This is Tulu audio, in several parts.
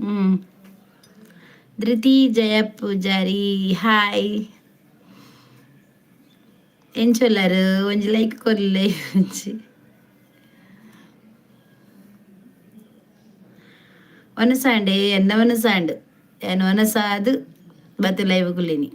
ಹ್ಞೂ. ಧೃತಿ ಜಯ ಪೂಜಾರಿ, ಹಾಯ್. ಎಂಚೊಲ್ಲರು? ಒಂಜಿ ಲೈಕ್ ಕೊರ್ಲೆ ಒಂಜಿ. ವನಸಾಂಡೆ, ಎನ್ನ ವನಸಾಂಡ್. ಯಾನ್ ವನಸಾದ್ ಬತ್ತ್ ಲೈವ್ ಕುಲ್ಲಿನಿ.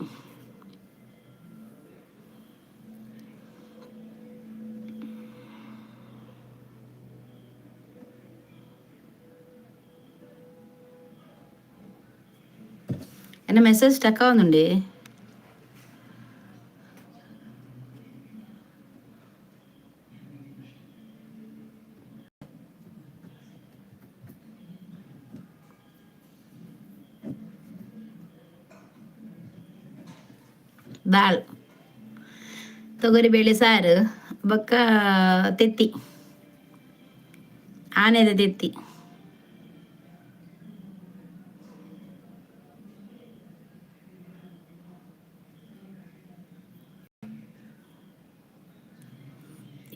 ಎನ್ನ ಮೆಸೇಜ್ ಸ್ಟಕ್ ಆವೊಂದುಂಡೆ. ದಾಲ್, ತೊಗರಿಬೇಳೆ ಸಾರು ಬೊಕ್ಕ ತೆತ್ತಿ, ಆನೆದ ತೆತ್ತಿ.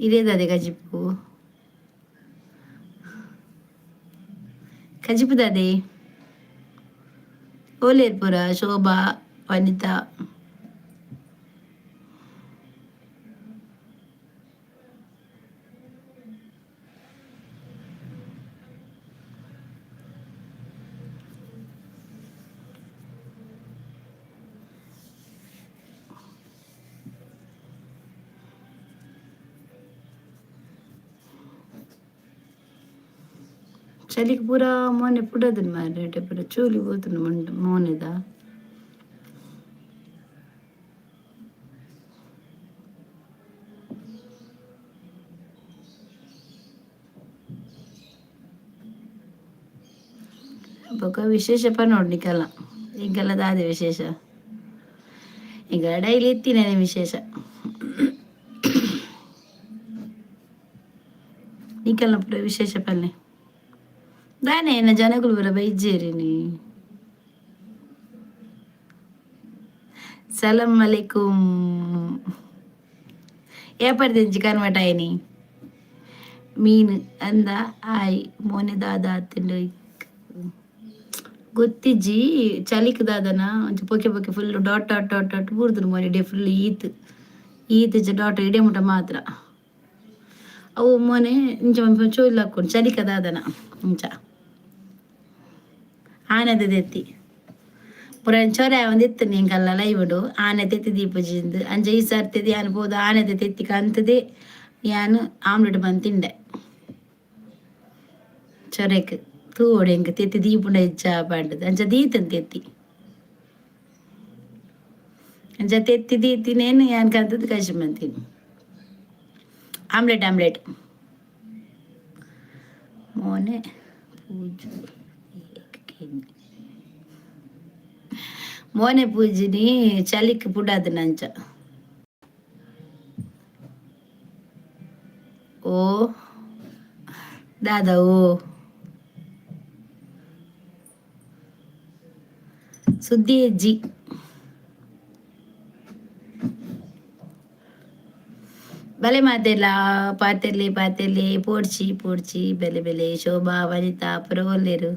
ಇದೇದದೆ ಕಜಿಪು? ಕಜಿಪು ದಾದೆ? ಓಲೇರ್ ಪೂರ? ಶೋಭಾ, ವನಿತಾ. ಚಳಿಗ್ ಪೂರ ಮೋನೆ ಪುಡದುಂಡು ಮಾರ್ರೆ, ಪೂರ ಚೂಲಿ ಪೋತುಂಡು ಮುಂಡು ಮೋನೆದ. ಬೊಕ ವಿಶೇಷ ಪನೊಡು ನಿಕಲ್ನ. ಎಂಕಲ್ನ ದಾದೆ ವಿಶೇಷ? ಎಂಕಲ್ನ ಡೈಲಿ ಇತ್ತಿನನೆ ವಿಶೇಷ. ನಿಕಲ್ನ ಪೂರ ವಿಶೇಷ ಪನ್ಲೆ. ದಾನೆ ಎನ್ನ ಜನಕುಲು ಪೂರ ಬೈಜೇರಿನಿ? ಸಲಾಂ ಅಲೈಕುಂ. ಏಪರ್ದಿಂಚಿ ಕನ್ವರ್ಟ್ ಆಯಿನಿ? ಮೀನು ಅಂದ ಆಯ್. ಮೋನೆ ದಾದ ಆತ್ಂಡ್ ಗೊತ್ತಿಜ್ಜಿ. ಚಳಿಕ್ ದಾದನ ಒಂಚಿ ಪೊಕೆ ಪೊಕೆ full dot dot dot dot ಬೂರ್ದುಂಡು ಮೋನೆ ಇಡೀ ಫುಲ್. ಈತ್ ಈತ್ ಡಾಟ್ ಇಡೇ ಮುಟ ಮಾತ್ರ. ಅವು ಮೋನೆ ಇಂಚ ಚೋಲಿ ಹಾಕೊಂಡು ಚಲಿಕ ದಾದನ ಇಂಚ. ಆನೆದ ತೆತ್ತಿ ಪುರ ಚೊರೆ ಒಂದಿತ್ತು ಎಂಕಲ್ನ ಲೈವುಡು, ಆನೆ ತೆತ್ತಿ ದೀಪುಜಿಂದ್. ಅಂಚ ಈ ಸರ್ತಿ ಯಾನ್ ಪೋದು ಆನೆದ ತೆತ್ತಿ ಕಂತದೆ ಯಾನ್ ಆಮ್ಲೆಟ್ ಬಂದ್ ತಿಂಡೆ. ಚೊರೆಕ್ ತೂವೊಡು ಎಂಕ್ ತೆತ್ತಿ ದೀಪುಂಡ ಇಜ್ಜ ಪಂಡುದು. ಅಂಚ ದೀತನ್ ತೆತ್ತಿ. ಅಂಚ ತೆತ್ತಿ ದೀತಿನೇನು ಯಾನ್ ಕಂತದ್ದು ಕಜಿ ಮಂತೀನಿ ಆಮ್ಲೆಟ್ ಆಮ್ಲೆಟ್. ಮೋನೆ ಪೂಜು, ಮೋನೆ ಪೂಜಿನಿ ಚಲಿಕ್ ಪುಡಾದನಂಚ. ಓ ದಾದಾ, ಓ ಸುದ್ದಿ ಅಜ್ಜಿ. ಬಲೆ ಮಾತೆಲ್ಲ ಪಾತೆರ್ಲಿ ಪಾತೆರ್ಲಿ. ಪೋಡ್ಚಿ ಪೋಡ್ಚಿ, ಬೆಲೆ ಬೆಲೆ. ಶೋಭಾ, ವನಿತಾ ಪುರ ಒಲ್ಲೆರು?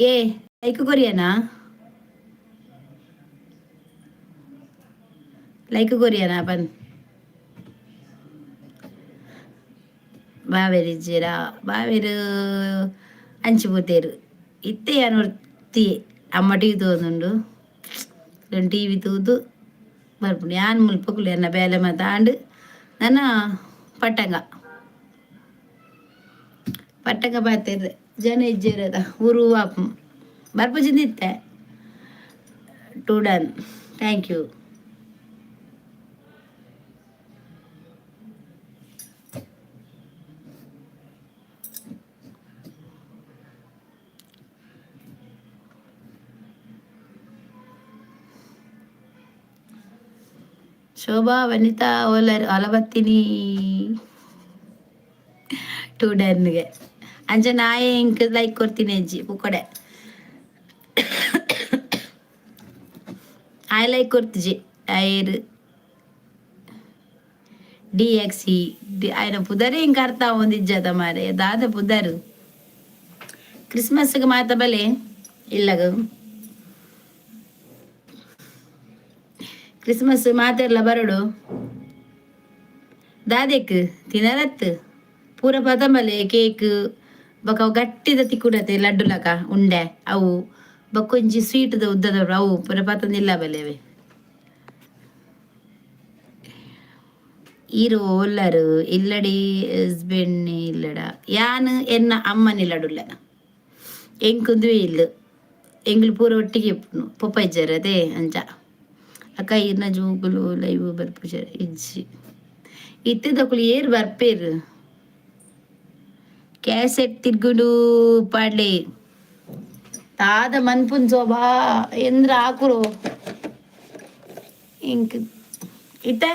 ಏ, ಲೈಕ್ ಕೊರಿಯನಾ? ಲೈಕ್ ಕೊರಿಯನಾ ಪನ್. ಬಾವೆರ್ ಇಜ್ಜೆರಾ? ಬಾವೆರ್ ಅಂಚಿ ಪೋತೇರು. ಇತ್ತೆ ಯಾನ್ ಒರ್ತಿ. ಅಮ್ಮ ಟಿವಿ ತೂವೊಂದುಂಡು. ಟಿವಿ ತೂದು ಬರ್ಪುಂಡು. ಯಾನ್ ಮುಲ್ಪ ಕುಲ್ಲೆ. ಎನ್ನ ಬೇಲೆ ಮಾತ ಆಂಡ್. ನನ ಪಟ್ಟಂಗ ಪಟ್ಟಂಗ ಪಾತೆರ್ರೆ ಜನ ಇಜ್ಜೆರ್. ಊರು ಆಪು ಬರ್ಪುಜಿಂದ ಇತ್ತೆ. To done, thank you. Shobha, Vanitha ಓಲರ್? ಅಲಬತ್ತಿನಿ ಟೂ ಡನ್ಗೆ. ಅಂಚ ನಾಯೆ ಇಂಕ್ ಲೈಕ್ ಕೊರ್ತೀನಿ ಅಜ್ಜಿ ಪುಕ್ಕಡೆ. ಆಯ್ ಲೈಕ್ ಕೊರ್ತಿಜಿ. ಐರ್ ಡಿ ಎಕ್ಸ್ ಇ ಆಯ್ನ ಪುದರೇ ಇಂಕ ಅರ್ಥ ಆವೊಂದಿಜ್ಜದ ಮಾರೆ. ದಾದ ಪುದರ್? ಕ್ರಿಸ್ಮಸ್ಗೆ ಮಾತ ಬಲೆ ಇಲ್ಲಗ. ಕ್ರಿಸ್ಮಸ್ ಮಾತೆರ್ಲ ಬರಡು. ದಾದೆಕ್ ತಿನರತ್ ಪೂರ ಪತಂಬಲೆ ಕೇಕ್ ಬೊಕ ಅವು ಗಟ್ಟಿದ ತಿಕ್ಕುಡತೆ ಲಡ್ಡುಲಕ ಉಂಡೆ ಅವು ಬೊಕ್ಕೊಂಜಿ ಸ್ವೀಟ್ದ ಉದ್ದದ ಅವು ಪೂರ ಪತೊಂದಿಲ್ಲ ಬಲೆ ಅವೆ. ಈರು ಓಲ್ಲರು ಇಲ್ಲಡಿ ಹಸ್ಬೆಂಡ್ ಇಲ್ಲಡ ಯಾನ್ ಎನ್ನ ಅಮ್ಮನಿಲ್ಲಡುಲ್ಲ. ಎಂಕುಂದುವೆ ಇಲ್ಲು ಎಂಗ್ಲು ಪೂರ ಒಟ್ಟಿಗೆ ಇಪ್ಪುನು ಪೊಪ್ಪ ಇಜ್ಜಾರ್ ಅದೇ ಅಂಚ. ಅಕ್ಕ ಈರ್ನ ಜೋಕುಲು ಲೈವ್ ಬರ್ಪುಜೆರ್ ಇಜ್ಜಿ. ಇತ್ತೆದಕುಲು ಏರ್ ಬರ್ಪೇರು. ಕ್ಯಾಸೆಟ್ ತಿರ್ಗುಡು ಪಾಡ್ಲೆ ದಾದ ಮನ್ಪುನ್ ಶೋಭಾ ಎಂದ್ರ ಆಕುರು ಇಂಕ್ ಇತ್ತೆ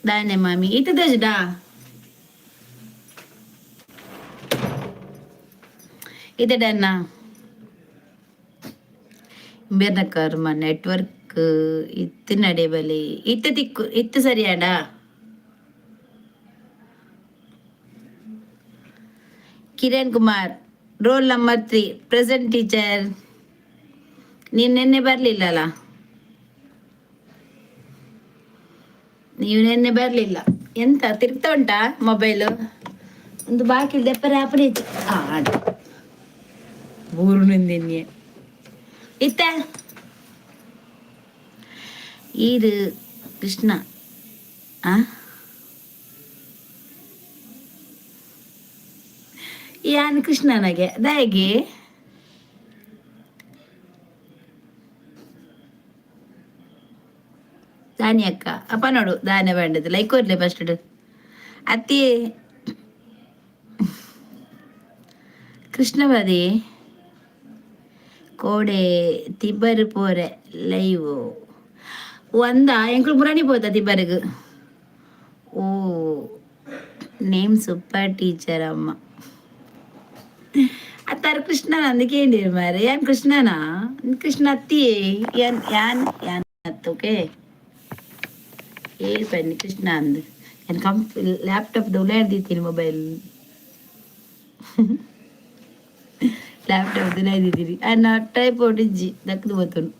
ದಾನೆ ಮಾಮಿ ಇತ್ತೆ ತೋಜುಡಾ. ಇತ್ತೆ ಡನ್ನ ಇಂಬೆರ್ನ ಕರ್ಮ ನೆಟ್ವರ್ಕ್ ಇತ್ತು ನಡೆಬಲಿ ಇತ್ತೆ ತಿಕ್ಕು ಇತ್ತು ಸರಿಯಾಡ. Kiran Kumar roll number 3 present teacher. ನೀನು ನಿನ್ನೆ ಬರಲಿಲ್ಲಲ್ಲ, ನೀವು ನಿನ್ನೆ ಬರಲಿಲ್ಲ. ಎಂತ ತಿರುಗ್ತಾ ಉಂಟಾ ಮೊಬೈಲು? ಒಂದು ಬಾಕಿ ದೆಪ್ಪರೆ ಆಪನೆ ಊರು ನಿಂದಿನ್ಯೆ ಇತ್ತ ಈರು ಕೃಷ್ಣ ಆ ಯಾನ್ ಕೃಷ್ಣನಗೆ ದಾಯೆಗೆ ದಾನಿ ಅಕ್ಕ ಅಪ್ಪ ನೋಡು ದಾನೆ ಬಂಡದು ಲೈಕ್ ಕೊರ್ಲೆ ಫಸ್ಟ್ ಅತ್ತಿ ಕೃಷ್ಣವಾದಿ ಕೋಡೆ ತಿಬ್ಬರು ಪೋರೆ ಲೈವ್ ಒಂದ ಎಂಕುಲು ಮುರಾಣಿ ಪೋತ ತಿಬ್ಬರ್ಗ್. ಓ ನೇಮ್ ಸೂಪರ್ ಟೀಚರ್ ಅಮ್ಮ ಅತ್ತಾರ ಕೃಷ್ಣ అందుకేంటి మరి ಯಾನ್ ಕೃಷ್ಣನಾ ಕೃಷ್ಣ ಅತ್ತಿ ಯಾನ್ ಯಾನ್ ಯಾನ್ ಅತ್ತು. ಓಕೆ ಏಳ್ ಪನ್ನಿ ಕೃಷ್ಣ ಅಂದ್ ಯಾನ್ ಕಂಪ್ ಲ್ಯಾಪ್ಟಾಪ್ ಉಲಾಡ್ದಿತ್ತೀನಿ ಮೊಬೈಲ್ ಲ್ಯಾಪ್ಟಾಪ್ ಉಲಾಯ್ದಿದ್ದೀನಿ ಅನ್ನ ಟೈಪ್ ಇಜ್ಜಿ ದಕ್ಕದು ಬೋತುನು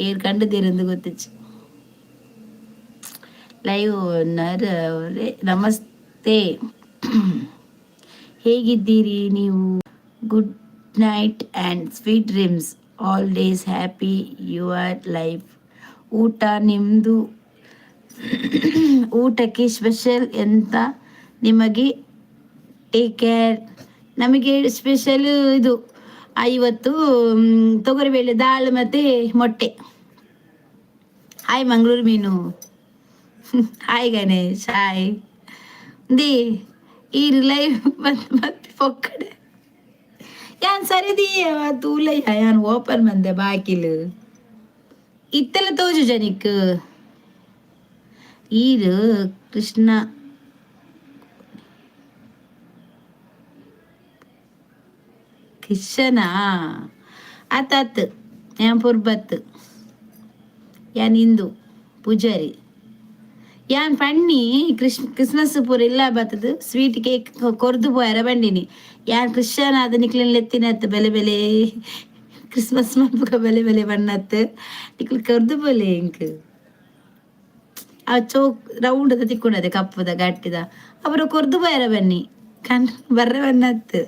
ಏರ್ ಕಂಡು ತೀರಂದು ಗೊತ್ತಿಚ್ಚಿ. ಲೈವ್ ಓನರ್ ಅವರೇ ನಮಸ್ತೆ, ಹೇಗಿದ್ದೀರಿ ನೀವು? Good night and sweet dreams, all days happy your life. ಊಟ ನಿಮ್ಮದು? ಊಟಕ್ಕೆ ಸ್ಪೆಷಲ್ ಎಂತ ನಿಮಗೆ? Take care. ನಮಗೆ ಸ್ಪೆಷಲ್ ಇದು ಇವತ್ತು ತೊಗರಿಬೇಳೆ ದಾಲ್ ಮತ್ತು ಮೊಟ್ಟೆ. ಹಾಯ್ ಮಂಗಳೂರು ಮೀನು, ಹಾಯ್ ಗಣೇಶ್, ಹಾಯ್ the ಈರ್ ಲೈವ್ ಮತ್ತೆ ಮತ್ತೆ ಪೊಕ್ಕಡೆ ಯಾನ್ ಸರಿದಿ ತೂಲಯ್ಯ ಯಾನ್ ಓಪನ್ ಬಂದೆ ಬಾಕಿಲು ಇತ್ತೆಲ್ಲ ತೋಜು ಜನಿಕ್. ಈರು ಕೃಷ್ಣ ಕಿಶನ ಆತಾತ್ ಯಾನ್ ಪುರ್ಬತ್ ಯಾನ್ ಇಂದು ಪೂಜಾರಿ ಯಾನ್ ಪಣ್ಣಿ ಕ್ರಿಸ್ಮಸ್ ಪೂರ ಇಲ್ಲ ಬತ್ತದು ಸ್ವೀಟ್ ಕೇಕ್ ಕೊರ್ದು ಪೋಯರ ಬಂಡಿನಿ. ಯಾನ್ ಕ್ರಿಶ್ಚಿಯನ್ ಆದ ನಿಕ್ಲೆನ್ ಲೆತ್ತಿನತ್ತು ಬೆಲೆ ಬೆಲೆ ಕ್ರಿಸ್ಮಸ್ ಮನ್ಪುಗ ಬೆಲೆ ಬೆಲೆ ಬಣ್ಣತ್ತು ನಿಕ್ಲು ಕೊರ್ದು ಪೋಲೆ ಇಂಕ್. ಆ ಚೌಕ್ ರೌಂಡ್ ತಿಕ್ಕೊಂಡದೆ ಕಪ್ಪುದ ಗಟ್ಟಿದ ಅವರು ಕೊರ್ದು ಪೋಯರ ಬನ್ನಿ ಕಣ್ ಬರ್ರೆ ಬನ್ನತ್ತು.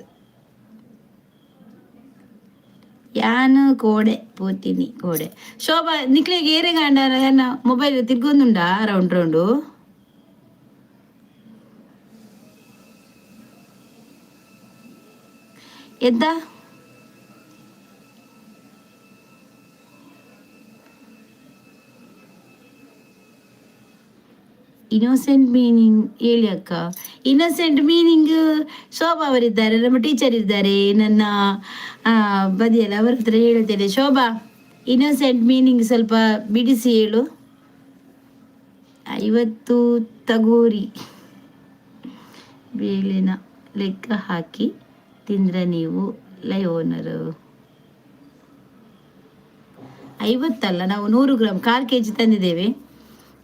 ಯಾನು ಕೋಡೆ ಪೋತೀನಿ ಕೋಡೆ ಶೋಭಾ ನಿಕ್ಲೆಗ್ ಏರೆಗ್ ಆಂಡ ಎನ್ನ ಮೊಬೈಲ್ ತಿರ್ಗೊಂದುಂಡಾ ರೌಂಡ್ ರೌಂಡು? ಎಂತ ಇನ್ನೋಸೆಂಟ್ ಮೀನಿಂಗ್ ಹೇಳಿ ಅಕ್ಕ. ಇನ್ನೋಸೆಂಟ್ ಮೀನಿಂಗ್ ಶೋಭಾ ಅವರಿದ್ದಾರೆ, ನಮ್ಮ ಟೀಚರ್ ಇದ್ದಾರೆ ನನ್ನ ಬದಿಯಲ್ಲಿ, ಅವರ ಹತ್ರ ಹೇಳ್ತೇನೆ. ಶೋಭಾ, ಇನ್ನೋಸೆಂಟ್ ಮೀನಿಂಗ್ ಸ್ವಲ್ಪ ಬಿಡಿಸಿ ಹೇಳು. 50 ತಗೋರಿ ಬೇಳೆನ ಲೆಕ್ಕ ಹಾಕಿ ತಿಂದ್ರೆ ನೀವು ಲೈವ್ ಓನರು. 50 ಅಲ್ಲ, ನಾವು 100 ಗ್ರಾಮ್ 1/4 ಕೆಜಿ ತಂದಿದ್ದೇವೆ.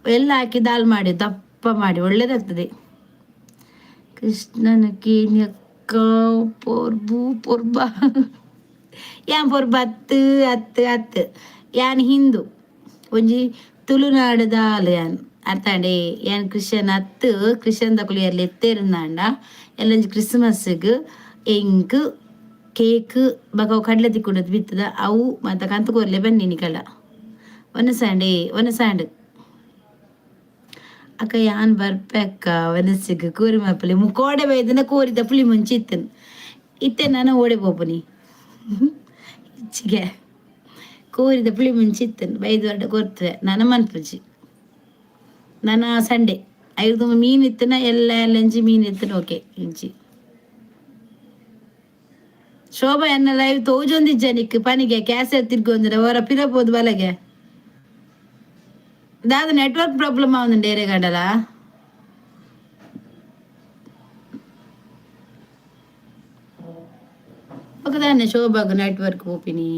ಎಲ್ಲ ಹಾಕಿ ದಾಲ್ ಮಾಡಿ ದಪ್ಪ ಮಾಡಿ ಒಳ್ಳೇದಾಗ್ತದೆ. ಕೃಷ್ಣನ ಕೇನ್ಯ ಅಕ್ಕ ಪೊರ್ಬು ಪೊರ್ಬ. ಯಾನ್ ಪೊರ್ಬ ಅತ್ತು ಅತ್ತು ಅತ್ತು. ಯಾನ್ ಹಿಂದೂ, ಒಂಜಿ ತುಳುನಾಡುದಾಲ್ ಯಾನ್, ಅರ್ಥಾಂಡೆ? ಯಾನ್ ಕ್ರಿಶ್ಚಿಯನ್ ಅತ್ತು. ಕ್ರಿಶ್ಚಿಯನ್ ದಕುಲು ಏರ್ಲ ಎತ್ತೇರುಂದಾಂಡ ಎಲ್ಲೊಂಜಿ ಕ್ರಿಸ್ಮಸ್ಗ್ ಎಂಕ್ ಕೇಕ್ ಬೊಕ ಅವು ಕಡಲೆ ತಿಕ್ಕುಂಡದು ಬಿತ್ತದ ಅವು ಮಾತ ಕಂತು ಕೊರ್ಲೆ ಬನ್ನಿ ನಿಕಲ. ಒನಸಾಂಡೆ ಒನಸಾಂಡ್. ಅಕ್ಕ, ಯಾನ್ ಬರ್ಪೆ ಅಕ್ಕ ಒನಸಿಗ್, ಕೋರಿ ಮಲ್ಪಲೆ. ಕೋಡೆ ಬೈದಿನ ಕೋರಿದ ಪುಳಿ ಮುಂಚಿ ಇತ್ತನ್. ಇತ್ತೆ ನಾನು ಓಡೆ ಪೋಪುನಿ ಇಚ್ಚಿಗೆ. ಕೋರಿದ ಪುಳಿ ಮುಂಚಿ ಇತ್ತನ್, ಬೈದು ವರ್ಡ ಕೊರ್ತುವೆ. ನನ ಮನ್ಪುಜಿ ನನ ಸಂಡೆ. ಐದು ಮೀನ್ ಇತ್ತನ ಎಲ್ಲ ಎಲ್ಲಂಜಿ ಮೀನ್ ಇತ್ತನ. ಓಕೆ, ಇಂಚಿ ಶೋಭಾ ಎನ್ನ ಲೈವ್ ತೋಜೊಂದಿಜ್ಜ ನಿಕ್ ಪನಿಗೆ. ಕ್ಯಾಸೆಟ್ ತಿರ್ಗೊಂದಿರ ಹೊರ ಪಿರಪೋದು ಬಲಗೆ. ದಾದ ನೆಟ್ವರ್ಕ್ ಪ್ರಾಬ್ಲಮ್ ಆವೊಂದುಂಡು ಏರೆಗಾಂಡಲ? ಬೊಕ ದಾನೆ ಶೋಭಾಗ್ ನೆಟ್ವರ್ಕ್ ಪೋಪಿನಿ?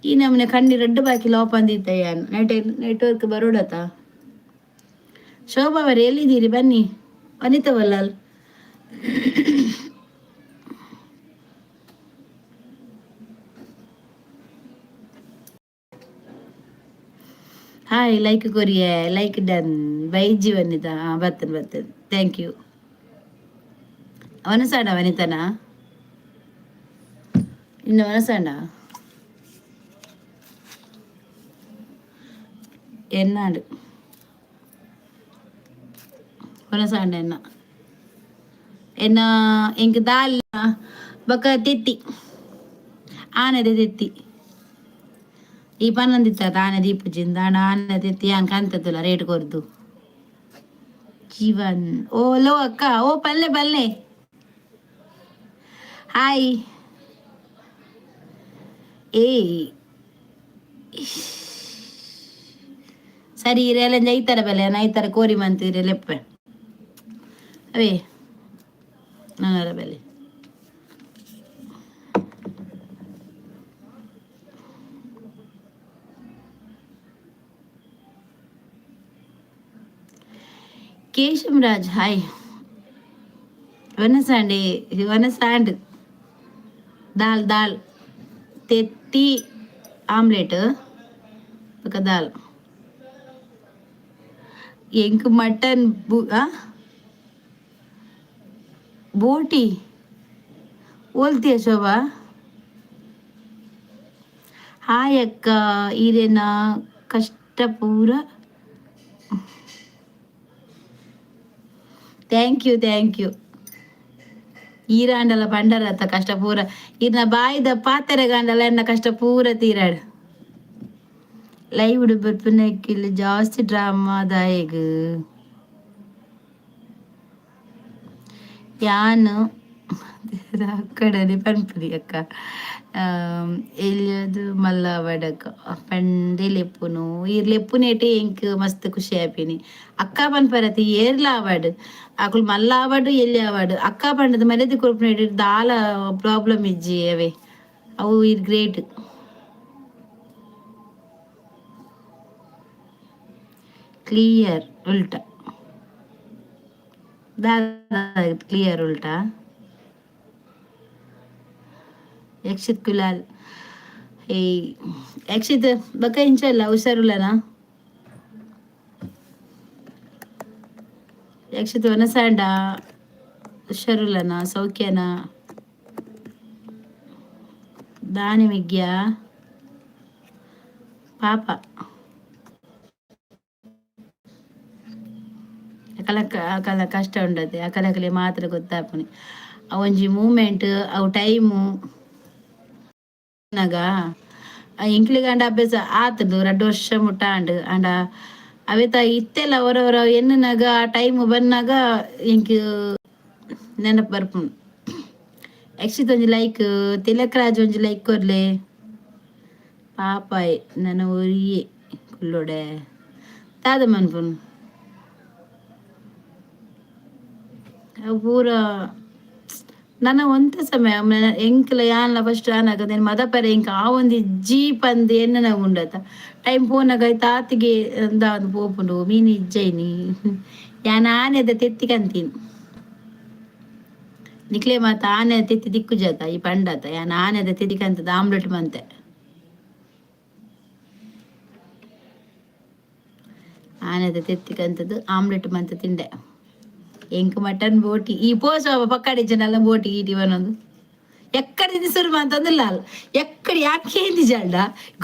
ಈ ನಮೂನೆ ಕಣ್ಣಿ ರಡ್ಡ್ ಬಾಕಿ ಲೋಪಂದಿತ್ತ ಯಾನ್. ನೆಟ್ವರ್ಕ್ ಬರೋಡತ? ಶೋಭಾ ಅವರೇ, ಎಲ್ಲಿದ್ದೀರಿ? ಬನ್ನಿ. ವನಿತಾ ವಲ್ಲಾಲ್, ಹಾಯ್. ಲೈಕ್ ಕೊರಿಯೆ, ಲೈಕ್ ಡನ್. ಬೈಜಿ ವನಿತಾ. ಹಾಂ, ಬರ್ತೇನೆ ಬರ್ತೇನೆ. Thank you. ವನಸಾಂಡ ವನಿತನಾ? ಇನ್ನು ವನಸಾಂಡ ಎನ್ನಾಡು ವನಸಾಂಡ ಎನ್ನ ಎನ್ನ ಎಂಕ್ ದಾಲ್ ಬೊಕ ತೆತ್ತಿ, ಆನೆದ ತೆತ್ತಿ. ಈ ಪನ್ನೊಂದಿತ್ತ ಆನೆ ದೀಪುಜಿಂದ ಆನೆ ತೆತ್ತಿ ಯಾನ್ ಕಂತತುಲ ರೇಟ್ ಕೊರ್ದು. ಜೀವನ್, ಓ ಲೋ ಅಕ್ಕ, ಓ ಪಲ್ಲೆ ಪಲ್ಲೆ. ಹಾಯ್. ಏಯ್, ಸರಿ, ಇರೆಲ್ಲ ಐತರ ಬೆಲೆ ಐತರ ಕೋರಿ ಮಂತೀರಿ ಲೆಪ್ಪೆ ಅವೇ ನನ್ನರ ಬೆಲೆ. ಕೇಶವರಾಜ್, ಹಾಯ್. ವನಸಾಂಡೆ ವನಸಾಂಡ್. ದಾಲ್ ದಾಲ್ ತೆತ್ತಿ ಆಮ್ಲೆಟ್ ಬೊಕ ದಾಲ್. ಎಂಕ್ ಮಟನ್ ಬೋಟಿ ಓಲ್ತಿಯ ಶೋಭಾ? ಹಾಯ್ ಅಕ್ಕ, ಈರೆನ ಕಷ್ಟ ಪೂರ. Thank you, thank you. ಈರಾಂಡಲ ಪಂಡರತ್ತ ಕಷ್ಟ ಪೂರ. ಈರ್ನ ಬಾಯಿದ ಪಾತೆರಗಾಂಡಲ ಎನ್ನ ಕಷ್ಟ ಪೂರ ತೀರಾಡ್. ಲೈವ್ ಬರ್ಪುನಕ್ಕಿಲ್ಲ ಜಾಸ್ತಿ ಡ್ರಾಮಾ ದಾಯೆಗ್? ಯಾನ್ ಅಕ್ಕಡನೆ ಪನ್ಪುನಿ ಅಕ್ಕ. ಎಲ್ಯದು ಮಲ್ಲ ವಡಕ ಪಂಡೆ ಲೆಪ್ಪುನು. ಈರ್ ಲೆಪ್ಪುನೇಟೆ ಎಂಕ್ ಮಸ್ತ್ ಖುಷಿ ಆಪಿನಿ. ಅಕ್ಕ ಪನ್ಪರತಿ ಏರ್ಲ ಆವಡ್, ಅಕುಲು ಮಲ್ಲ ಆವಡ್ ಎಲ್ಲಿ ಆವಡ್, ಅಕ್ಕ ಪಂಡದ ಮರ್ಯಾದೆ ಕೊರ್ಪುನೇಟ್ ದಾಲ ಪ್ರಾಬ್ಲಮ್ ಇಜ್ಜಿ ಅವೇ. ಅವು ಈರ್ ಗ್ರೇಟ್. ಕ್ಲಿಯರ್ ಉಲ್ಟಾ ಕ್ಲಿಯರ್ ಉಲ್ಟಾ. ಯಕ್ಷಿತ್ ಕುಲಾಲ್, ಏಯ್ ಯಕ್ಷಿತ್, ಬಕ್ಕ ಇಂಚಲ್ಲ ಹುಷಾರುಲ್ಲನಾ ಯಕ್ಷಿತ್? ವನಸಾಂಡ ಹುಷಾರುಲ್ಲನಾ? ಸೌಖ್ಯನಾ? ದಾನಿ ವಿದ್ಯಾ ಪಾಪ ಅಕಲ ಅಕಲ ಕಷ್ಟ ಉಂಡತೆ. ಅಕಲಕಲೆ ಮಾತ್ರ ಗೊತ್ತಾಪುನಿ ಅವಂಜಿ ಮೂಮೆಂಟ್ ಅವು ಟೈಮು ನಾಗ. ಎಂಕ್ಲೆಗಾಂಡ ಅಭ್ಯಾಸ ಆತುಂಡು, 2 ವರ್ಷ ಮುಟ್ಟ ಆಂಡ್. ಆಂಡ ಅವೆತ ಇತ್ತೆಲ್ಲ ಒರ ಒರ ಎನ್ನುನಗ ಆ ಟೈಮ್ ಬನ್ನಗ ಎಂಕ್ ನೆನಪು ಬರ್ಪುಂಡು. ಯಕ್ಷಿತ್ ಒಂಜಿ ಲೈಕ್, ತಿಲಕ್ ರಾಜ್ ಒಂಜಿ ಲೈಕ್ ಕೊರ್ಲೆ. ಪಾಪಾಯ್ ನನ ಒರಿಯೆ ಕುಲ್ಲೊಡೆ ದಾದ ಮನ್ಪುನು? ಅವು ಪೂರ ನನ ಒಂತೆ ಸಮಯ ಎಂಕ್ಲ ಯಾನ್ಲ ಫಸ್ಟ್ ಆನಗ ಮದಪರೆ ಎಂಕ್ ಆ ಒಂಜಿ ಜೀಪ್ ಅಂದ್ ಎನ್ನನ ಉಂಡತ. ಟೈಮ್ ಪೋನಗ ತಾತಿಗೆ ದಾದ ಪೋಪುಂಡು ಮೀನು ಇಜ್ಜೈನಿ. ಯಾನ್ ಆನೆದ ತೆತ್ತಿ ಕಂತೀನಿ. ನಿಕ್ಲೆ ಮಾತ ಆನೆ ತೆತ್ತಿ ದಿಕ್ಕು ಜಾತ ಈ ಪಂಡತ ಯಾನ್ ಆನೆದ ತೆತ್ತಿಕಂತದ ಆಮ್ಲೆಟ್ ಮಂತೆ. ಆನೆದ ತೆತ್ತಿಕಂತದ್ದು ಆಮ್ಲೆಟ್ ಮಂತ ತಿಂಡೆ. ಎಂಕ್ ಮಟನ್ ಬೋಟಿ ಈ ಪೋಸ ಪಕ್ಕಡಿಚನಲ್ಲ ಬೋಟಿ ಗೀಟಿ ಬನ್ನೊಂದು ಎಕ್ಕಡ ತಿನ್ಸುರು ಅಂತಂದಿಲ್ಲ. ಎಕ್ಕಡ ಯಾಕೆ ಜಾಲ್ಡ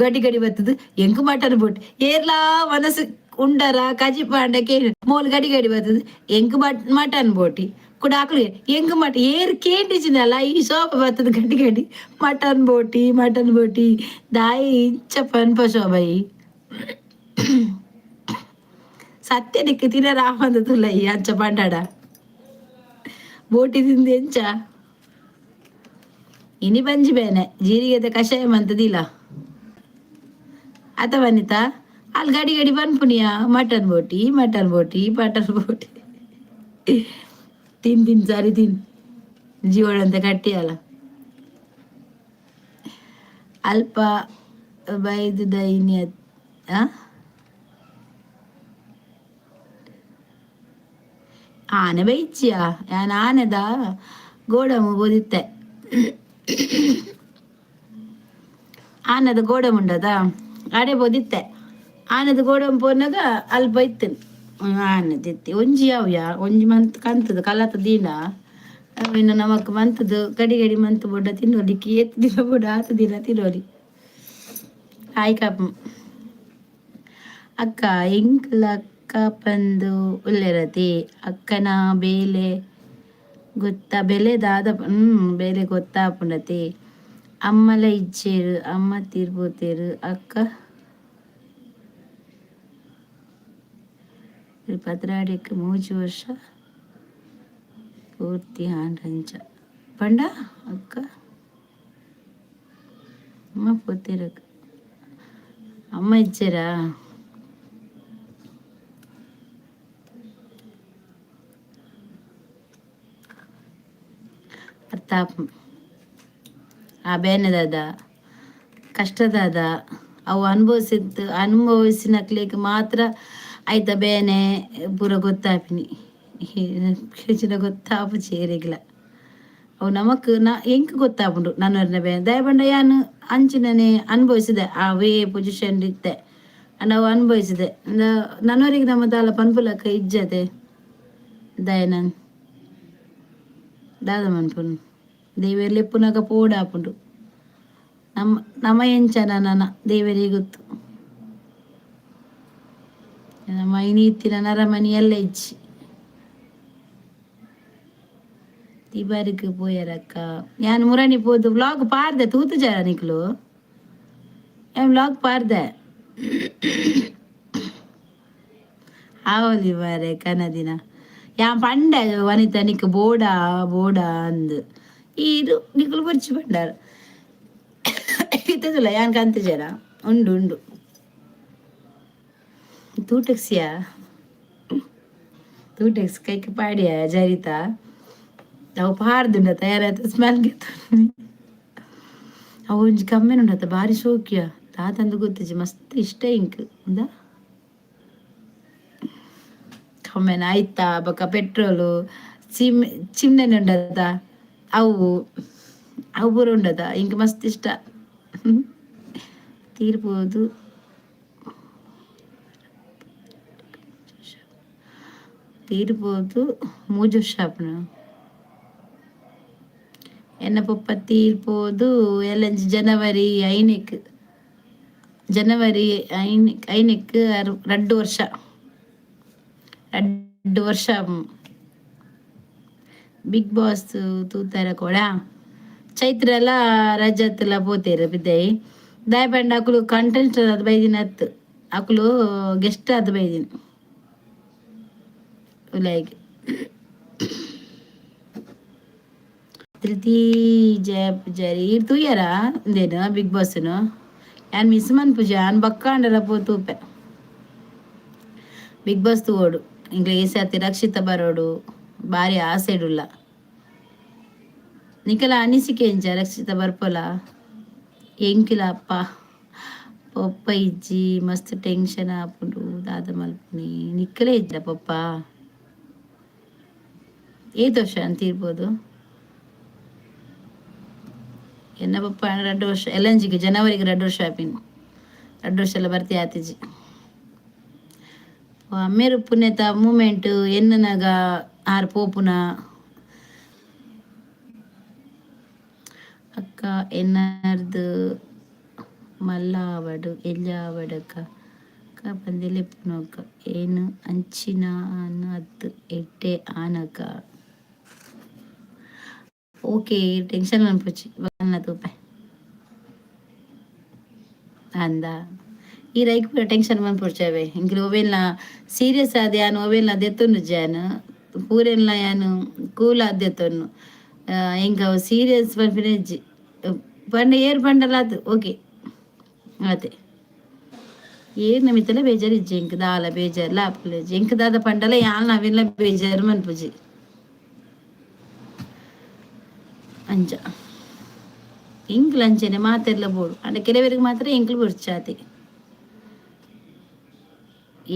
ಗಡಿ ಗಡಿ ಬತ್ತದು ಎಂಕ್ ಮಟನ್ ಬೋಟಿ ಏರ್ಲಾ ಮನಸ್ಸು ಉಂಡರ ಕಜಿ ಪಾಂಡಕ್ಕೆ ಮೋಲ್ ಗಡಿ ಗಡಿ ಬತ್ತದು ಎಂಕ್ ಮಟನ್ ಬೋಟಿ ಕುಡಾಕ್ಲು ಎಂಕ್ ಮಟ ಏರ್ ಕೇಂಡಿಜಿನಲ್ಲ ಈ ಸೋಪ ಬತ್ತದು ಗಡಿ ಗಡಿ ಮಟನ್ ಬೋಟಿ ಮಟನ್ ಬೋಟಿ ದಾಯಿ ಇಂಚ ಪನ್ಪ ಶೋಭಾಯಿ ಸತ್ಯ ನಿಕ್ಕು ತಿನ ರಾಮಂದ ತುಲೈ ಅಂಚ ಪಂಡಾಡ ಬೋಟಿ ತಿಂದು ಎಂಚ ಇನಿ ಬಂಜಿ ಬೇನೆ ಜೀರಿಗೆದ ಕಷಾಯ ಮಂತದಿಲ್ಲ ಅತ ವನಿತಾ ಅಲ್ಲಿ ಗಡಿ ಗಡಿ ಪನ್ಪುನಿಯ ಮಟನ್ ಬೋಟಿ ಮಟನ್ ಬೋಟಿ ಮಟನ್ ಬೋಟಿ ತಿನ್ ತಿನ್ ಸರಿ ತಿನ್ ಜೀವಳಂತ ಕಟ್ಟಿಯಲ್ಲ. ಅಲ್ಪ ಬೈದು ದೈನ್ಯ ಆನೆ ಬೈಚಿಯ ಯಾನ್ ಆನೆದ ಗೋಡಂಬಿ ಬೋದಿತ್ತೆ. ಆನದ ಗೋಡಂಬಿ ಉಂಡದ ಅಡೆ ಬೋದಿತ್ತೆ. ಆನದ ಗೋಡಂಬಿ ಪೋನಾಗ ಅಲ್ಪ ಇತ್ತು ಆನದಿತ್ತಿ ಒಂಜಿ ಯಾವ್ಯಾ ಒಂಜಿ ಮಂತ್ ಕಂತದ ಕಲತ ದಿನ ಇನ್ನು ನಮಕ್ ಮಂತದ್ದು ಗಡಿ ಗಡಿ ಮಂತ್ ಬೊಡ್ಡ ತಿನ್ನೋಲಿಕ್ಕೆ ಏತ್ ದಿನ ಬೊಡ್ಡ ಆತ ದಿನ ತಿನ್ನೋಲಿ. ಆಯ್ ಕಾಪ್ ಅಕ್ಕ ಎಂಕ್ಲ ಅಕ್ಕ ಪಂದು ಉಲ್ಲೆರತಿ ಅಕ್ಕನ ಬೇಲೆ ಗೊತ್ತಾ ಬೆಲೆ ದಾದ ಬೇಲೆ ಗೊತ್ತಾಪುಂಡತಿ ಅಮ್ಮಲ ಇಜ್ಜೇರು ಅಮ್ಮ ತೀರ್ಪೋತೇರು ಅಕ್ಕ ಪತ್ರಾಡಿಕ್ ಮೂಜಿ ವರ್ಷ ಪೂರ್ತಿ ಆಂಡ್ ಅಂಚ ಪಂಡ ಅಕ್ಕ ಅಮ್ಮ ಪೋತೇರಕ್ಕ ಅಮ್ಮ ಇಜ್ಜೇರಾ. ಅರ್ಥ ಆ ಬೇನೆದಾದ ಕಷ್ಟದಾದ ಅವು ಅನುಭವಿಸಿದ್ದು ಅನುಭವಿಸಿನಕ್ಲೆಗ್ ಮಾತ್ರ ಐತ ಬೇನೆ ಪೂರ ಗೊತ್ತಾಪಿನಿ ಹೆಚ್ಚಿನ ಗೊತ್ತಾಪುಜಿ ಏರೆಗ್ಲ. ಅವು ನಮಕ್ ನ ಎಂಕ್ ಗೊತ್ತಾಪುಂಡು ನನ್ನೊರ್ನ ಬೇನೆ ದಾಯೆ ಪಂಡ ಯಾನ್ ಅಂಚಿನನೆ ಅನುಭವಿಸಿದೆ ಆ ವೇ ಪೊಸಿಷನ್ ಇತ್ತೆ ಅಂಡ ಅವು ಅನುಭವಿಸಿದೆ. ನನೊರಿಗೆ ನಮ್ಮ ದಾಲ ಪನ್ಪುಲಕ್ಕ ಇಜ್ಜತೆ ದಾಯೆ ದಾದ ಮನ್ಪುನು ದೇವೆರ್ ಲೆಪ್ಪುನಗ ಪೋಡಾಪುಂಡು ನಮ್ಮ ನಮ ಎಂಚನ ನನ ದೇವರಿಗೆ ಗೊತ್ತು. ನಮ್ಮ ಇನಿ ಇತ್ತಿನ ನರಮನಿ ಎಲ್ಲ ಇಜ್ಜಿ. ತಿಬಾರಿಗ್ ಪೋಯರಕ್ಕ ಯಾನ್ ಮುರಣಿ ಪೋದು ವ್ಲಾಗ್ ಪಾರ್ದೆ ತೂತುಜಾರ ನಿಕ್ಲು ಯಾನ್ ವ್ಲಾಗ್ ಪಾರ್ದೆ ಆವೊಲಿ ಮಾರ್ರೆ ಕನದಿನ ಯಾನ್ ಪಂಡೆ ವನಿತ ನಿಕ್ ಬೋಡಾ ಬೋಡಾ ಅಂದ್ ಈರ್ ನಿಕುಲು ಬೊರ್ಚಿ ಪಂಡರ್ ಇತ್ತುಲ್ಲ ಯಾನ್ ಕಂತುಜೆನ ಉಂಡು ಉಂಡು ತೂಟೆಕ್ಸಿಯಾ ತೂಟೆಕ್ಸ್ ಕೈಕ್ ಪಾಡ್ಯ ಜರಿತ ಅವು ಪಾರ್ದುಂಡ ತಯಾರಾಯ್ತು ಸ್ಮೆಲ್ ಗೆತ್ತೊಂದು ಅವು ಒಂಜಿ ಕಮ್ಮೆನ ಉಂಡತ್ತ ಬಾರಿ ಶೋಕಿಯ ದಾದಂದ್ ಗೊತ್ತಿಜ್ಜಿ ಮಸ್ತ್ ಇಷ್ಟ ಇಂಕ್ ಉಂದಾ ಕಮ್ಮೆನ ಐತ ಬೊಕ ಪೆಟ್ರೋಲು ಚಿಮ್ ಚಿಮ್ನೆನೆ ಉಂಡತ್ತ ಅವು ಅವು ಪೂರ ಉಂಡತ್ತ ಇಂಕ್ ಮಸ್ತ್ ಇಷ್ಟ ತೀರ್ಬೋದು ತೀರ್ಬೋದು ಮೂಜಿ ವರ್ಷ ಆಪುಂಡು ಎನ್ನ ಪೊಪ್ಪ ತೀರ್ಪೋದು ಎಲ್ಲಂಜಿ ಜನವರಿ ಐನೆಕ್ ಜನವರಿ ಐನ್ ಐನೆಕ್ ರಡ್ಡ್ ವರ್ಷ ರಡ್ಡ್ ವರ್ಷ. ಬಿಗ್ ಬಾಸ್ ತೂತರ ಕೊಡ ಚೈತ್ರಲ ರಜತ್ಲ ಪೋತೆರ್ ಪಿದಯಿ ದಾಯೆ ಪಂಡ ಅಕುಲು ಕಂಟೆಸ್ಟ್ ಆದ್ ಬೈದಿನ ಅತ್ತ್ ಅಕುಲು ಗೆಸ್ಟ್ ಆದ್ ಬೈದಿನ ಉಲಾಯಿಗ್. ಧೃತಿ ಜಯ ಪೂಜಾರಿ ಈರ್ ತೂಯರಾ ಉಂದೆನ್ ಬಿಗ್ ಬಾಸ್ ನು ಯಾನ್ ಮಿಸ್ ಮನ್ಪುಜಿ ಯಾನ್ ಬೊಕ್ಕ ಆಂಡಲ ಪೋದು ತೂಪೆ. ಬಿಗ್ ಬಾಸ್ ತೂವೊಡು ಎಂಕ್ಲೆ ಈ ಸರ್ತಿ ರಕ್ಷಿತ ಬರೋಡು ಬಾರಿ ಆಸೆಡುಲ್ಲ ನಿಕಲ ಅನಿಸಿಕೆ ಎಂಚ ರಕ್ಷಿತ ಬರ್ಪೊಲ ಎಂಕಿಲ ಅಪ್ಪ ಪೊಪ್ಪ ಇಜ್ಜಿ ಮಸ್ತ್ ಟೆನ್ಷನ್ ಆಪುಂಡು ದಾದ ಮಲ್ಪುನಿ ನಿಕ್ಕಲೇ ಇಜ್ಜ ಪೊಪ್ಪ ಏತ್ ವರ್ಷ ಅಂತ ಇರ್ಬೋದು. ಎನ್ನ ಪಪ್ಪ ರಡ್ಡ್ ವರ್ಷ ಎಲ್ಲಂಜಿಗೆ ಜನವರಿಗೆ ರಡ್ಡ್ ವರ್ಷ ಆಪಿನ ರಡ್ಡ್ ವರ್ಷ ಎಲ್ಲ ಬರ್ತಿ ಆತಿಜಿ. ಅಮ್ಮೆರು ಪುಣ್ಯತ ಮೂಮೆಂಟ್ ಎನ್ನನಗ ಆರ್ ಪೋಪುನ. ಅಕ್ಕ ಎನ್ನರ್ದು ಮಲ್ಲಾವಡು ಎಲ್ಯಾವಡಕ್ಕ ಅಕ್ಕ ಪಂದಿಲೆಪ್ಪುನಕ್ಕ ಏನು ಅಂಚಿನ ಅತ್ತು ಎಡ್ಡೆ ಆನಕ. ಓಕೆ, ಟೆನ್ಷನ್ ಮನ್ಪೊಚ್ಚಿ ಬಾಲ್ನ ತೂಪೆ ಅಂದ. ಈ ರೈಕ್ ಪೂರ ಟೆನ್ಷನ್ ಮನ್ಪೊಡ್ಚವೆ. ಎಂಕ್ಲು ಒವೆಲ್ನ ಸೀರಿಯಸ್ ಆದ್ ಯಾನ್ ಒವೆಲ್ನ ದೆತ್ತೊಂದು ಜಾನ್ ಪೂರೆನ್ಲ ಯಾನ್ ಕೂಲ್ ಆದ್ ದೆತ್ತೊನ್ನು. ಎಂಕ್ ಅವು ಸೀರಿಯಸ್ ಪನ್ಪಿನ ಇಜ್ಜಿ. ಪಂಡ ಏರ್ ಪಂಡಲ ಆತು ಓಕೆ ಆತೆ. ಏರ್ನ ಮಿತ್ತಲ ಬೇಜಾರ್ ಇಜ್ಜಿ ಎಂಕ್, ದಾಲ ಬೇಜಾರ್ಲ ಆಪುಲ ಇಜ್ಜಿ ಎಂಕ್. ದಾದ ಪಂಡಲ ಯಾನ್ ಅವೆನ್ಲ ಬೇಜಾರ್ ಮನ್ಪುಜಿ ಅಂಚ. ಎಂಕ್ಲ ಅಂಚನೆ ಮಾತೆರ್ಲ ಬೋಡು, ಆಂಡ ಕೆಲವೆರ್ಗ್ ಮಾತ್ರ ಎಂಕ್ಲು ಬೊಡ್ಚಾತೆ.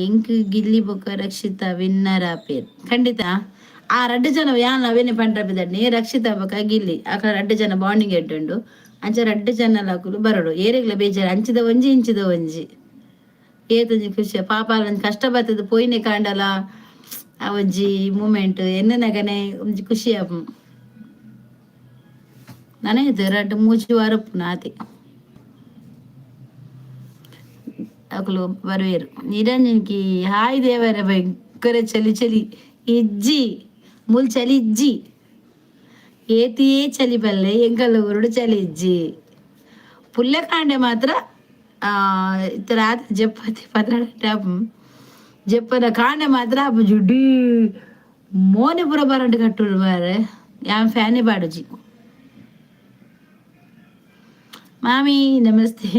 ಎಂಕ್ ಗಿಲ್ಲಿ ಬೊಕ್ಕ ರಕ್ಷಿತಾ ವಿನ್ನರ್ ಆಪೇರ್ ಖಂಡಿತ. ಆ ರಡ್ಡ್ ಜನ ಯಾನ್ ಅವೇನೆ ಪಂಡ್ರ ಪಿದಡ್ನಿ. ರಕ್ಷಿತಾ ಬೊಕ್ಕ ಗಿಲ್ಲಿ ಅಕಲ ರಡ್ಡ್ ಜನ ಬಾಂಡಿಂಗ್ ಎಡ್ಡೆ ಉಂಡು. ಅಂಚ ರಡ್ಡ್ ಜನಲಕುಲು ಬರೊಡು. ಏರೆಗ್ಲ ಬೇಜಾರ್ ಅಂಚಿದ ಒಂಜಿ ಇಂಚಿದ ಒಂಜಿ ಏತೊಂಜಿ ಖುಷಿ. ಪಾಪ ಒಂಜಿ ಕಷ್ಟ ಬತ್ತದ್ ಪೋಯಿನೆ ಕಾಂಡಲ ಆ ಒಂಜಿ ಮೂಮೆಂಟ್ ಎನ್ನನಗನೆ ಒಂಜಿ ಖುಷಿ ಆಪುಂಡು. ನನ ಏತ್ ರಡ್ಡ್ ಮೂಜಿ ವಾರ ಉಪ್ಪುನ ಆತೆ, ಅಕುಲು ಬರುವೆರ್. ನಿರಂಜನ್ಕಿ ಹಾಯ್. ದೇವರ ಭಯಂಕರ ಚಳಿ ಚಳಿ ಇಜ್ಜಿ ಮೂಲು, ಚಳಿ ಇಜ್ಜಿ. ಏತಿಯೇ ಚಳಿ ಬಲ್ಲೆ, ಎಂಕಲ್ನ ಊರುಡು ಚಳಿ ಇಜ್ಜಿ. ಪುಲ್ಯಕಾಂಡೆ ಮಾತ್ರ ಇತ್ತೆ ರಾತ್ರಿ ಜಪ್ಪತಿ 12 ಗಂಟೆ ಆಪುಂಡು. ಜಪ್ಪದ ಕಾಂಡೆ ಮಾತ್ರ ಆಪುಜಿ. ಇಡೀ ಮೋನೆ ಪೂರ ಬರಂಟ್ ಕಟ್ಟುಂಡು ಮಾರ್ರೆ. ಯಾನ್ ಫ್ಯಾನೇ ಪಾಡುಜಿ. ಮಾಮಿ ನಮಸ್ತೆ.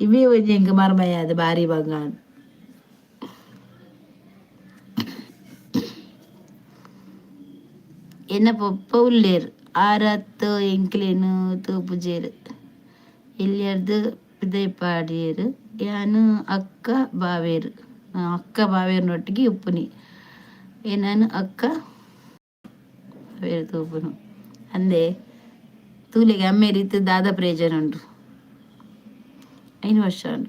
ಇವೇ ಒಂಜಿ ಎಂಕ್ ಮರ್ಮಯ ಆದ್ ಬಾರಿ ಬಂಗಾನ್. ಎನ್ನ ಪೊಪ್ಪ ಉಲ್ಲೆರ್, ಆರತ್ತ್ ಎಂಕ್ಲೆನ್ ತೂಪುಜೆರ್. ಎಲ್ಯರ್ದ್ ಪಿದಯಿ ಪಾಡ್ಯೆರ್. ಯಾನ್ ಅಕ್ಕ ಬಾವೆರ್ ಅಕ್ಕ ಬಾವೆರ್ನೊಟ್ಟಿಗೆ ಉಪ್ಪುನಿ. ಎನನ್ ಅಕ್ಕ ಬಾವೆರ್ ತೂಪುನು. ಅಂದೆ ತೂಲೆಗೆ ಅಮ್ಮೆರ್ ಇತ್ತ್ ದಾದ ಪ್ರಯೋಜನ ಉಂಡು. ಐನ್ ವರ್ಷ ಆಂಡ್,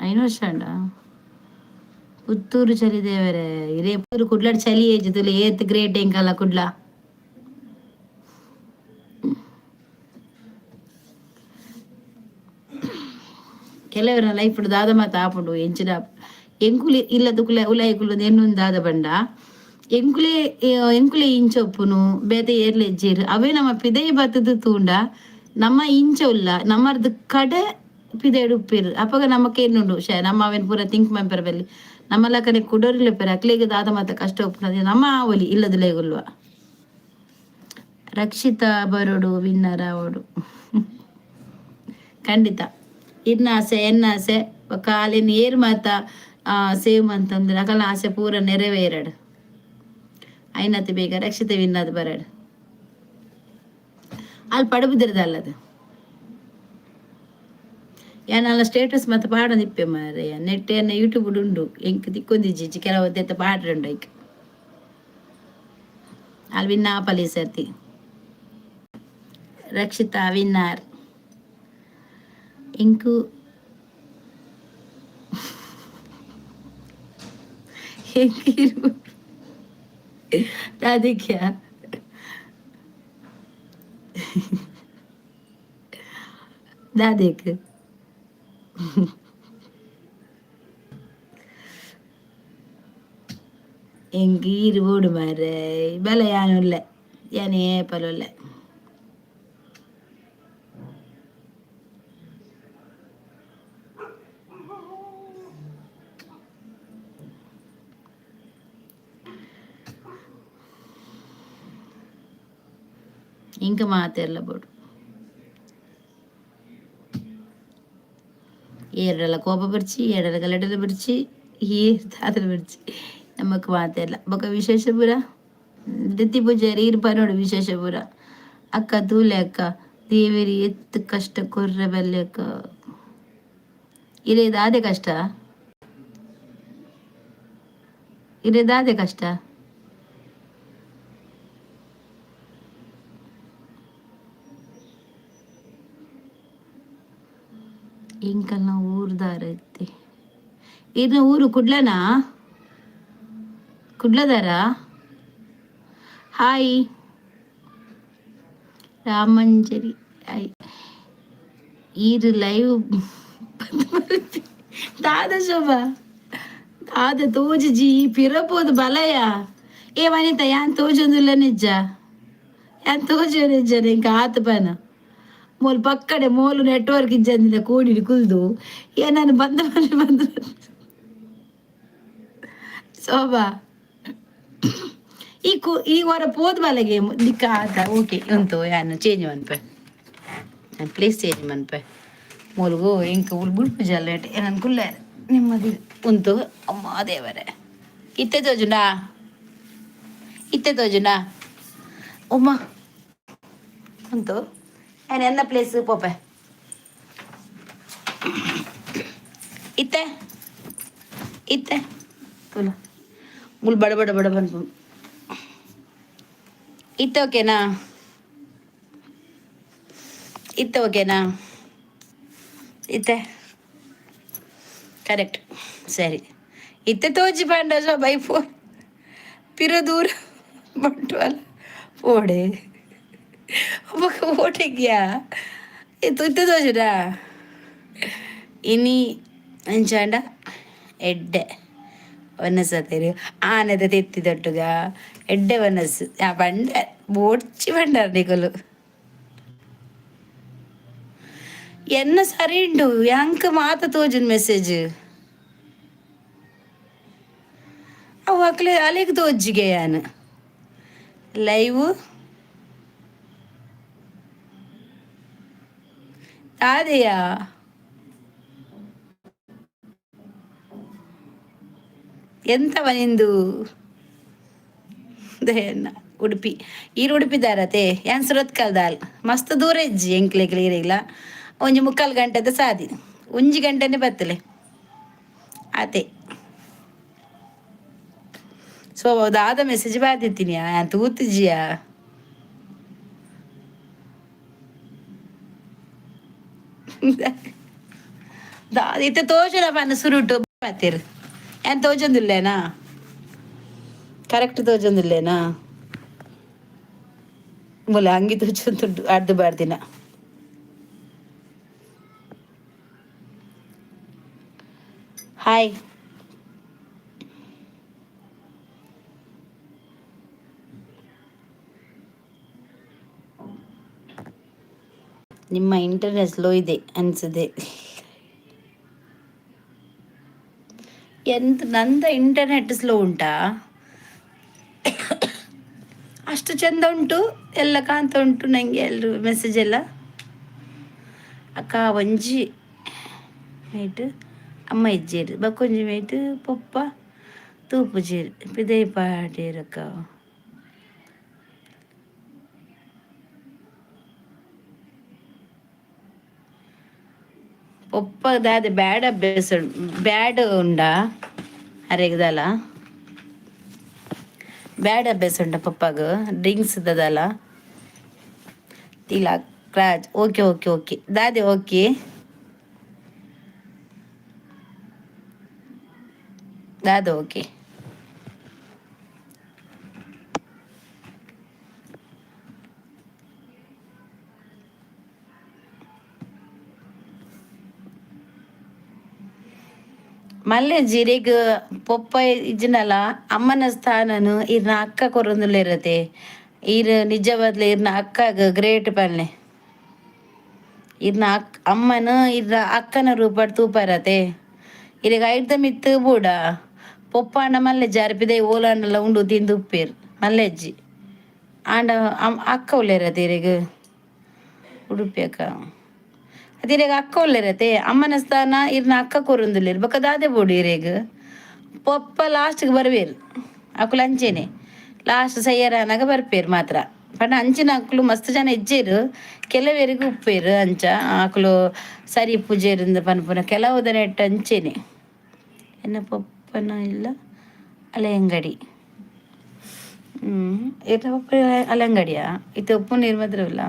ಐನ್ ವರ್ಷ ಆಂಡ. ಪುತ್ತೂರು ಚಳಿ ದೇವರೇ ಇರೇ. ಪುತ್ತೂರು ಕುಡ್ಲಡ್ ಚಳಿ ಏಜ್ ತೂಲೆ. ಏತ್ ಗ್ರೇಟ್ ಎಂಕಲ್ಲ ಕುಡ್ಲ. ಕೆಲವರ ಲೈಫ್ ದಾದ ಮಾತ ಆಪುಂಡು ಎಂಚಿನ. ಎಂಕುಲು ಇಲ್ಲದಕುಲೆ ಉಲಾಯಿಕುಲು ಎನ್ನುಂದು ದಾದ ಪಂಡ, ಎಂಕುಲೆ ಎಂಕುಲೆ ಇಂಚ ಉಪ್ಪುನು, ಬೇತೆ ಏರ್ಲ ಇಜ್ಜೆರ್. ಅವೇ ನಮ್ಮ ಪಿದಯಿ ಬತ್ತುದು ತೂಂಡ ನಮ್ಮ ಇಂಚ ಉಲ್ಲ, ನಮ್ಮರ್ದ್ ಕಡೆ ಪಿದಯಿಡ್ ಉಪ್ಪೆರ್. ಅಪಗ ನಮಕ್ ಎನ್ನುಂಡು ಶೇ ನಮ್ಮ ಅವೆನ್ ಪೂರ ಥಿಂಕ್ ಮನ್ಪೆರೆ ಬಲ್ಲಿ, ನಮ್ಮ ಲಕನೆ ಕುಡೊರಿಲ ಉಪ್ಪೆರ್, ಅಕ್ಲೆಗ್ ದಾದ ಮಾತ ಕಷ್ಟ ಉಪ್ಪುನ ನಮ್ಮ ಆವೊಲಿ ಇಲ್ಲದುಲೈ ಉಲ್ವ. ರಕ್ಷಿತಾ ಬರೊಡು, ವಿನ್ನರ್ ಆವೊಡು ಖಂಡಿತ. ಇರ್ನ ಆಸೆ ಎನ್ನ ಆಸೆ. ಬೊಕ್ಕ ಅಲೆನ್ ಏರ್ ಮಾತ ಸೇವ್ ಮಂತೊಂದುಲ್ಲೆರ್ ಅಕಲ್ನ ಆಸೆ ಪೂರ ನೆರವೇರಡ್. ಆಯಿನಾತ್ ಬೇಗ ರಕ್ಷಿತ ವಿನ್ ಆದ್ ಬರಡ್. ಅಲ್ ಪಡುಬಿದ್ರೆದ ಅಲ್ಲದು. ಯಾನ್ ಅಲ್ಲ ಸ್ಟೇಟಸ್ ಮಾತ ಪಾಡೊಂದಿಪ್ಪೆ ಮಾರ್ರೆ. ನೆಟ್ ಎನ್ನ ಯೂಟ್ಯೂಬ್ ಉಂಡು, ಎಂಕ್ ತಿಕ್ಕೊಂದಿಜ್ಜಿ. ಕೆಲವು ದೆತ್ತ ಪಾಡ್ರೆ ಉಂಡು ಐಕ್. ಅಲ್ ವಿನ್ ಆಪಲ್ ಈ ಸರ್ತಿ. ರಕ್ಷಿತಾ ವಿನ್ನರ್. ಎಂಕು ಎಂಕ್ ದಾದೆಕ್ಯಾ ದಾದೆಕ್ ಎಂಕ್ ಈರ್ ಬೋಡು ಮಾರ್ರೆ. ಬಲೆ, ಯಾನ್ ಉಲ್ಲೆ, ಯಾನ್ ಏಪಲ ಉಲ್ಲೆ. ಎಂಕ್ ಮಾತೆರ್ಲ ಬೋಡು. ಏರ್ಡಲ ಕೋಪ ಬರ್ಚಿ, ಏರ್ಡಲ ಗಲಾಟೆಲ ಬರ್ಚಿ, ಏರ್ ದಾದಲ ಬರ್ಚಿ, ನಮಕ್ ಮಾತೆರ್ಲ. ಬೊಕ ವಿಶೇಷ ಪೂರ ದೆತ್ತಿ ಪೂಜಾರಿ ಈರ್ ಪನೊಡು ವಿಶೇಷ ಪೂರ. ಅಕ್ಕ ತೂಲೆ ಅಕ್ಕ, ದೇವೆರ್ ಏತ್ ಕಷ್ಟ ಕೊರ್ರೆ ಬಲ್ಲೆ ಅಕ್ಕ. ಇರೆ ದಾದೆ ಕಷ್ಟ, ಇರೆ ದಾದೆ ಕಷ್ಟ. ಎಂಕಲ್ನ ಊರ್ದಾರತ್ತೆ. ಈರ್ನ ಊರು ಕುಡ್ಲನಾ? ಕುಡ್ಲದಾರ? Hi Ramanjari, hi. ಈರ್ ಲೈವ್ ದಾದ ಶೋಭಾ, ದಾದ ತೋಜುಜಿ? ಪಿರಪೋದು ಬಲಯ. ಏ ವನಿತ, ಯಾನ್ ತೋಜೊಂದುಲ್ಲ ನಿಜ? ಯಾನ್ ತೋಜು ನಿಜ? ಎಂಕ ಆತ್ ಪನ. ಮೋಲು ಪಕ್ಕಡೆ ಮೋಲು ನೆಟ್ವರ್ಕ್ ಇಜ್ಜಂದಿನ ಕೋಡಿಡ್ ಕುಲ್ದು. ಏ ನಾನು ಬಂದ ಬಂದು ಬಂದು. ಶೋಭಾ, ಈ ಕು ಈ ವಾರ ಪೋದ್ ಬಲಗೆ ದಿಕ್ಕ ಆತ. ಓಕೆ, ಉಂತು, ಯಾನ್ ಚೇಂಜ್ ಮನ್ಪೆ. ನಾನು ಪ್ಲೇಸ್ ಚೇಂಜ್ ಮನ್ಪೆ. ಮೂಲ್ಗು ಎಂಕ್ ಉಲ್ ಬುಡ್ಪುಜಲ್ಲ. ನಾನು ಕುಲ್ಲೆ ನೆಮ್ಮದಿ ಉಂತು. ಅಮ್ಮ ದೇವರೇ, ಇತ್ತೆ ತೋಜುಂಡಾ? ಇತ್ತೆ ತೋಜುಂಡಾ? ಉಮ್ಮ ಉಂತು. ನಾನು ಎನ್ನ ಪ್ಲೇಸ್ ಪೋಪೆ. ಇತ್ತೆ ಇತ್ತೆ ತುಲ ಮುಲ್ ಬಡ ಬಡ ಬಡ ಬಂತು. ಇತ್ತೆ ಓಕೆನಾ? ಇತ್ತೆ ಓಕೆನಾ? ಇತ್ತೆ ಕರೆಕ್ಟ್. ಸರಿ, ಇತ್ತೆ ತೋಜಿ ಪಂಡ. ಬೈ ಫೋನ್ ಪಿರ ದೂರ ಬಂಟ್ವಾಳ ಪೋಡೆ ಬೊಕ ಓಟೆಗ್ಯಾ. ಇತ್ತೆ ತೋಜುಡಾ? ಇನಿ ಅಂಚಾಂಡ ಎಡ್ಡೆ ವನಸತೆರು ಆನೆದ ತೆತ್ತಿ ದೊಟ್ಟುಗ ಎಡ್ಡೆ ವನಸ್. ಆ ಬಂಡೆ ಬೋಡ್ಚಿ ಬಂಡಾರ ನಿಕುಲು. ಎನ್ನ ಸರಿ ಉಂಡು. ಯಾಂಕ್ ಮಾತ ತೋಜುನ್ ಮೆಸೇಜ್. ಅವು ಅಕ್ಲೆ ಅಲೆಗ್ ತೋಜ್ಜಿಗೆ. ಯಾನ್ ಲೈವ್ ದಾದೆಯಾ? ಎಂತವ ನಿಂದು ದಯನ್ನ? ಉಡುಪಿ, ಈರ್ ಉಡುಪಿದಾರತೆ? ಯಾನ್ ಸುರತ್ಕಲ್ ದಾಲ್. ಮಸ್ತ್ ದೂರ ಇಜ್ಜಿ ಎಂಕ್ಲೆಗ್ ಇರೆಗ್ಲ. ಒಂಜಿ ಮುಕ್ಕಾಲು ಗಂಟೆದ ಸಾದಿ. ಒಂಜಿ ಗಂಟೆನೆ ಬತ್ತಲೆ ಆತೆ. ಸೊ ದಾದ ಮೆಸೇಜ್ ಬಾದಿತ್ತೀನಿ? ಯಾನ್ ತೂತುಜಿಯಾ? ಇತ್ತೆ ತೋಜುನ ಪನ್ನ. ಸುರುಟು ಪಾತೆರ್. ಯಾನ್ ತೋಜೊಂದಿಲ್ಲೇನಾ? ಕರೆಕ್ಟ್ ತೋಜೊಂದಿಲ್ಲೇನಾ? ಮೂಲ ಅಂಗಿ ತೋಜೊಂದುಂಡು ಅರ್ಧ ಬಾರ್ದಿನ. ಹಾಯ್. ನಿಮ್ಮ ಇಂಟರ್ನೆಟ್ ಸ್ಲೋ ಇದೆ ಅನ್ಸುತ್ತೆ. ಎಂತ ನಂದ ಇಂಟರ್ನೆಟ್ ಸ್ಲೋ ಉಂಟಾ? ಅಷ್ಟು ಚಂದ ಉಂಟು, ಎಲ್ಲ ಕಾಣ್ತಾ ಉಂಟು ನನಗೆ ಎಲ್ಲರೂ ಮೆಸೇಜ್ ಎಲ್ಲ. ಅಕ್ಕ, ಒಂಜಿ ಮೇಟ್ ಅಮ್ಮ ಇಜ್ಜೇರು, ಬಕ್ಕೊಂಜಿ ಮೇಟ್ ಪೊಪ್ಪ ತೂಪುಜೇರು, ಪಿದೈ ಪಾಡೇರು ಅಕ್ಕ. ಪೊಪ್ಪ ದಾದೆ ಬ್ಯಾಡ್ ಅಭ್ಯಾಸ? ಬ್ಯಾಡ್ ಉಂಡಾ ಅರೆಗ್ದಲ್ಲ? ಬ್ಯಾಡ್ ಅಭ್ಯಾಸ ಉಂಡ ಪಪ್ಪಾಗ? ಡ್ರಿಂಕ್ಸ್ ದದಲ್ಲ? Tilak Raj, okay okay okay. ದಾದೆ ಓಕೆ? ದಾದ ಓಕೆ? ಮಲ್ಲೆ ಜಿರಿಗ್ ಪೊಪ್ಪ ಇಜ್ಜಿನಲ ಅಮ್ಮನ ಸ್ಥಾನನು ಇರ್ನ ಅಕ್ಕ ಕೊರೊಂದುಲ್ಲೆರತೆ. ಈರ್ ನಿಜವಾದ್ಲ ಇರ್ನ ಅಕ್ಕಗ್ ಗ್ರೇಟ್ ಪನ್ಲೆ. ಇರ್ನ ಅಕ್ ಅಮ್ಮನ ಇರ್ನ ಅಕ್ಕನ ರೂಪಡ್ ತೂಪರತೆ. ಇರೆಗ್ ಐಡ್ದ ಮಿತ್ತ್ ಬೋಡ. ಪೊಪ್ಪಾಂಡ ಮಲ್ಲೆ ಜಾರ್ಪಿದೈ ಓಲಾಂಡಲ ಉಂಡು ತಿಂದು ಉಪ್ಪೇರ್ ಮಲ್ಲೆಜ್ಜಿ. ಆಂಡ ಅಕ್ಕ ಉಲ್ಲೆರತೆ ಇರೆಗ್. ಉಡುಪಿ ಅಕ್ಕ. ಅತ್ ಇರೆಗ್ ಅಕ್ಕ ಉಲ್ಲೆರತೆ. ಅಮ್ಮನ ಸ್ಥಾನ ಇರ್ನ ಅಕ್ಕ ಕೊರೊಂದುಲ್ಲೆರ್. ಬೊಕ ದಾದೆ ಬೋಡು ಇರೆಗ್? ಪೊಪ್ಪ ಲಾಸ್ಟ್ಗೆ ಬರ್ವೇರ್. ಅಕುಲು ಅಂಚೆನೆ ಲಾಸ್ಟ್ ಸಯ್ಯರಾನಾಗ ಬರ್ಪೇರ್ ಮಾತ್ರ. ಪಂಡ ಅಂಚಿನ ಅಕುಲು ಮಸ್ತ್ ಜನ ಇಜ್ಜೆರ್. ಕೆಲವೆರಿಗೆ ಉಪ್ಪೇರು ಅಂಚ. ಅಕುಲು ಸರಿ ಪೂಜೆರಿಂದ ಪನ್ಪುನ ಕೆಲವುದ ನೆಟ್ ಅಂಚೆನೆ. ಎನ್ನ ಪೊಪ್ಪನ ಇಲ್ಲ ಅಲೆಯಂಗಡಿ. ಇರ್ನ ಪೊಪ್ಪ ಅಲೆಂಗಡಿಯಾ? ಇತ್ತೆ ಉಪ್ಪು ನೀರು ಮಾತ್ರವಲ್ಲ.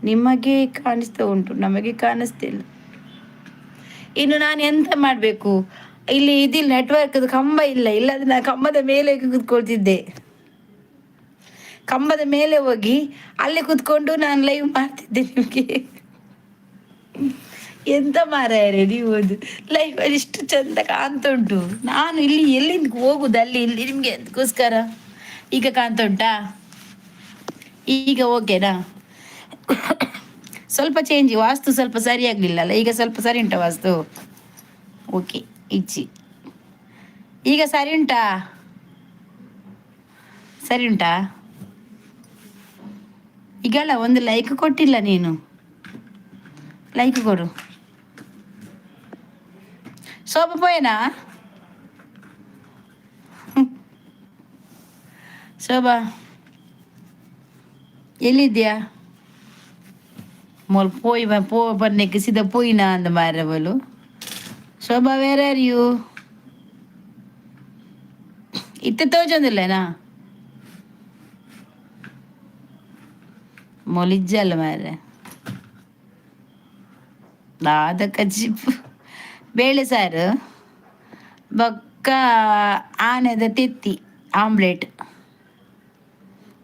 ನಿಮಗೆ ಕಾಣಿಸ್ತಾ ಉಂಟು, ನಮಗೆ ಕಾಣಿಸ್ತಿಲ್ಲ. ಇನ್ನು ನಾನು ಎಂತ ಮಾಡಬೇಕು? ಇಲ್ಲಿ ಇದಿಲ್ಲ, ನೆಟ್ವರ್ಕ್ ಕಂಬ ಇಲ್ಲ. ಇಲ್ಲಾಂದ್ರೆ ನಾನು ಕಂಬದ ಮೇಲೆ ಕೂತ್ಕೊಳ್ತಿದ್ದೆ. ಕಂಬದ ಮೇಲೆ ಹೋಗಿ ಅಲ್ಲೇ ಕೂತ್ಕೊಂಡು ನಾನು ಲೈವ್ ಮಾಡ್ತಿದ್ದೆ ನಿಮಗೆ. ಎಂತ ಮಾರಾಯರೆ ನೀವು? ಅದು ಲೈಫಲ್ಲಿ ಇಷ್ಟು ಚಂದ ಕಾಣ್ತಾ ಉಂಟು. ನಾನು ಇಲ್ಲಿ ಎಲ್ಲಿಂದ ಹೋಗುದು? ಅಲ್ಲಿ ಇಲ್ಲಿ ನಿಮಗೆ ಅದಕ್ಕೋಸ್ಕರ. ಈಗ ಕಾಣ್ತಾ ಉಂಟಾ? ಈಗ ಓಕೆನಾ? ಸ್ವಲ್ಪ ಚೇಂಜ್, ವಾಸ್ತು ಸ್ವಲ್ಪ ಸರಿ ಆಗ್ಲಿಲ್ಲ ಅಲ್ಲ? ಈಗ ಸ್ವಲ್ಪ ಸರಿ ಉಂಟಾ ವಾಸ್ತು? ಓಕೆ, ಇಚ್ಚಿ. ಈಗ ಸರಿ ಉಂಟಾ? ಸರಿ ಉಂಟಾ ಈಗಲ್ಲ? ಒಂದು ಲೈಕ್ ಕೊಟ್ಟಿಲ್ಲ ನೀನು. ಲೈಕ್ ಕೊಡು. ಶೋಭ ಪೋಯನಾ? ಶೋಭಾ, ಎಲ್ಲಿದ್ಯಾ? ಮೊಲ್ ಪೋಯ್ ಪೋ ಪನ್ನೆಕ್ ಸೀದಾ ಪೋಯಿನ ಅಂದ ಮಾರ್ರೆ ಬೋಲು. ಶೋಭಾ, where are you? ಇತ್ತೆ ತೋಜೊಂದಿಲ್ಲೇನಾ? ಮೊಲಿಜ್ಜಲ್ಲ ಮಾರ್ರೆ. ದಾದ ಕಜಿಪು? ಬೇಳೆ ಸಾರು ಬೊಕ್ಕ ಆನೆದ ತೆತ್ತಿ ಆಮ್ಲೆಟ್.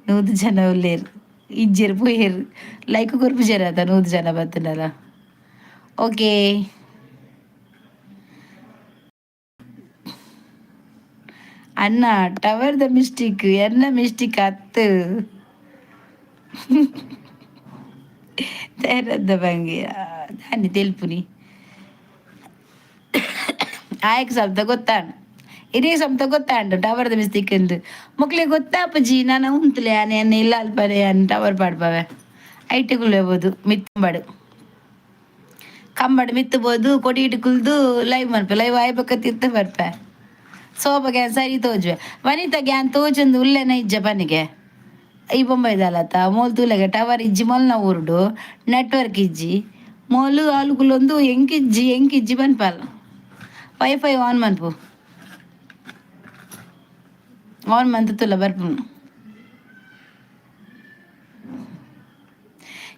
100 ಜನ ಉಲ್ಲೇರು, ಇಜ್ಜೆರ್, ಪೋಯೆರ್. ಲೈಕ್ ಕೊರ್ಪುಜೆರ್ ಅತ 100 ಜನ ಬತ್ತುಂಡಲ. ಓಕೆ ಅಣ್ಣ, ಟವರ್ the mistake, ಎನ್ನ ಮಿಸ್ಟೇಕ್ ಅತ್ತು. ತೇರದ್ದ ಬಂಗೆ ದಾನಿ ತೆಲ್ಪುನಿ. ಆಯಕ್ ಶಬ್ದ ಗೊತ್ತಾಂಡ್, ಇಡೀ ಶಬ್ದ ಗೊತ್ತಾಂಡು ಟವರ್ದ ಮಿಸ್ಟೇಕ್ ಎಂದು. ಮೊಕ್ಲಿಗೆ ಗೊತ್ತಾಪುಜಿ. ನಾನು ಉಂತುಲೆ ಆನೆ ಎನ್ನ ಇಲ್ಲ ಅಲ್ಪನೆ ಅನ್ ಟವರ್ ಪಾಡ್ಪವೆ. ಐಟುಗುಲು ಬೋದು ಮಿತ್ತಂಬಡು ಕಂಬಡ್ ಮಿತ್ತು ಬೋದು ಕೊಡಿ ಕುಲ್ದು ಲೈವ್ ಮನ್ಪೆ. ಲೈವ್ ಆಯ್ಬಕ್ಕ ತಿರ್ತ ಬರ್ಪೆ. ಸೋಪ ಗ್ಯಾನ್ ಸರಿ ತೋಜುವೆ. ವನಿತಾ ಗ್ಯಾನ್ ತೋಜೊಂದು ಉಲ್ಲೆನ ಇಜ್ಜ ಪನಿಗೆ. ಈ ಬೊಂಬೈದಲ್ಲತ್ತ ಮೋಲ್ ತೂಲೆಗೆ ಟವರ್ ಇಜ್ಜಿ. ಮೊಲ್ನ ಊರುಡು ನೆಟ್ವರ್ಕ್ ಇಜ್ಜಿ. ಮೋಲು ಆಲುಕುಲೊಂದು ಎಂಕಿಜ್ಜಿ ಎಂಕಿಜ್ಜಿ ಪನ್ಪಲ್. ವೈಫೈ ಆನ್ ಮನ್ಪು, ಆನ್ ಮಂತ್ ತುಲ್ಲ ಬರ್ಪುನು.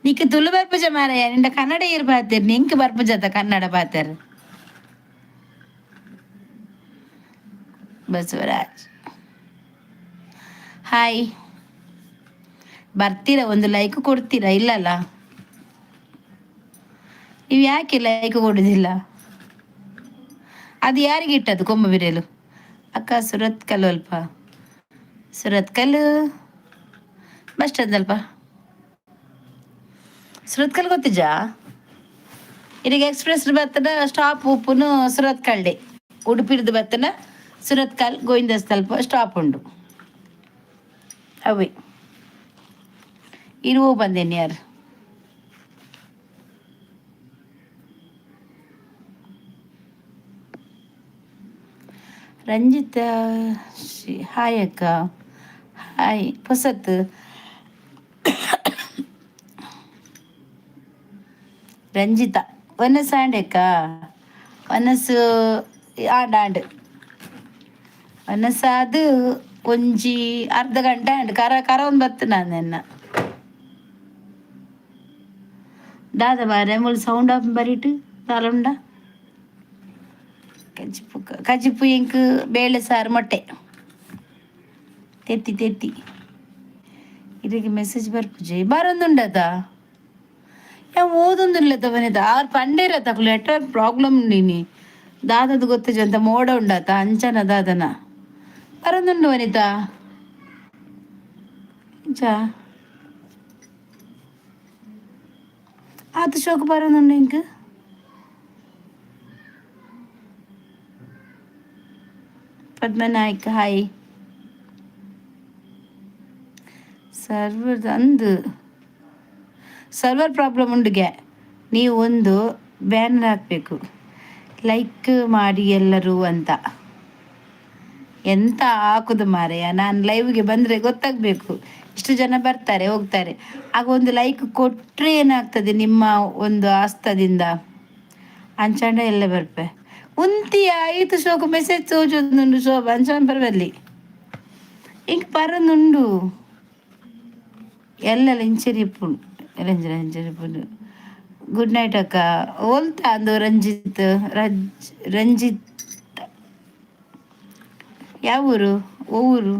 ನಿಕ್ ತುಳು ಬರ್ಪುಜ ಮಾರಾಯ. ನಿಂಡ ಕನ್ನಡ ಏರ್ ಪಾತೆರ್? ನಿಂಕ್ ಬರ್ಪುಜತ ಕನ್ನಡ ಪಾತೆರ್? ಬಸವರಾಜ್, ಹಾಯ್. ಬರ್ತೀರಾ? ಒಂದು ಲೈಕ್ ಕೊಡ್ತೀರಾ? ಇಲ್ಲಲ್ಲ? ನೀವು ಯಾಕೆ ಲೈಕ್ ಕೊಡುದಿಲ್ಲ? ಅದು ಯಾರಿಗೆ ಇಟ್ಟದ್ದು ಕೊಂಬ ಬಿರೇಲು? ಅಕ್ಕ, ಸುರತ್ಕಲ್ ಅಲ್ಪ? ಸುರತ್ಕಲ್ ಬಸ್ ಸ್ಟ್ಯಾಂಡ್ ಅಲ್ಪ. ಸುರತ್ಕಲ್ ಗೊತ್ತಿಜಾ? ಇಲ್ಲಿಗೆ ಎಕ್ಸ್ಪ್ರೆಸ್ ಬರ್ತದ. ಸ್ಟಾಪ್ ಉಪ್ಪುನು ಸುರತ್ಕಲ್ಡೆ. ಉಡುಪಿರ್ದು ಬರ್ತನ ಸುರತ್ಕಲ್ ಗೋವಿಂದಸ್ಥಲ್ಪ ಸ್ಟಾಪ್ ಉಂಡು. ಅವೇ ಇರುವ ಬಂದೇನಿ ಯಾರು? ರಂಜಿತಾ ಹಾಯ್ ಅಕ್ಕ. ಹಾಯ್ ಪೊಸತ್. ರಂಜಿತಾ, ವನಸ್ ಆಂಡ್ ಅಕ್ಕ. ವನಸ್ ಆಂಡ್ ಆಂಡ್ ವನಸಾದ್ ಒಂಜಿ ಅರ್ಧ ಗಂಟೆ ಆಂಡ್. ಕರ ಕರ ಒಂದು ಬತ್ತು ನಾನು. ದಾದ ಬಾರೆ ಮೂಲು ಸೌಂಡ್ ಆಫ್ ಬರಿಟ್ ದಾಲ. ಕಜಿಪು, ಕಜಿಪು ಎಂಕ್ ಬೇಳೆ ಸಾರು, ಮೊಟ್ಟೆ, ತೆತ್ತಿ ತೆತ್ತಿ. ಇದಕ್ಕೆ ಮೆಸೇಜ್ ಬರ್ಪುಜಿ. ಬರೊಂದುಂಡತ? ಯಾ ಓದೊಂದುಲ್ಲ ವನಿತ. ಆರ್ ಪಂಡೇರ ತಕುಲು ನೆಟ್ವರ್ಕ್ ಪ್ರಾಬ್ಲಮ್ ನೀನಿ. ದಾದದು ಗೊತ್ತಿಜ ಅಂತ ಮೋಡ ಉಂಡಾತ ಅಂಚನ ದಾದನ ಬರೊಂದುಂಡು ವನಿತಾ. ಇಂಚ ಆತ ಶೋಕ ಬರೊಂದುಂಡು ಇಂಕ್. ಪದ್ಮನಾಯ್ಕ ಹಾಯ್. ಸರ್ವರ್ ಅಂದು ಸರ್ವರ್ ಪ್ರಾಬ್ಲಮ್ ಉಂಡುಗೆ. ನೀವು ಒಂದು ಬ್ಯಾನರ್ ಹಾಕಬೇಕು, ಲೈಕ್ ಮಾಡಿ ಎಲ್ಲರೂ ಅಂತ. ಎಂತ ಹಾಕುದು ಮಾರಾಯ? ನಾನು ಲೈವ್ಗೆ ಬಂದರೆ ಗೊತ್ತಾಗಬೇಕು. ಇಷ್ಟು ಜನ ಬರ್ತಾರೆ, ಹೋಗ್ತಾರೆ. ಆಗ ಒಂದು ಲೈಕ್ ಕೊಟ್ಟರೆ ಏನಾಗ್ತದೆ ನಿಮ್ಮ ಒಂದು ಆಸ್ತದಿಂದ? ಅಂಚಾಂಡ ಎಲ್ಲ ಬರ್ಪೆ. ಉಂತಿಯ ಐತು ಶೋಕು ಮೆಸೇಜ್ ತೋಜೊಂದುಂಡು ಶೋಭ. ಅಂಚಾಂಡ ಬರವಲ್ಲಿ ಇಂಕ್ ಬರೊಂದುಂಡು. ಎಲ್ಲೆಲ್ಲ ಇಂಚರಿ ಇಪ್ಪುಂಡು, ಎಲ್ಲ ಇಂಚರಿ ಇಪ್ಪುಂಡು. ಗುಡ್ ನೈಟ್ ಅಕ್ಕ. ಓಲ್ತ ಅಂದು ರಂಜಿತ್, ರಜ್ ರಂಜಿತ್, ಯಾವ ಊರು? ಊರು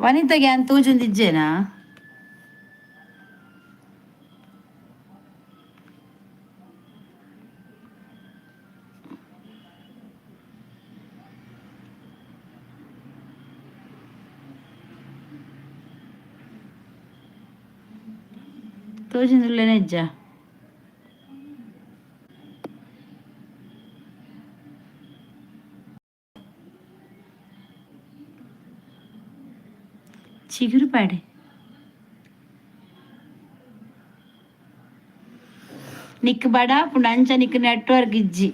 ವನಿತಾಗೆ ಯಾನ್ ತೋಜೊಂದಿಜ್ಜೇನಾ? ತೋಜೊಂದುಲ್ಲೆನ ಇಜ್ಜ? ಚಿಗುರುಪಾಡೆ. ನಿಕ್ ಬಡ ಪುಂಡ ಅಂಚ ನಿಕ್ ನೆಟ್ವರ್ಕ್ ಇಜ್ಜಿ.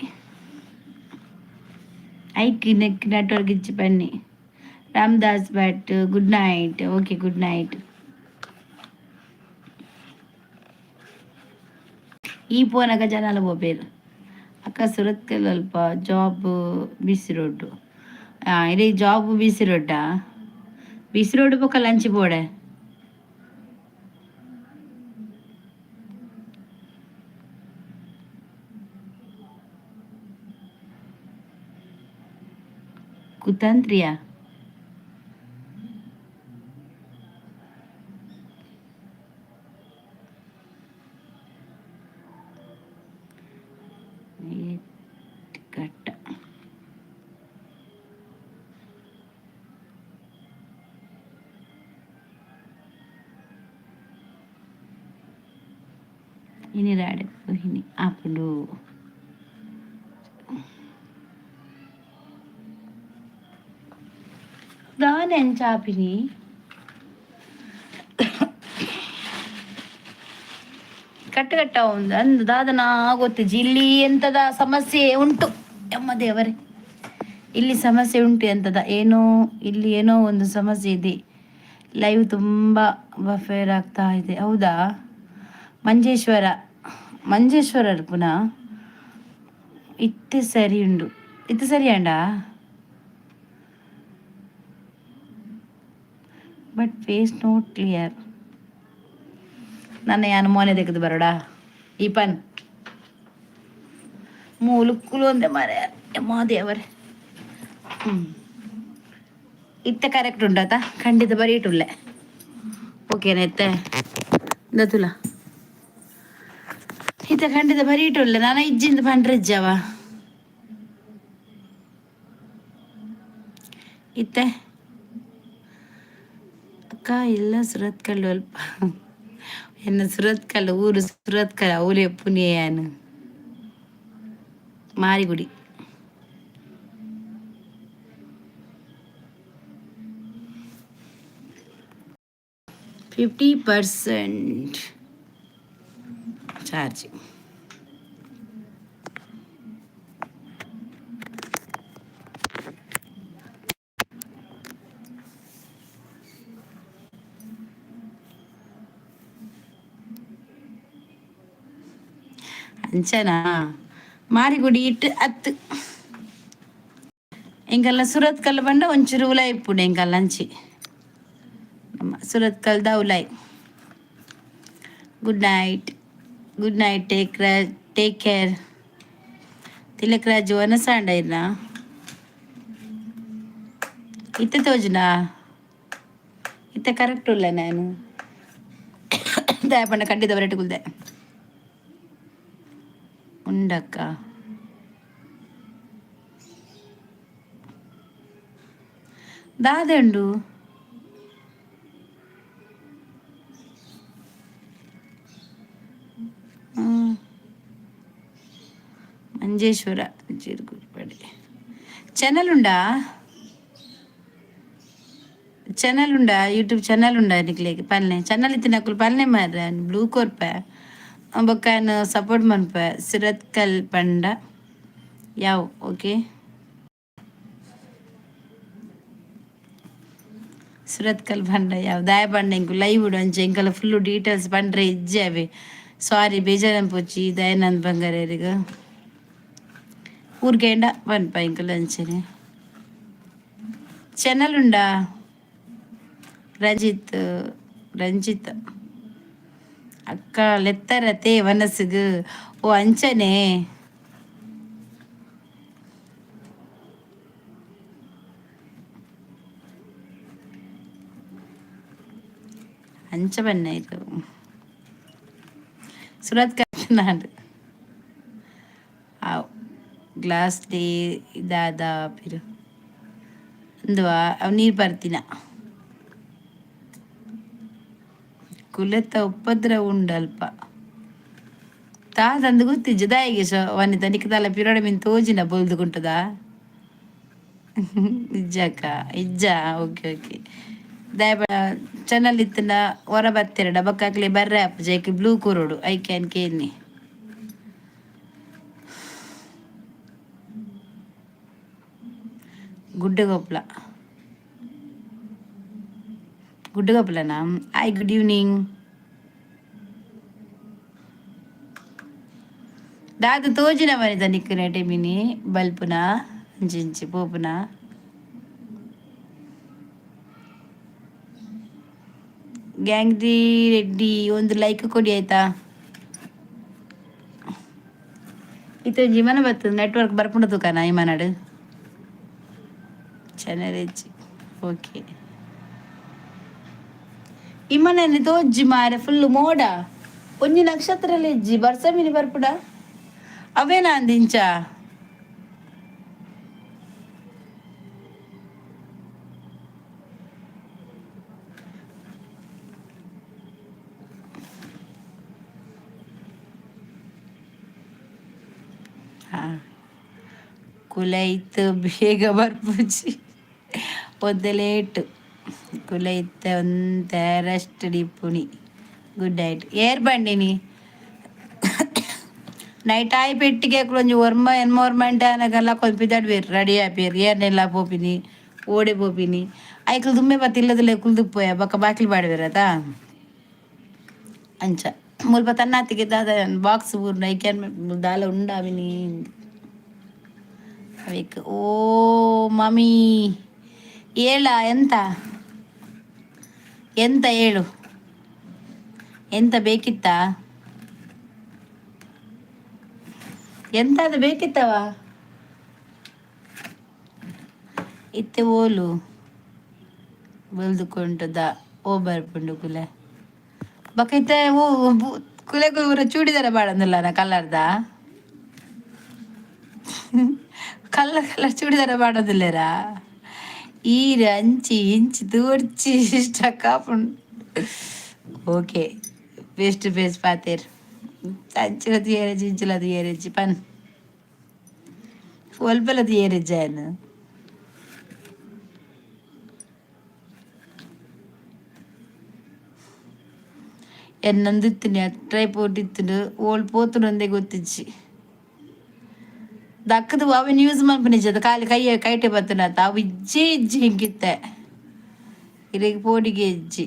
ಐಕ್ ನಿಕ್ ನೆಟ್ವರ್ಕ್ ಇಜ್ಜಿ ಬನ್ನಿ. Ramdas Bhat, good night. Okay, good night. ಈ ಪೋನಗ ಜನಲ ಪೋಪೆರ್. ಅಕ್ಕ, ಸುರತ್ಕಲ್ ಅಲ್ಪ ಜಾಬ್ ಬಿ ಸಿ ರೋಡ್. ಇಡೀ ಜಾಬ್ ಬಿ ಸಿ ರೋಡ್ಡಾ? ಬಿ ಸಿ ರೋಡ್ ಬೊಕ್ಕ ಲಂಚ್ ಬೋಡೆ. ಕುತಂತ್ರಿಯಾ? ಕಟ್ಟ ಇನಿ ರಾಡೆ ಇನಿ ಆಪುಂಡು. ದಾನೆ ಅಂಚ ಆಪಿನಿ? ಕಟ್ಟು ಕಟ್ಟ ಉಂದು ಅಂದು ದಾದನ ಗೊತ್ತಿಜ್ಜಿ. ಇಲ್ಲಿ ಎಂತದ ಸಮಸ್ಯೆ ಉಂಟು. ಎಮ್ಮ ದೇವರೇ, ಇಲ್ಲಿ ಸಮಸ್ಯೆ ಉಂಟು ಎಂತದ ಏನೋ. ಇಲ್ಲಿ ಏನೋ ಒಂದು ಸಮಸ್ಯೆ ಇದೆ. ಲೈವ್ ತುಂಬ ಬಫೇರ್ ಆಗ್ತಾ ಇದೆ. ಹೌದಾ? ಮಂಜೇಶ್ವರ, ಮಂಜೇಶ್ವರ ಪುನಃ. ಇತ್ತೆ ಸರಿ ಉಂಡು. ಇತ್ತೆ ಸರಿ ಅಂಡ, ಬಟ್ ಫೇಸ್ not clear. ನನ್ನ ಯಾನು ಮೋನೆ ತೆಗೆದು ಬರೋಡ? ಈ ಪನ್ ಮೂಲುಕ್ಕುಲು ಒಂದೆ ಮಾರೆ. ಎಮ್ಮ ದೇವರೇ. ಇತ್ತೆ ಕರೆಕ್ಟ್ ಉಂಡಾತ? ಖಂಡಿತ ಬರೀಟುಲ್ಲೆ. ಓಕೆನಾ? ಇತ್ತೆ ದತುಲ ಇತ್ತೆ ಖಂಡಿತ ಬರೀಟುಲ್ಲೆ. ನಾನು ಇಜ್ಜಿಂದ ಪಂಡ್ರೆ ಇಜ್ಜವ. ಇತ್ತೆ ಅಕ್ಕ ಇಲ್ಲ, ಸುರತ್ಕಲ್ಲು ಅಲ್ಪ. ಎನ್ನ ಸುರತ್ಕಲ್ ಊರು ಸುರತ್ಕಲ್. ಅವಲೇ ಪುನಿಯಾನು ಮಾರಿಗುಡಿ. 50% ಚಾರ್ಜ್. ಅಂಚನಾ? ಮಾರಿಗುಡಿ ಇಟ್ಟು ಅತ್ತು. ಎಂಕಲ್ನ ಸುರತ್ಕಲ್ ಬಂಡ ಒಂಚೂರು ಉಲಾಯಿ ಇಪ್ಪುಂಡು. ಎಂಕಲ್ನ ಅಂಚಿ ನಮ್ಮ ಸುರತ್ಕಲ್ದ ಉಲಾಯಿ. Good night, good night, take care. Tilak Raju ವನಸಾಂಡ ಇರ್ನ. ಇತ್ತೆ ತೋಜುನಾ? ಇತ್ತೆ ಕರೆಕ್ಟ್ ಉಲ್ಲ. ನಾನು ದಯಪಂಡ ಖಂಡಿತ ಬರಟು ಕುಲ್ದೆ ಉಂಡಕ್ಕ. ದಾದೆ ಉಂಡು? ಮಂಜೇಶ್ವರ ಚಿರುಕುರಿಪಾಡಿ. ಚಾನಲ್ ಉಂಡಾ? ಚಾನಲ್ ಉಂಡಾ? ಯೂಟ್ಯೂಬ್ ಚಾನಲ್ ಉಂಡಾ ನಿಕ್ಲೆಗ್? ಪನ್ಲೆ. ಚಾನಲ್ ಇತ್ತಿನಕುಲು ಪನ್ಲೆ ಮಾರ್ರೆ. ಬ್ಲೂ ಕೊರ್ಪೆ ಬೊಕ್ಕ ಸಪೋರ್ಟ್ ಮನ್ಪೆ. ಸುರತ್ಕಲ್ ಪಂಡ ಯಾವ್? ಓಕೆ, ಸುರತ್ಕಲ್ ಪಂಡ ಯಾವ್? ದಾಯ ಪಂಡ ಎಂಕು ಲೈವ್ ಅಂಚೆ ಎಂಕಲ ಫುಲ್ಲು ಡೀಟೇಲ್ಸ್ ಪಂಡ್ರೆ ಇಜ್ಜೆ ಅವೆ. ಸಾರಿ, ಬೇಜಾರನ್ಪೊಚ್ಚಿ ದಯಾನಂದ್ ಬಂಗಾರೇರಿಗ. ಊರ್ಗೇಂಡ ಪನ್ಪ ಎಂಕುಲು ಅಂಚನೆ. ಚಾನಲ್ ಉಂಡಾ ರಂಜಿತ್? ರಂಜಿತ್ ಅಕ್ಕ ಲೆತ್ತರತೆ ಮನಸ್ಸಿಗೆ. ಓ ಅಂಚನೆ. ಅಂಚ ಬನ್ನ ಇದು ಸುರತ್ ನಾಡು ಗ್ಲಾಸ್ ಡೇ ದಾದ ಪಿರು ಅಂದುವಾ ಅವು ನೀರು ಬರ್ತಿನ ಕುಲೆತ ಉಪದ್ರ ಉಂಡಲ್ಪ ತಾದಂದು ಗೊತ್ತಿಜ್ಜ ದಾಯಿಗೆ ಸೊ ವನಿತ ನಿಕ್ ದಾಲ ಪಿರೋಡ ಮಿನ್ ತೋಜಿನ ಬೊಲ್ದು ಕುಂಟುದ ಇಜ್ಜಕ್ಕ ಇಜ್ಜ. ಓಕೆ ಓಕೆ, ದಾಯ ಚಾನಲ್ ಇತ್ತಿನ ಹೊರ ಬತ್ತೆರಡ ಬೊಕ್ಕ ಬರ್ರೆ ಅಪ್ಪು ಐಕ್ ಬ್ಲೂ ಕೊರೊಡು ಐಕ್ ಯಾನ್ ಕೇನ್ನಿ. ಗುಡ್ಡೆ ಗೊಪ್ಪಲ ಗುಡ್ಡೆ ಗೊಪ್ಪಲನಾ? Hi, good evening. ದಾದ ತೋಜಿನ ವನಿತ ನಿಕ್ಕ್ ನೆಟೆ ಮಿನಿ ಬಲ್ಪುನ ಅಂಚಿಂಚಿ ಪೋಪುನ. ಗ್ಯಾಂಗ್ರಿ ರೆಡ್ಡಿ ಒಂದು ಲೈಕ್ ಕೊಡಿ ಆಯ್ತಾ. ಇತ್ತೊಂಜಿ ಮನ ಬರ್ತದೆ ನೆಟ್ವರ್ಕ್ ಬರ್ಪುಂಡ ತೂಕನ ಇಮನಡು ಚೆನ್ನಾಗಿ. ಓಕೆ, ಇಮ್ಮನನ್ನು ತೋಜ್ಜಿ ಮಾರೆ, ಫುಲ್ ಮೋಡ, ಒಂಜಿ ನಕ್ಷತ್ರ ಇಜ್ಜಿ. ಬರ್ಸ ಮಿನಿ ಬರ್ಪುಡ ಅವೇನಾ ಅಂದಿಂಚ. ಹಾ ಕುಲೈತ್ ಬೇಗ ಬರ್ಪುಜಿ, ಒಂತೆ ಲೇಟ್. ಕುಲೈತ ಒಂತೆ ರೆಸ್ಟ್ ಡಿಪ್ಪುನಿ. Good night. ಏರ್ ಬಂಡಿನಿ ನೈಟ್ ಆಯಿ ಪೆಟ್ಟಿಗೆ ಒಂಜಿ ಒರ್ಮ ಎನ್ಮ ಒರ್ಮಂಟೆ ಆನಗಲ್ಲ ಕೊಂಚ ಪಿದಾಡ್ಬೇರು ರೆಡಿ ಆಪೇರು. ಏರ್ನೆಲ್ಲ ಪೋಪಿನಿ, ಓಡೆ ಪೋಪಿನಿ? ಐಕ್ಲು ದುಮ್ಮೆ ಬತ್ತಿ ಇಲ್ಲದಲ್ಲೇ ಕುಲ್ದು ಪೋಯ ಬೊಕ್ಕ ಬಾಕಿಲ್ ಬಾಡ್ಬೇರತಾ ಅಂಚ. ಮುಲ್ಪ ತನ್ನಾತಿಗೆ ದಾದ ಬಾಕ್ಸ್ ಊರ್ನ ಐಕ್ಯಾನ್ ದಾಲ ಉಂಡಾವಿನಿ ಅವೇಕ್. ಓ ಮಮ್ಮಿ, ಹೇಳ, ಎಂತ ಎಂತ ಹೇಳು, ಎಂತ ಬೇಕಿತ್ತಾ? ಎಂತಾದ ಬೇಕಿತ್ತವ? ಇತ್ತೆ ಓಲು ಬಲ್ದುಕೊಂಟದ ಓ ಬರ್ಪುಂಡು ಕುಲೆ ಬೊಕ ಇತ್ತೆ ಓ ಕುಲೆ ಊರ ಚೂಡಿದಾರ ಬಾಡಂದಿಲ್ಲ ನಾ ಕಲರ್ದ ಕಲರ್ ಕಲರ್ ಚೂಡಿದಾರ ಬಾಡೋದಿಲ್ಲೇರಾ? ಈರ್ ಅಂಚಿ ಇಂಚಿ ತೂರ್ಚಿ ಸ್ಟಕ್ ಆಪುಂಡು. ಓಕೆ, ಫೇಸ್ ಟು ಫೇಸ್ ಪಾತೆರ್. ಅಂಚಿನ ತೂಯೆರೆಜ್ಜಿ, ಇಂಚಿಲ ತೂಯೆರೆಜ್ಜಿ ಪನ್ ಒಲ್ಪಲ ತೂಯೆರೆಜ್ಜ ಯಾನ್. ಎನ್ನೊಂದು ಇತ್ತಿನಿ ಟ್ರೈಪೋಟ್ ಇತ್ತುಂಡು, ಓಲ್ ಪೋತುಂಡು ಗೊತ್ತಿಜ್ಜಿ. ದಕ್ಕದು ಅವೆನ್ ಯೂಸ್ ಮನ್ಪುನಿಜ್ಜಿ, ಖಾಲಿ ಕೈ ಕೈಟೆ ಬತ್ತುನತ ಅವು ಇಜ್ಜೆ ಇಜ್ಜಿ ಎಂಕಿತ್ತೆ ಇರೆಗ್ ಪೋಡಿಗೆ ಇಜ್ಜಿ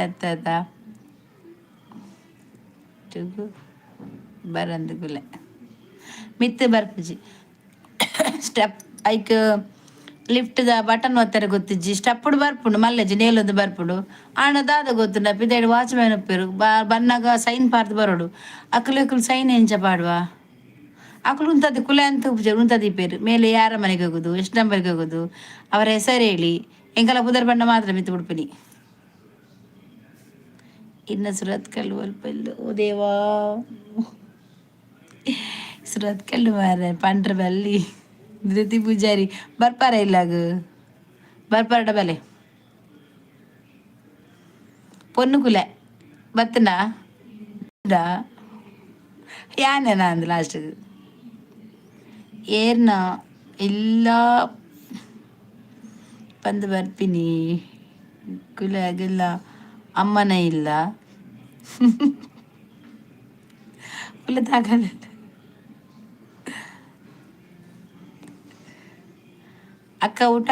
ಅತ್ತ ಬರಂದು ಕುಲೆ ಮಿತ್ತು ಬರ್ಪುಜಿ. ಸ್ಟೆಪ್ ಐಕ್ ಲಿಫ್ಟ್ದ ಬಟನ್ ಒತ್ತೆರೆ ಗೊತ್ತಿಜ್ಜಿ. ಸ್ಟೆಪ್ಪುಡು ಬರ್ಪುಂಡು, ಮಲ್ಲೆಜ್ಜಿ ನೇಲೊಂದು ಬರ್ಪುಂಡು. ಆಂಡ ದಾದ ಗೊತ್ತುಂಡ, ಪಿದಯ್ಡ್ ವಾಚ್ಮ್ಯಾನ್ ಉಪ್ಪೆರು, ಬನ್ನಗ ಸೈನ್ ಪಾಡ್ದ್ ಬರೋಡು. ಅಕುಲು ಇಕುಲು ಸೈನ್ ಎಂಚ ಪಾಡುವ? ಅಕುಲು ಉಂತದು ಕುಲೆ ಅಂತ ಉಪ್ಪುಜೆರ್, ಉಂತದು ಇಪ್ಪೆರ್. ಮೇಲೆ ಯಾರ ಮನೆಗೆ ಹೋಗುದು, ಎಷ್ಟು ನಂಬರ್ಗೆ ಹೋಗುದು, ಅವರ ಹೆಸರು ಹೇಳಿ, ಎಂಕಲ ಪುದರ್ ಬಣ್ಣ ಮಾತ್ರ ಮಿತ್ತು ಬಿಡ್ಪಿನಿ. ಇನ್ನ ಸುರತ್ಕಲ್ ಒಲ್ಪ ಇಲ್ಲ. ಓ ದೇವಾ, ಸುರತ್ಕಲ್ ಮಾರ್ರೆ ಪಂಡ್ರ ಬಲ್ಲಿ. ಧೃತಿ ಪೂಜಾರಿ ಬರ್ಪಾರ ಇಲ್ಲಾಗ? ಬರ್ಪಾರಡ ಬಲೆ ಪೊನ್ನು ಕುಲೆ ಬತ್ತನಾ ಯಾನೇನಾ ಅಂದ್ ಲಾಸ್ಟ್ ಏರ್ನ ಇಲ್ಲ ಪಂದ್ ಬರ್ಪಿನಿ. ಕುಲೆ ಅಗಲ್ಲ ಅಮ್ಮನ ಇಲ್ಲ ಕುಲೆ ತಾಕಲ್ಲ. ಅಕ್ಕ ಊಟ?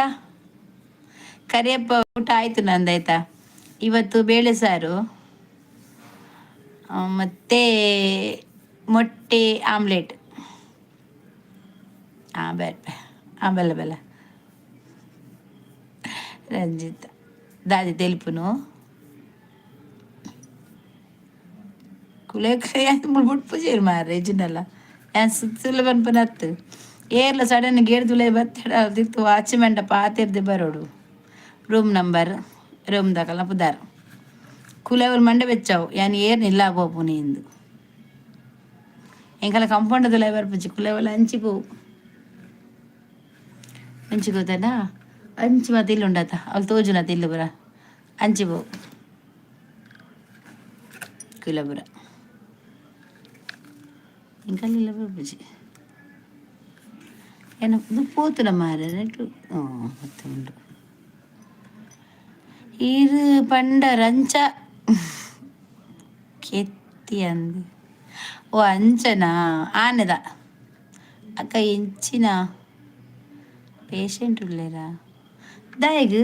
ಕರಿಯಪ್ಪ ಊಟ ಆಯ್ತು ನಂದಾಯ್ತಾ. ಇವತ್ತು ಬೇಳೆ ಸಾರು ಮತ್ತೆ ಮೊಟ್ಟೆ ಆಮ್ಲೆಟ್. ಹಾಂ, ಬೇರೆ ಹಾಂ, ಬೆಲ್ಲ ಬೆಲ್ಲ. ರಂಜಿತ್ ದಾದಿ ತೆಲ್ಪುನು ಕುಲೆ ಬುಡ್ಪುಜೆರ್ ಮಾರ್ರೆ ಇಜ್ಜಿಂಡಲ ಯಾನ್ ಸುತ್ತುಲ ಪನ್ಪುನ ಅತ್ತ್ ಏರ್ಲ ಸಡನ್ ಗೇಟ್ ದುಲೈ ಬತ್ತೆಡ ತಿರ್ತ್ ವಾಚ್ಮ್ಯಾನ್ಡ ಪಾತೆರ್ದ್ ಬರೊಡು ರೂಮ್ ನಂಬರ್ ರೂಮ್ ದಕಲ್ನ ಪುದರ್ ಕುಲೆ ಅವ್ಲು ಮಂಡೆ ಬೆಚ್ಚಾವು ಯಾನ್ ಏರ್ನ ಇಲ್ಲ ಪೋಪುನಿ ಇಂದ್ ಎಂಕಲ್ನ ಕಾಂಪೌಂಡ್ ದುಲೈ ಬರ್ಪುಜಿ ಕುಲೆ ಅವ್ಲು ಅಂಚಿ ಪೋವು ಅಂಚಿ ಗೊತ್ತನಾ ಅಂಚಿ ಮಾತ ಇಲ್ಲ್ ಉಂಡತ ಅವ್ಲು ತೋಜುನತ ಇಲ್ಲ್ ಪೂರ ಅಂಚಿ ಪೋವು ಕುಲೆ ಪೂರ ಎಂಕಲ್ನ ಇಲ್ಲ ಬರ್ಪುಜಿ ಎನ್ನ ಉಂದು ಪೋತುನ ಮಾರ್ರೆ ನೆಟ್ ಗೊತ್ತುಂಡು ಈರ್ ಪಂಡ ರಂಚ ಕೆತ್ತಿ ಅಂದ್ ಓ ಅಂಚನಾ ಆನೆದ ಅಕ್ಕ ಎಂಚಿನ ಪೇಶೆಂಟ್ ಉಲ್ಲೆರಾ ದಾಯೆಗ್.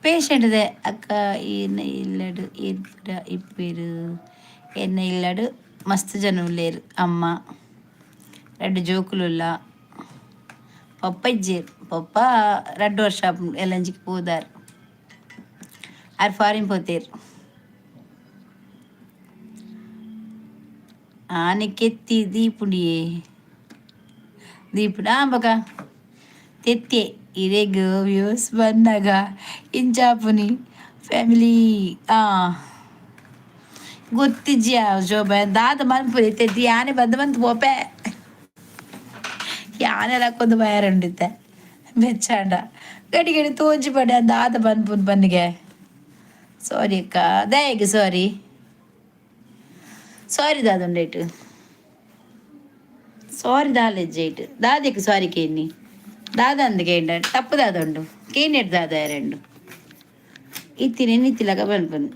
ಪೇಶೆಂಟ್ ದೆ ಅಕ್ಕ ಈರ್ನ ಇಲ್ಲಡ್ ಏರ್ ಪೂರ ಇಪ್ಪುವೆರ್ ಎನ್ನ ಇಲ್ಲಡ್ ಮಸ್ತ್ ಜನ ಉಲ್ಲೆರ್ ಅಮ್ಮ ರಡ್ಡ್ ಜೋಕುಲು ಉಲ್ಲ ಪೊಪ್ಪ ಇಜ್ಜೆರ್ ಪೊಪ್ಪ ರಡ್ಡ್ ವರ್ಷ ಆಪುಂಡು ಎಲ್ಲಂಜಿಗ್ ಪೋದಾರ್ ಆರ್ ಫಾರಿನ್ ಪೋತೆರ್. ಆನೆ ಕೆತ್ತಿ ದೀಪುಂಡಿಯೇ ದೀಪುಂಡು ಆ ಬೊಕ ತೆತ್ತೆ ಇರೆಗ್ ವ್ಯೂಸ್ ಬನ್ನಗ ಇಂಚಾಪುನಿ ಫ್ಯಾಮಿಲಿ ಆ ಗೊತ್ತಿಜ್ಜಿ ಆ ಶೋಭೆ ದಾದ ಮನ್ಪುನಿ ಇತ್ತೆ ಯಾನೆ ಬಂದ್ ಮಂತ್ ಪೋಪೆ ಯಾನೆ ಲಕ್ಕೊಂದು ಬಯರುಂಡು ಇತ್ತೆ ಬೆಚ್ಚಾಂಡ ಗಡಿ ಗಡಿ ತೋಜಿ ಪಡೆ ದಾದ ಪನ್ಪುನು ಪನ್ನಿಗೆ ಸಾರಿ ಅಕ್ಕ ದಾಯೆಗ್ ಸಾರಿ ಸಾರಿ ದಾದ ಉಂಡೇಟ್ ಸಾರಿ ದಾಲ ಇಜ್ಜಿ ದಾದೆಕ್ ಸಾರಿ ಕೇನ್ನಿ ದಾದ ಅಂದ್ ಕೇಂಡ ತಪ್ಪು ದಾದ ಉಂಡು ಕೇನೆಟ್ ದಾದ ಎರಡು ಇತ್ತಿನ ಇತ್ತಿಲಕ ಪನ್ಪುನು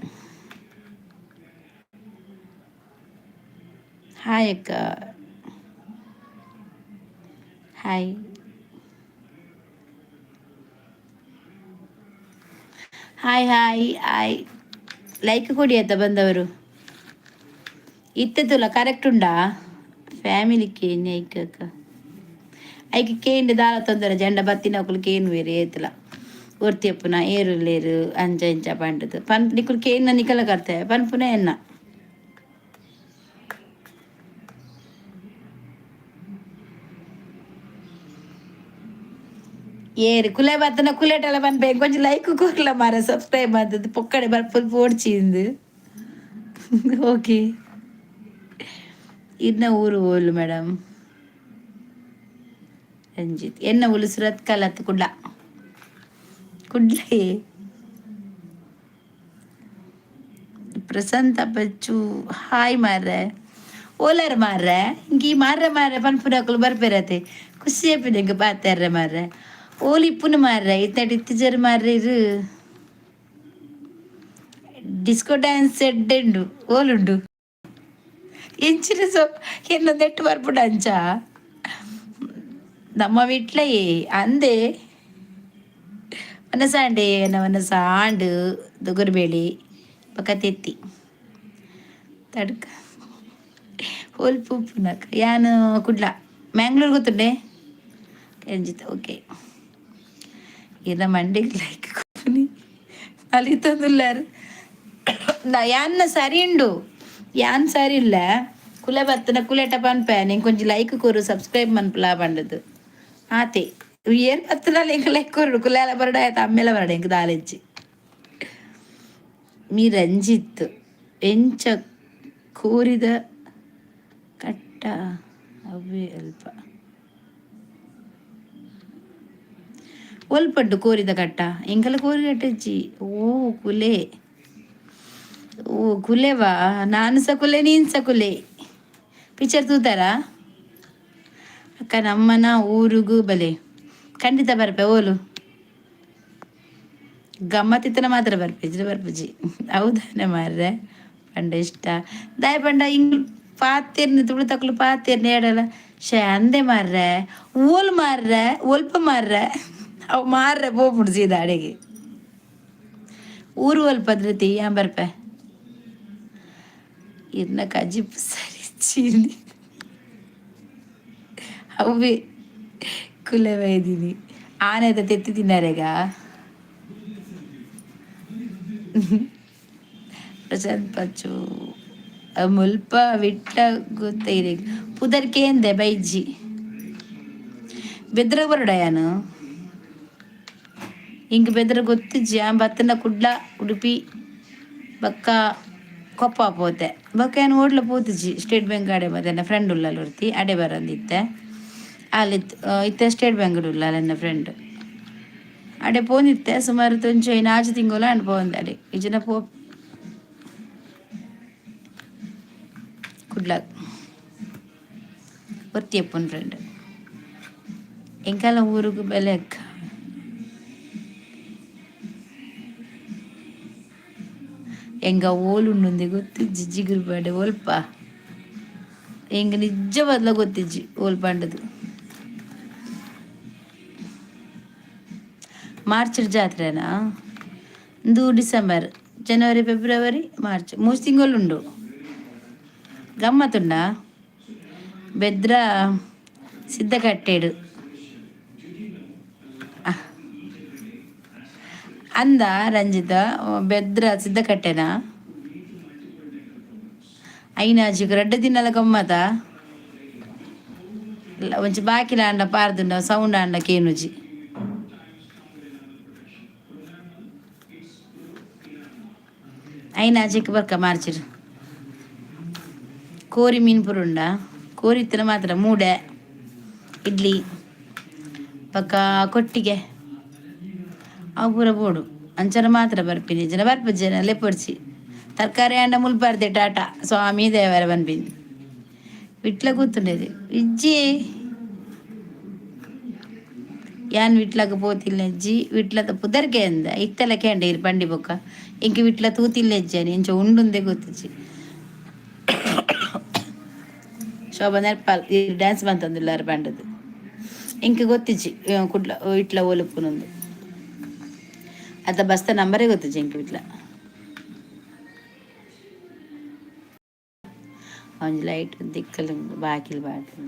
ಹಾಯ್ ಅಕ್ಕ hi hi hi hi like ಕೊಡಿ ಆಯ್ತಾ ಬಂದವರು ಇತ್ತೆ ತೂಲ ಕರೆಕ್ಟ್ ಉಂಡಾ ಫ್ಯಾಮಿಲಿ ಕೇನ್ ಐಕ್ ಅಕ್ಕ ಐಕ್ ಕೇಂಡ್ ದಾಲ ತೊಂದರೆ ಜಂಡ ಬತ್ತಿನಕುಲು ಕೇನುವೆರ್ ಏತ್ಲ ಒರ್ತಿ ಅಪ್ಪುನ ಏರುಲ್ಲೆರ್ ಅಂಚ ಇಂಚ ಪಂಡ್ದ್ ಪನ್ಪ್ ನಿಕುಲು ಕೇನ್ನ ನಿಕಲ ಕರ್ತವ್ಯ ಪನ್ಪುನ ಎನ್ನ. ಏರ್ ಕುಲೆ ಬತ್ತನ ಕುಲೆಟಲ ಪನ್ಪೆ ಒಂಜಿ ಲೈಕ್ ಕೊರ್ಲ ಮಾರ್ರೆ ಸಬ್ಸ್ಕ್ರೈಬ್ ಮಲ್ತ್ದ್ ಪೊಕ್ಕಡೆ ಬರ್ಪುದು ಪೋಡ್ಚಿ ಇಂದ್ ಓಕೆ ಇರ್ನ ಊರು ಓಲು ಮೇಡಮ್ ರಂಜಿತ್ ಎನ್ನ ಊರು ಸುರತ್ಕಲ್ ಅತ್ ಕುಡ್ಲ ಕುಡ್ಲೆ ಪ್ರಶಾಂತ್ ಅಪ್ಪಚ್ಚು ಹಾಯ್ ಮಾರ್ರೆ ಓಲರ್ ಮಾರ್ರೆ ಇಂಕಿ ಮಾರ್ರೆ ಮಾರ್ರೆ ಪನ್ಪುನಕುಲು ಬರ್ಪೆರತೆ ಖುಷಿ ಆಪುಂಡು ಎಂಕ್ ಪಾತೆರ್ರೆ ಮಾರ್ರೆ ಓಲು ಇಪ್ಪುನು ಮಾರ್ರೆ ಇತ್ತಡ್ ಇತ್ತಿಜರ್ ಮಾರ್ರೆ ಇರ್ ಡಿಸ್ಕೋ ಡ್ಯಾನ್ಸ್ ಎಡ್ಡೆ ಉಂಡು ಓಲುಂಡು ಎಂಚಿನ ಸೊ ಎನ್ನ ನೆಟ್ ಬರ್ಪುಂಡು ಅಂಚ ನಮ್ಮ ವಿಟ್ಲಯೇ ಅಂದೆ ವನಸಾಂಡೆ ವನಸ ಆಂಡ್ ದೊಗರ್ಬೇಳಿ ಬೊಕ ತೆತ್ತಿ ತಡ್ಕ ಒಲ್ಪ ಉಪ್ಪುನಕ ಯಾನ್ ಕುಡ್ಲ ಮ್ಯಾಂಗ್ಳೂರ್ ಗೊತ್ತುಂಡೆ ರಂಜಿತ್ ಓಕೆ ಇರ್ನ ಮಂಡೆಗ್ ಲೈಕ್ ಕೊರ್ಪುನಿ ನಲಿತೊಂದುಲ್ಲೆರ್ ಯಾನ್ನ ಸರಿ ಉಂಡು ಯಾನ್ ಸರಿ ಉಲ್ಲೆ ಕುಲೆ ಬತ್ತುಂಡ ಕುಲೆಟ ಪನ್ಪೆ ಎಂಕೊಂಜಿ ಲೈಕ್ ಕೊರು ಸಬ್ಸ್ಕ್ರೈಬ್ ಮನ್ಪುಲ ಪಂಡುದು ಆತೆ ಏರ್ ಬತ್ತುಂಡಲ ಎಂಕ್ ಲೈಕ್ ಕೊರೊಡು ಕುಲೆಲ ಬರೊಡು ಆಯ್ತು ಅಮ್ಮೆಲ ಬರೊಡು ಎಂಕ್ ದಾಲ ಇಜ್ಜಿ ಮಿ ರಂಜಿತ್ ಎಂಚ ಕೋರಿದ ಕಟ್ಟ ಅವ್ವೆ ಅಲ್ಪ ಒಲ್ಪಡ್ಡು ಕೋರಿದ ಕಟ್ಟ ಎಂಕಲ ಕೋರಿ ಕಟ್ಟ ಇಜ್ಜಿ ಓ ಕುಲೆ ಓ ಕುಲೆವಾ ನಾನು ಸ ಕುಲೆ ನೀನ್ ಸ ಕುಲೆ ಪಿಕ್ಚರ್ ತೂತಾರಾ ಅಕ್ಕ ನಮ್ಮನ ಊರುಗು ಬಲೆ ಖಂಡಿತ ಬರ್ಪೆ ಓಲು ಗಮ್ಮತ್ತಿತ್ತನ ಮಾತ್ರ ಬರ್ಪೆ ಇಜ್ಜಿಡ ಬರ್ಪುಜಿ ಹೌದಾನೆ ಮಾರ್ರೆ ಪಂಡ ಇಷ್ಟ ದಾಯೆ ಪಂಡ ಇಂಗ್ ಪಾತೆರ್ನ ತುಳುತಕ್ಲು ಪಾತೆರ್ನ ಏಡಲ ಶೇ ಅಂದೆ ಮಾರ್ರೆ ಓಲ್ ಮಾರ್ರೆ ಒಲ್ಪ ಮಾರ್ರೆ ಅವು ಮಾರ್ರೆ ಪೋಪುಂಡು ಸೀದಾ ಅಡೆಗೆ ಊರು ಒಲ್ಪ ಧೃತಿ ಯಾನ್ ಬರ್ಪೆ ಇರ್ನ ಕಜಿಪು ಸರಿ ಇಜ್ಜಿ ಅವ್ವೆ ಕುಲೆ ಬೈದಿನಿ ಆನೆದ ತೆತ್ತಿ ತಿನ್ನರೆಗ. ಪ್ರಶಾಂತ್ ಪಚ್ಚು ಮುಲ್ಪ ವಿಟ್ಲ ಗೊತ್ತ ಇರೆಗ್? ಪುದರ್ ಕೇಂದೆ ಬೈಜಿ. ಬೆದ್ರ ಬರಡಯಾನು ಇಂಕ್ ಬೆದ್ರ ಗೊತ್ತಿಜ್ಜಿ. ಆನ್ ಬತ್ತನ ಕುಡ್ಲ, ಉಡುಪಿ ಬೊಕ್ಕ ಕೊಪ್ಪ ಪೋತೆ. ಬೊಕ್ಕ ಯಾನ್ ಓಡ್ಲ ಪೋತಿಜಿ. ಸ್ಟೇಟ್ ಬ್ಯಾಂಕ್ ಅಡೆ ಬತ್ತೆ. ಫ್ರೆಂಡ್ ಉಲ್ಲಲ್ ಒರ್ತಿ, ಅಡೆ ಬರಂದಿತ್ತೆ. ಆಲ್ ಇತ್ತೆ ಸ್ಟೇಟ್ ಬ್ಯಾಂಕ್ ಉಲ್ಲಲ್ ಎನ್ನ ಫ್ರೆಂಡ್. ಅಡೆ ಪೋಂದಿತ್ತೆ ಸುಮಾರು ಒಂಜಿ 5-6 ತಿಂಗಳು ಅಂಡ್ ಪೋಂದೆ ಅಡೆ. ಇಜ್ಜಿಂಡ ಪೋ ಕುಡ್ಲ ಒರ್ತಿ ಅಪ್ಪನ್ ಫ್ರೆಂಡ್. ಎಂಕಲ್ನ ಊರುಗು ಬೆಲೆ ಅಕ್ಕ. ಎಂಕ ಓಲುಂಡುಂದೆ ಗೊತ್ತಿಜ್ಜಿ. ಜಿಗುರು ಪಾಡೆ ಒಲ್ಪ ಎಂಕ್ ನಿಜವಾದ್ಲ ಗೊತ್ತಿಜ್ಜಿ ಓಲ್ ಪಂಡದು. ಮಾರ್ಚ್ ಜಾತ್ರೆನಾ? ಇಂದು ಡಿಸೆಂಬರ್, ಜನವರಿ, ಫೆಬ್ರವರಿ, ಮಾರ್ಚ್, 3 ತಿಂಗಳುಂಡು. ಗಮ್ಮತ್ತುಂಡಾ? ಬೆದ್ರ ಸಿದ್ದಕಟ್ಟೆಡು ಅಂದ ರಂಜಿತ. ಬೆದ್ರ ಸಿದ್ದಕಟ್ಟೆನಾ? ಐನಾಜಿಗ್ 2 ದಿನಲ ಗಮ್ಮತ. ಒಂಜಿ ಬಾಕಿಲ ಆಂಡ ಪಾರ್ದುಂಡ ಸೌಂಡ್ ಆಂಡ ಕೇನುಜಿ. ಐನಾಜಿಕ್ ಬರ್ಕ ಮಾರ್ಚಿರ್. ಕೋರಿ ಮೀನ್ ಪುರುಂಡ? ಕೋರಿ ಇತ್ತಿನ ಮಾತ್ರ ಮೂಡೆ, ಇಡ್ಲಿ ಬೊಕ್ಕ ಕೊಟ್ಟಿಗೆ ಅವು ಪೂರ ಬೋಡು. ಅಂಚನ ಮಾತ್ರ ಬರ್ಪಿನಿ. ಜನ ಬರ್ಪುಜನ ಲೆಪ್ಪೊಡ್ಚಿ. ತರಕಾರಿ ಆಂಡ ಮುಲ್ಪರ್ದೆ ಟಾಟಾ ಸ್ವಾಮಿ ದೇವರ ಪನ್ಪಿನಿ. ವಿಟ್ಲ ಕೂತುಂಡೇರಿ ಇಜ್ಜಿ. ಯಾನ್ ವಿಟ್ಲಗ್ ಪೋತಿಲ್ಲ ಇಜ್ಜಿ. ವಿಟ್ಲದ ಪುದರ್ಗೆ ಅಂದ ಇತ್ತೆಲ ಕೇಂಡ ಇರ್ ಪಂಡಿ ಬೊಕ್ಕ. ಎಂಕ್ ವಿಟ್ಲ ತೂತಿಲ್ಲ ಇಜ್ಜಾನಿ. ಎಂಚ ಉಂಡುಂದೆ ಗೊತ್ತಿಜ್ಜಿ. ಶೋಭಾ ನೆರ್ಪಾಲ್ ಈ ಡ್ಯಾನ್ಸ್ ಮಂತೊಂದುಲ್ಲಾರ್ ಪಂಡದು. ಎಂಕ್ ಗೊತ್ತಿಜ್ಜಿ ಕುಡ್ಲ ವಿಟ್ಲ ಓಲುಪ್ಪುನುಂದು. ಅತ್ತ ಬಸ್ತ ನಂಬರೇ ಗೊತ್ತಿಜ್ಜಿ ಎಂಕ್ ವಿಟ್ಲ. ಒಂಜಿ ಲೈಟ್ ದಿಕ್ಕಲ್ ಬಾಕಿಲ್ ಬಾಕಿಲ್.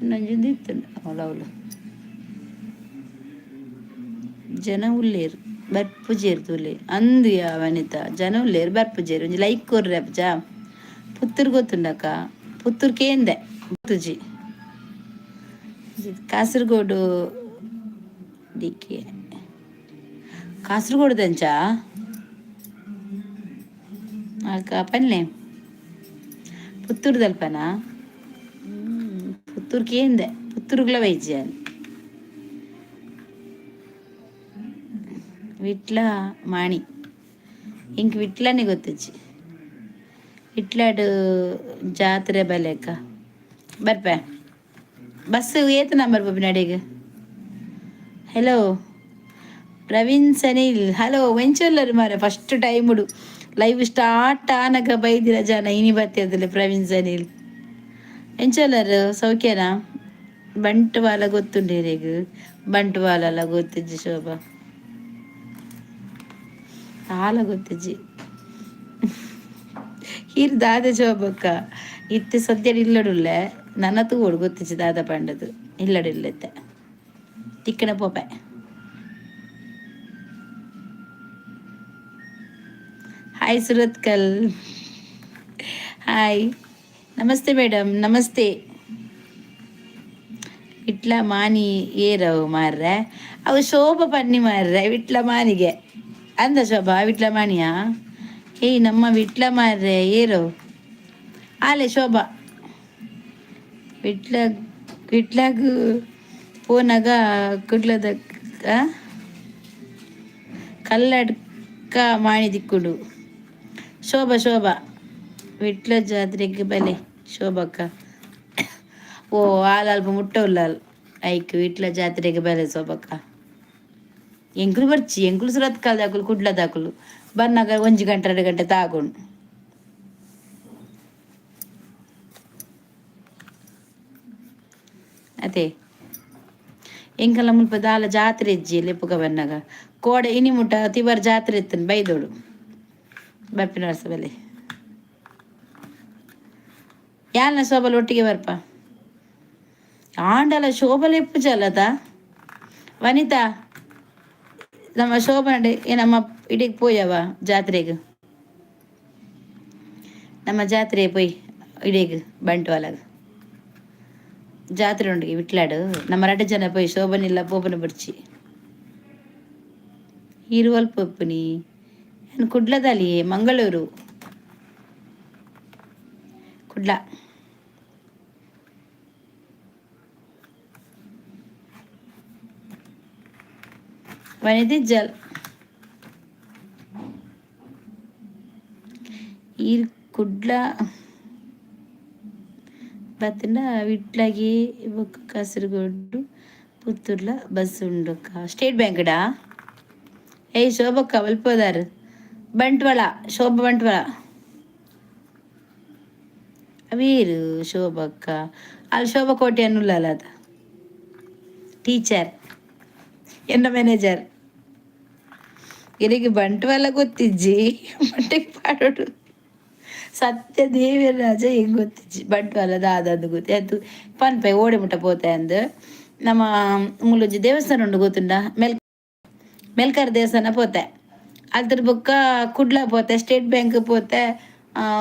ಇನ್ನೊಂಜಿ ಇತ್ತುಂಡು ಅವ್ಲು. ಜನ ಉಲ್ಲೇರು, ಬರ್ಪುಜೆರ್ ತೂಲೆ. ಅಂದು ಯಾ ವನಿತಾ, ಜನ ಉಲ್ಲೇರು, ಬರ್ಪುಜೆರ್. ಒಂಜಿ ಲೈಕ್ ಕೊರ್ರೆ ಅಪ್ಜ. ಪುತ್ತೂರು ಗೊತ್ತುಂಡಕ್ಕ? ಪುತ್ತೂರು ಕೇಂದೆ, ಗೊತ್ತುಜಿ. ಕಾಸರಗೋಡು ಡಿಕೆ ಕಾಸರಗೋಡು ದಂಚ ಅಕ್ಕ ಪನ್ಲೆ. ಪುತ್ತೂರು ದಲ್ಪನಾ? ಪುತ್ತೂರು ಕೇಂದೆ, ಪುತ್ತೂರುಗ್ಲ ಬೈಜಿ. ವಿಟ್ಲ ಮಾಣಿ. ಇಂಕ್ ವಿಟ್ಲನೇ ಗೊತ್ತಿಜ್ಜಿ. ವಿಟ್ಲಾಡ್ ಜಾತ್ರೆ ಬಲೆಕ ಬರ್ಪೆ. ಬಸ್ ಏತ್ ನಂಬರ್ ಪೋಪಿನ ಅಡೆಗ್? Hello Praveen Sanil, hello. ಎಂಚೊಲ್ಲರು ಮಾರೆ? ಫಸ್ಟ್ ಟೈಮುಡು ಲೈವ್ ಸ್ಟಾರ್ಟ್ ಆನಗ ಬೈದಿರ ಜನ ಇನಿ ಬತ್ತಿರದಿಲ್ಲ. ಪ್ರವೀಣ್ ಸನಿಲ್, ಎಂಚೊಲ್ಲರು? ಸೌಖ್ಯನಾ? ಬಂಟ್ವಾಳ ಗೊತ್ತುಂಡು ಬಂಟ್ವಾಳಲ? ಗೊತ್ತಿಜ್ಜಿ ಶೋಭಾ, ಆಲ ಗೊತ್ತಿಜ್ಜಿ. ಈರ್ ದಾದ ಶೋಭಕ್ಕ? ಇತ್ತೆ ಸದ್ಯ ಇಲ್ಲಡುಲ್ಲೆ. ನನ್ನ ತೂವೊಡು, ಗೊತ್ತಿಜ್ಜಿ ದಾದ ಪಂಡದು. ಇಲ್ಲಡಿಲ್ಲ ಇತ್ತೆ, ತಿಕ್ಕಣ ಪೋಪೆ. Hi Surathkal, hi. ನಮಸ್ತೆ ಮೇಡಮ್, ನಮಸ್ತೆ. ವಿಟ್ಲ ಮಾನಿ ಏರವು ಮಾರ್ರೆ? ಅವು ಶೋಭ ಪನ್ನಿ ಮಾರ್ರೆ ವಿಟ್ಲ ಮಾನಿಗೆ ಅಂದ. ಶೋಭಾ ವಿಟ್ಲ ಮಾನಿಯಾ? ಏಯ್, ನಮ್ಮ ವಿಟ್ಲ ಮಾರ್ರೆ ಏರು ಆಲೆ ಶೋಭಾ. ವಿಟ್ಲ ವಿಟ್ಲಾಗ ಪೋನಾಗ ಕುಡ್ಲದ ಕಲ್ಲಡ್ಕ ಮಾಣಿ ದಿಕ್ಕುಡು. ಶೋಭಾ, ಶೋಭಾ ವಿಟ್ಲ ಜಾತ್ರೆಗೆ ಬಲೆ ಶೋಭಕ್ಕ. ಓ ಆಲ್ ಅಲ್ಪ ಮುಟ್ಟ ಉಲ್ಲಾಲ್. ಐಕ್ ವಿಟ್ಲ ಜಾತ್ರೆಗೆ ಬಲೆ ಶೋಭಕ್ಕ. ಎಂಕುಲು ಬರ್ಚಿ. ಎಂಕುಲು ಸುರತ್ಕಲ್ ಕುಡ್ಲದಾಕುಲು. ಬನ್ನಾಗ 1 ಗಂಟೆ 2 ಗಂಟೆ ತಾಗೊಂಡು. ಅದೇ ಎಂಕಲ್ಲ ಮುಲ್ಪ ದಾಲ ಜಾತ್ರೆ ಇಜ್ಜಿ. ಲೆಪ್ಪುಗ ಬನ್ನಾಗ ಕೋಡೆ ಇನಿ ಮುಟ್ಟ ತಿವರ್ ಜಾತ್ರೆ ಇತ್ತನ್ ಬೈದೋಡು. ಬರ್ಪಿನ ವರ್ಷ ಬಲೆ. ಯಾಲ್ನ ಶೋಭಲ್ ಒಟ್ಟಿಗೆ ಬರ್ಪ. ಆಂಡಲ ಶೋಭಲ ಇಪ್ಪುಜಲ್ಲದ ವನಿತಾ. ನಮ್ಮ ಶೋಭನಡೆ ನಮ್ಮ ಇಡೀ ಪೋಯವ ಜಾತ್ರೆಗೆ. ನಮ್ಮ ಜಾತ್ರೆ ಪೋಯ್ ಇಡೀಗ್ ಬಂಟ್ವಾಳಗ್ ಜಾತ್ರೆ ಉಂಡು ವಿಟ್ಲಾಡು. ನಮ್ಮ ರಡ್ಡ್ ಜನ ಪೋಯ್ ಶೋಭನಿಲ್ಲ ಪೋಪನ ಬುಡ್ಚಿ. ಇರುವಲ್ ಪೋಪುನಿ ಯಾನ್ ಕುಡ್ಲದಾಲಿಯೇ. ಮಂಗಳೂರು, ಕುಡ್ಲ. ವನಿತಿಜ್ಜಲ್. ಈರ್ ಕುಡ್ಲ ಬತ್ತ್ಂಡ ವಿಟ್ಲಗೆ ಬೊಕ್ಕ ಕಾಸರಗೋಡು ಪುತ್ತೂರ್ಲ ಬಸ್ ಉಂಡುಕ್ಕ. ಸ್ಟೇಟ್ ಬ್ಯಾಂಕ್ಡಾ? ಏಯ್ ಶೋಭಕ್ಕ, ಒಲ್ಪೋದಾರ್? ಬಂಟ್ವಾಳ, ಶೋಭ ಬಂಟ್ವಾಳ. ಅವೇರು ಶೋಭಕ್ಕ? ಅಲ್ಲಿ ಶೋಭಾ ಕೋಟೆ ಅನ್ನುಲ್ಲಲ್ಲ ಅದ ಟೀಚರ್ ಎನ್ನ ಮ್ಯಾನೇಜರ್. ಇರೆಗ್ ಬಂಟ್ವಾಳ ಗೊತ್ತಿಜ್ಜಿ ಮಂಡೆಗ್ ಪಾಡೊಡು. ಸತ್ಯ ದೇವೆರ್ ರಾಜ, ಎಂಕ್ ಗೊತ್ತಿಜ್ಜಿ ಬಂಟ್ವಾಳ ದಾದಂದ್ ಗೊತ್ತಿ ಅದು ಪನ್ಪೆ ಓಡೆ ಮುಟ್ಟ ಪೋತೆ ಅಂದ್. ನಮ್ಮ ಮೂಲೊಂಜಿ ದೇವಸ್ಥಾನ ಉಂಡು ಗೊತ್ತುಂಡ? ಮೆಲ್ಕಾರ್ ದೇವಸ್ಥಾನ ಪೋತೆ. ಅಲ್ತುರ್ ಬೊಕ್ಕ ಕುಡ್ಲ ಪೋತೆ, ಸ್ಟೇಟ್ ಬ್ಯಾಂಕ್ ಪೋತೆ,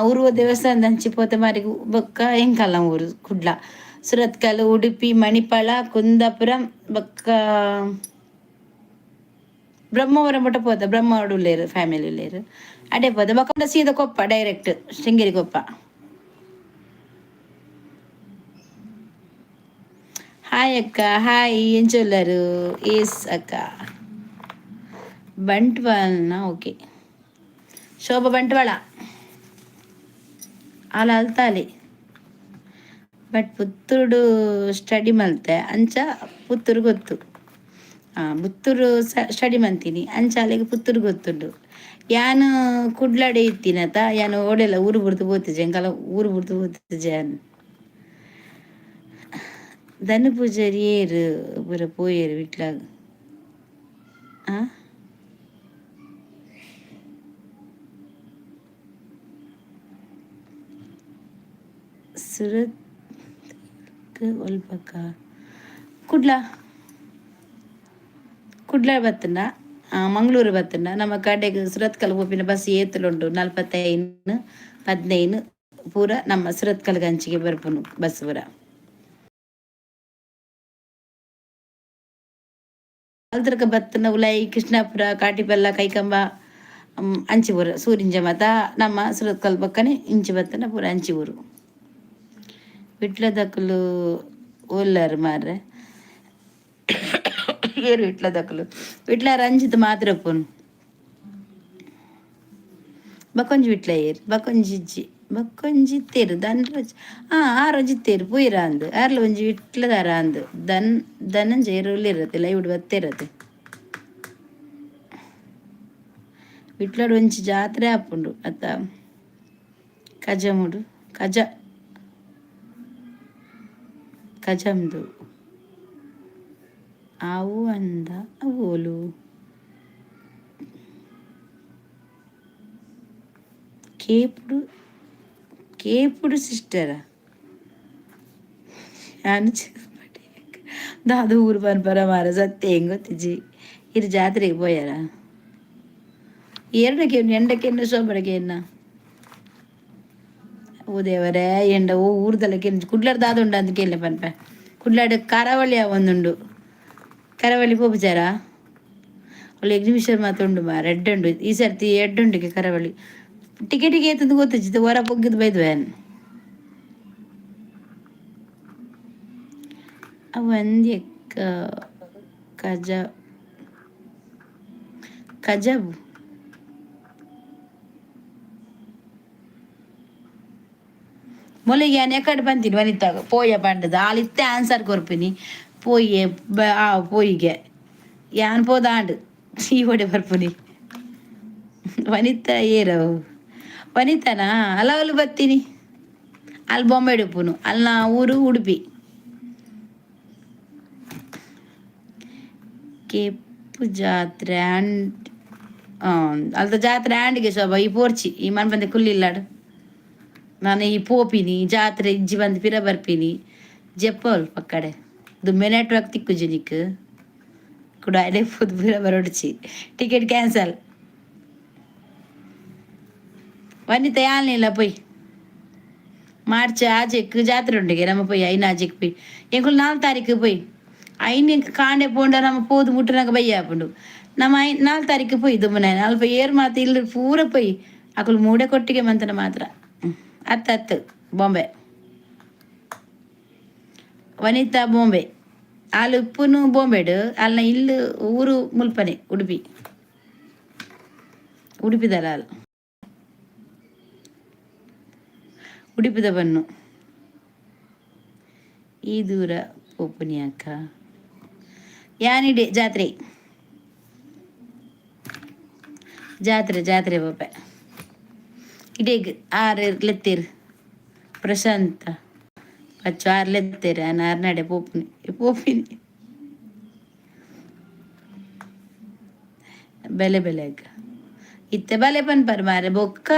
ಉರ್ವ ದೇವಸ್ಥಾನದ ಅಂಚಿ ಪೋತೆ ಮಾರಿಗ್. ಬೊಕ್ಕ ಎಂಕಲ್ನ ಊರು ಕುಡ್ಲ, ಸುರತ್ಕಲ್, ಉಡುಪಿ, ಮಣಿಪಾಲ, ಕುಂದಾಪುರ, ಬೊಕ್ಕ ಬ್ರಹ್ಮಾವರ ಮುಟ್ಟ ಪೋತೆ. ಬ್ರಹ್ಮಾವರ ಉಲ್ಲೇರು, ಫ್ಯಾಮಿಲಿ ಉಲ್ಲೇರು, ಅಡೆ ಪೋತೆ. ಬೊಕ್ಕ ಸೀದಾ ಕೊಪ್ಪ, ಡೈರೆಕ್ಟ್ ಶೃಂಗೇರಿ ಕೊಪ್ಪ. ಹಾಯ್ ಅಕ್ಕ. ಹಾಯ್, ಎಂಚ ಉಲ್ಲರು? ಎಸ್ ಅಕ್ಕ. ಬಂಟ್ವಾಳನ? ಓಕೆ ಶೋಭಾ, ಬಂಟ್ವಾಳ ಆಲ್ ಅಲ್ತಾಲಿ, ಬಟ್ ಪುತ್ತೂರುಡು ಸ್ಟಡಿ ಮಲ್ತೆ, ಅಂಚ ಪುತ್ತೂರು ಗೊತ್ತು. ಪುತ್ತೂರು ಸ್ಟಡಿ ಮಂತೀನಿ, ಅಂಚ ಅಲೆಗ್ ಪುತ್ತೂರು ಗೊತ್ತುಂಡು. ಯಾನ್ ಕುಡ್ಲಡೆ ಇತ್ತಿನತ. ಯಾನ್ ಓಡೆಲ್ಲ ಊರು ಬುಡ್ದು ಪೋತಿಜೆ, ಎಂಕಲ ಊರು ಬುಡ್ದು ಪೋತಿಜೆ ಯಾನ್. ಧನು ಪೂಜಾರಿ ಏರು? ಪೂರ ಪೋಯೆರ್ ವಿಟ್ಲಾಗ್. ಆ ಸುರತ್ ಒಲ್ಪಕ್ಕ? ಕುಡ್ಲ. ಕುಡ್ಲ ಬತ್ತಂಡ, ಮಂಗಳೂರು ಬತ್ತಂಡ ನಮ್ಮ ಕಡೆಗ್ ಸುರತ್ಕಲ್ ಪೋಪಿನ ಬಸ್ ಏತುಲುಂಡು. 45, 15 ಪೂರ ನಮ್ಮ ಸುರತ್ಕಲ್ ಅಂಚಿಗೆ ಬರ್ಪುನು ಬಸ್ ಪೂರ. ಅಲ್ತರ್ಕ ಬತ್ತನ ಉಲಾಯಿ ಕೃಷ್ಣಾಪುರ, ಕಾಟಿಪಲ್ಲ, ಕೈಕಂಬ ಅಂಚಿ ಪೂರ ಸೂರಿಂಜ ಮಾತ ನಮ್ಮ ಸುರತ್ಕಲ್ ಪಕ್ಕನೆ. ಇಂಚಿ ಬತ್ತನ ಪೂರ ಅಂಚಿ ಊರು. ವಿಟ್ಲದಕುಲು ಓಲ್ಲರ್ ಮಾರ್ರೆ? ಏರು ವಿಟ್ಲದಕುಲು? ವಿಟ್ಲ ರಂಜಿತ್ ಮಾತ್ರ ಉಪ್ಪುನು. ಬಕ್ಕೊಂಜಿ ವಿಟ್ಲ ಏರ್? ಬಕ್ಕೊಂಜಿ ಇಜ್ಜಿ, ಬಕ್ಕೊಂಜಿ ಇತ್ತೇರು ಧನ್ರಾಜ್. ಆರ್ ಒಂಜಿ ಇತ್ತೇರು ಪೂಯಿರ ಅಂದ್. ಆರ್ಲ ಒಂಜಿ ವಿಟ್ಲದಾರ ಅಂದ್. ಧನ್ ಧನಂಜಯ ಉಲ್ಲಿರತ್ತೆ, ಲೈವ್ ಬತ್ತೇರತ್ತೆ. ವಿಟ್ಲಡ್ ಒಂಜಿ ಜಾತ್ರೆ ಆಪುಂಡು ಅತ್ತ, ಕಜಮುಡು ಕಜ ಕಜಮ್ದು. ಆವು ಅಂದ ಓಲು? ಕೇಪುಡು, ಕೇಪುಡು ಸಿಸ್ಟರ. ಯಾನ್ ದಾದ ಊರು ಪನ್ಪರ ಮಾರ, ಸತ್ಯ ಎಂಕ್ ಗೊತ್ತಿಜ್ಜಿ. ಇರ್ ಜಾತ್ರೆಗೆ ಪೋಯರ? ಎರಡಕ್ಕೆ ಎಂಡಕ್ಕೆ ಶೋಭಡಕ್ಕೆ ಎನ್ನ. ಓ ದೇವರೇ, ಎಂಡ ಓ ಊರ್ದಲ್ಲ ಕೇನ್ ಕುಡ್ಲಡ್ ದಾದ ಉಂಡು ಅಂತ ಕೇನ್ಲೆ ಪನ್ಪೆ. ಕುಡ್ಲಾಡ್ ಕರಾವಳಿ ಒಂದುಂಡು. ಕರಾವಳಿ ಪೋಪುಜಾರ? ಒಳ್ಳೆ ಎಕ್ಸಿಬಿಷನ್ ಮಾತ ಉಂಡು ಮಾರೆ, ಎಡ್ಡೆ ಉಂಡು. ಈ ಸರ್ತಿ ಎಡ್ಡೆ ಉಂಡುಗೆ ಕರಾವಳಿ. ಟಿಕೆಟಿಗೆ ಏತಂದು ಗೊತ್ತಿಜ್ಜಿ, ಹೊರ ಪೊಗ್ಗಿದ್ ಬೈದ್ವೆ. ಅವು ಕಜ ಕಜಬು. ಮೊಲೆಗೆ ಯಾನ್ ಎಕಡೆ ಬಂತೀನಿ ವನಿತಾಗ ಪೋಯ ಪಂಡದ ಆಲ್ ಇತ್ತೆ ಆನ್ಸರ್ ಕೊರ್ಪಿನಿ. ಪೋಯೆ ಆ ಪೋಯಿಗೆ ಯಾನ್ ಪೋದಾಂಡ್. ಈ ಒಡೆ ಬರ್ಪುನಿ. ವನಿತಾ ಏರವು? ವನಿತಾನಾ? ಅಲ್ಲ, ಅವಳು ಬತ್ತೀನಿ. ಅಲ್ಲಿ ಬೊಂಬೆ ಉಪ್ಪುನು. ಅಲ್ನ ಊರು ಉಡುಪಿ. ಕೇಪು ಜಾತ್ರೆ ಅಂಡ್ ಅಲ್ತ ಜಾತ್ರೆ ಆಂಡಿಗೆ ಶೋಭಾ. ಈ ಪೋರ್ಚಿ ಈ ಮನ್ಪಂದೆ ಕುಲ್ಲಿಲ್ಲಾಡು. ನಾನು ಈ ಪೋಪಿನಿ ಜಾತ್ರೆ ಇಜ್ಜಿ ಬಂದು ಪಿರ ಬರ್ಪಿನಿ ಜೆಪ್ಪೋಲ್ ಪಕ್ಕಡೆ ದುಮ್ಮೆ ನೆಟ್ವರ್ಕ್ ತಿಕ್ಕುಜಿ ನಿಕ್ ಕುಡ ಅಡೆ ಪೋದು ಪಿರ ಬರೋಡ್ಚಿ ಟಿಕೆಟ್ ಕ್ಯಾನ್ಸಲ್. ವನಿತಾ ಯಾನ್ಲಿಲ್ಲ ಪೊಯ್. ಮಾರ್ಚ್ ಆಜೆಕ್ ಜಾತ್ರೆ ಉಂಡಿಗೆ ನಮ್ಮ ಪೊಯ್ ಐನ ಆಜೆಕ್ ಪೊಯ್. ಎಂಕುಲು 4 ತಾರೀಕು ಪೊಯ್. ಐನ್ ಕಾಂಡೆ ಪೋಂಡ ನಮ್ಮ ಪೋದು ಮುಟ್ಟುನಗ ಬಯ್ಯ ಆಪುಂಡು. ನಮ್ಮ ಐನ್ 4 ತಾರೀಕು ಪೊಯ್ ದುಮ್ಮನ ಅಲ್ಪ ಏರ್ ಮಾತ ಇಲ್ಲು ಪೂರ ಪೊಯ್. ಅಕುಲು ಮೂಡೆ ಕೊಟ್ಟಿಗೆ ಮಂತನ ಮಾತ್ರ. ಅತ್ತು ಅತ್ತು ಬಾಂಬೆ. ವನಿತಾ ಬಾಂಬೆ. ಆಲು ಉಪ್ಪುನು ಬಾಂಬೆಡ್ ಅಲ್ನ ಇಲ್ಲು ಊರು ಮುಲ್ಪನೆ ಉಡುಪಿ. ಉಡುಪಿದಲ್ಲ ಆಲ್. ಉಡುಪಿದ ಬನ್ನು. ಈ ದೂರ ಪೋಪುನಿ ಅಕ್ಕ. ಯಾನಿಡೆ ಜಾತ್ರೆ ಜಾತ್ರೆ ಜಾತ್ರೆ ಪೋಪೆ. ಇಡೇಗ್ ಆರ್ ಲೆತ್ತೀರ್ ಪ್ರಶಾಂತ ಪಚ್ಚು ಆರ್ ಲೆತ್ತೀರ್ ಆನ್ ಆರ್ನಡೆ ಪೋಪುನಿ ಪೋಪಿನಿ. ಬೆಲೆ ಬೆಲೆ ಅಕ್ಕ. ಇತ್ತೆ ಬಲೆ ಪನ್ಪರ್ ಮಾರ್ರೆ ಬೊಕ್ಕ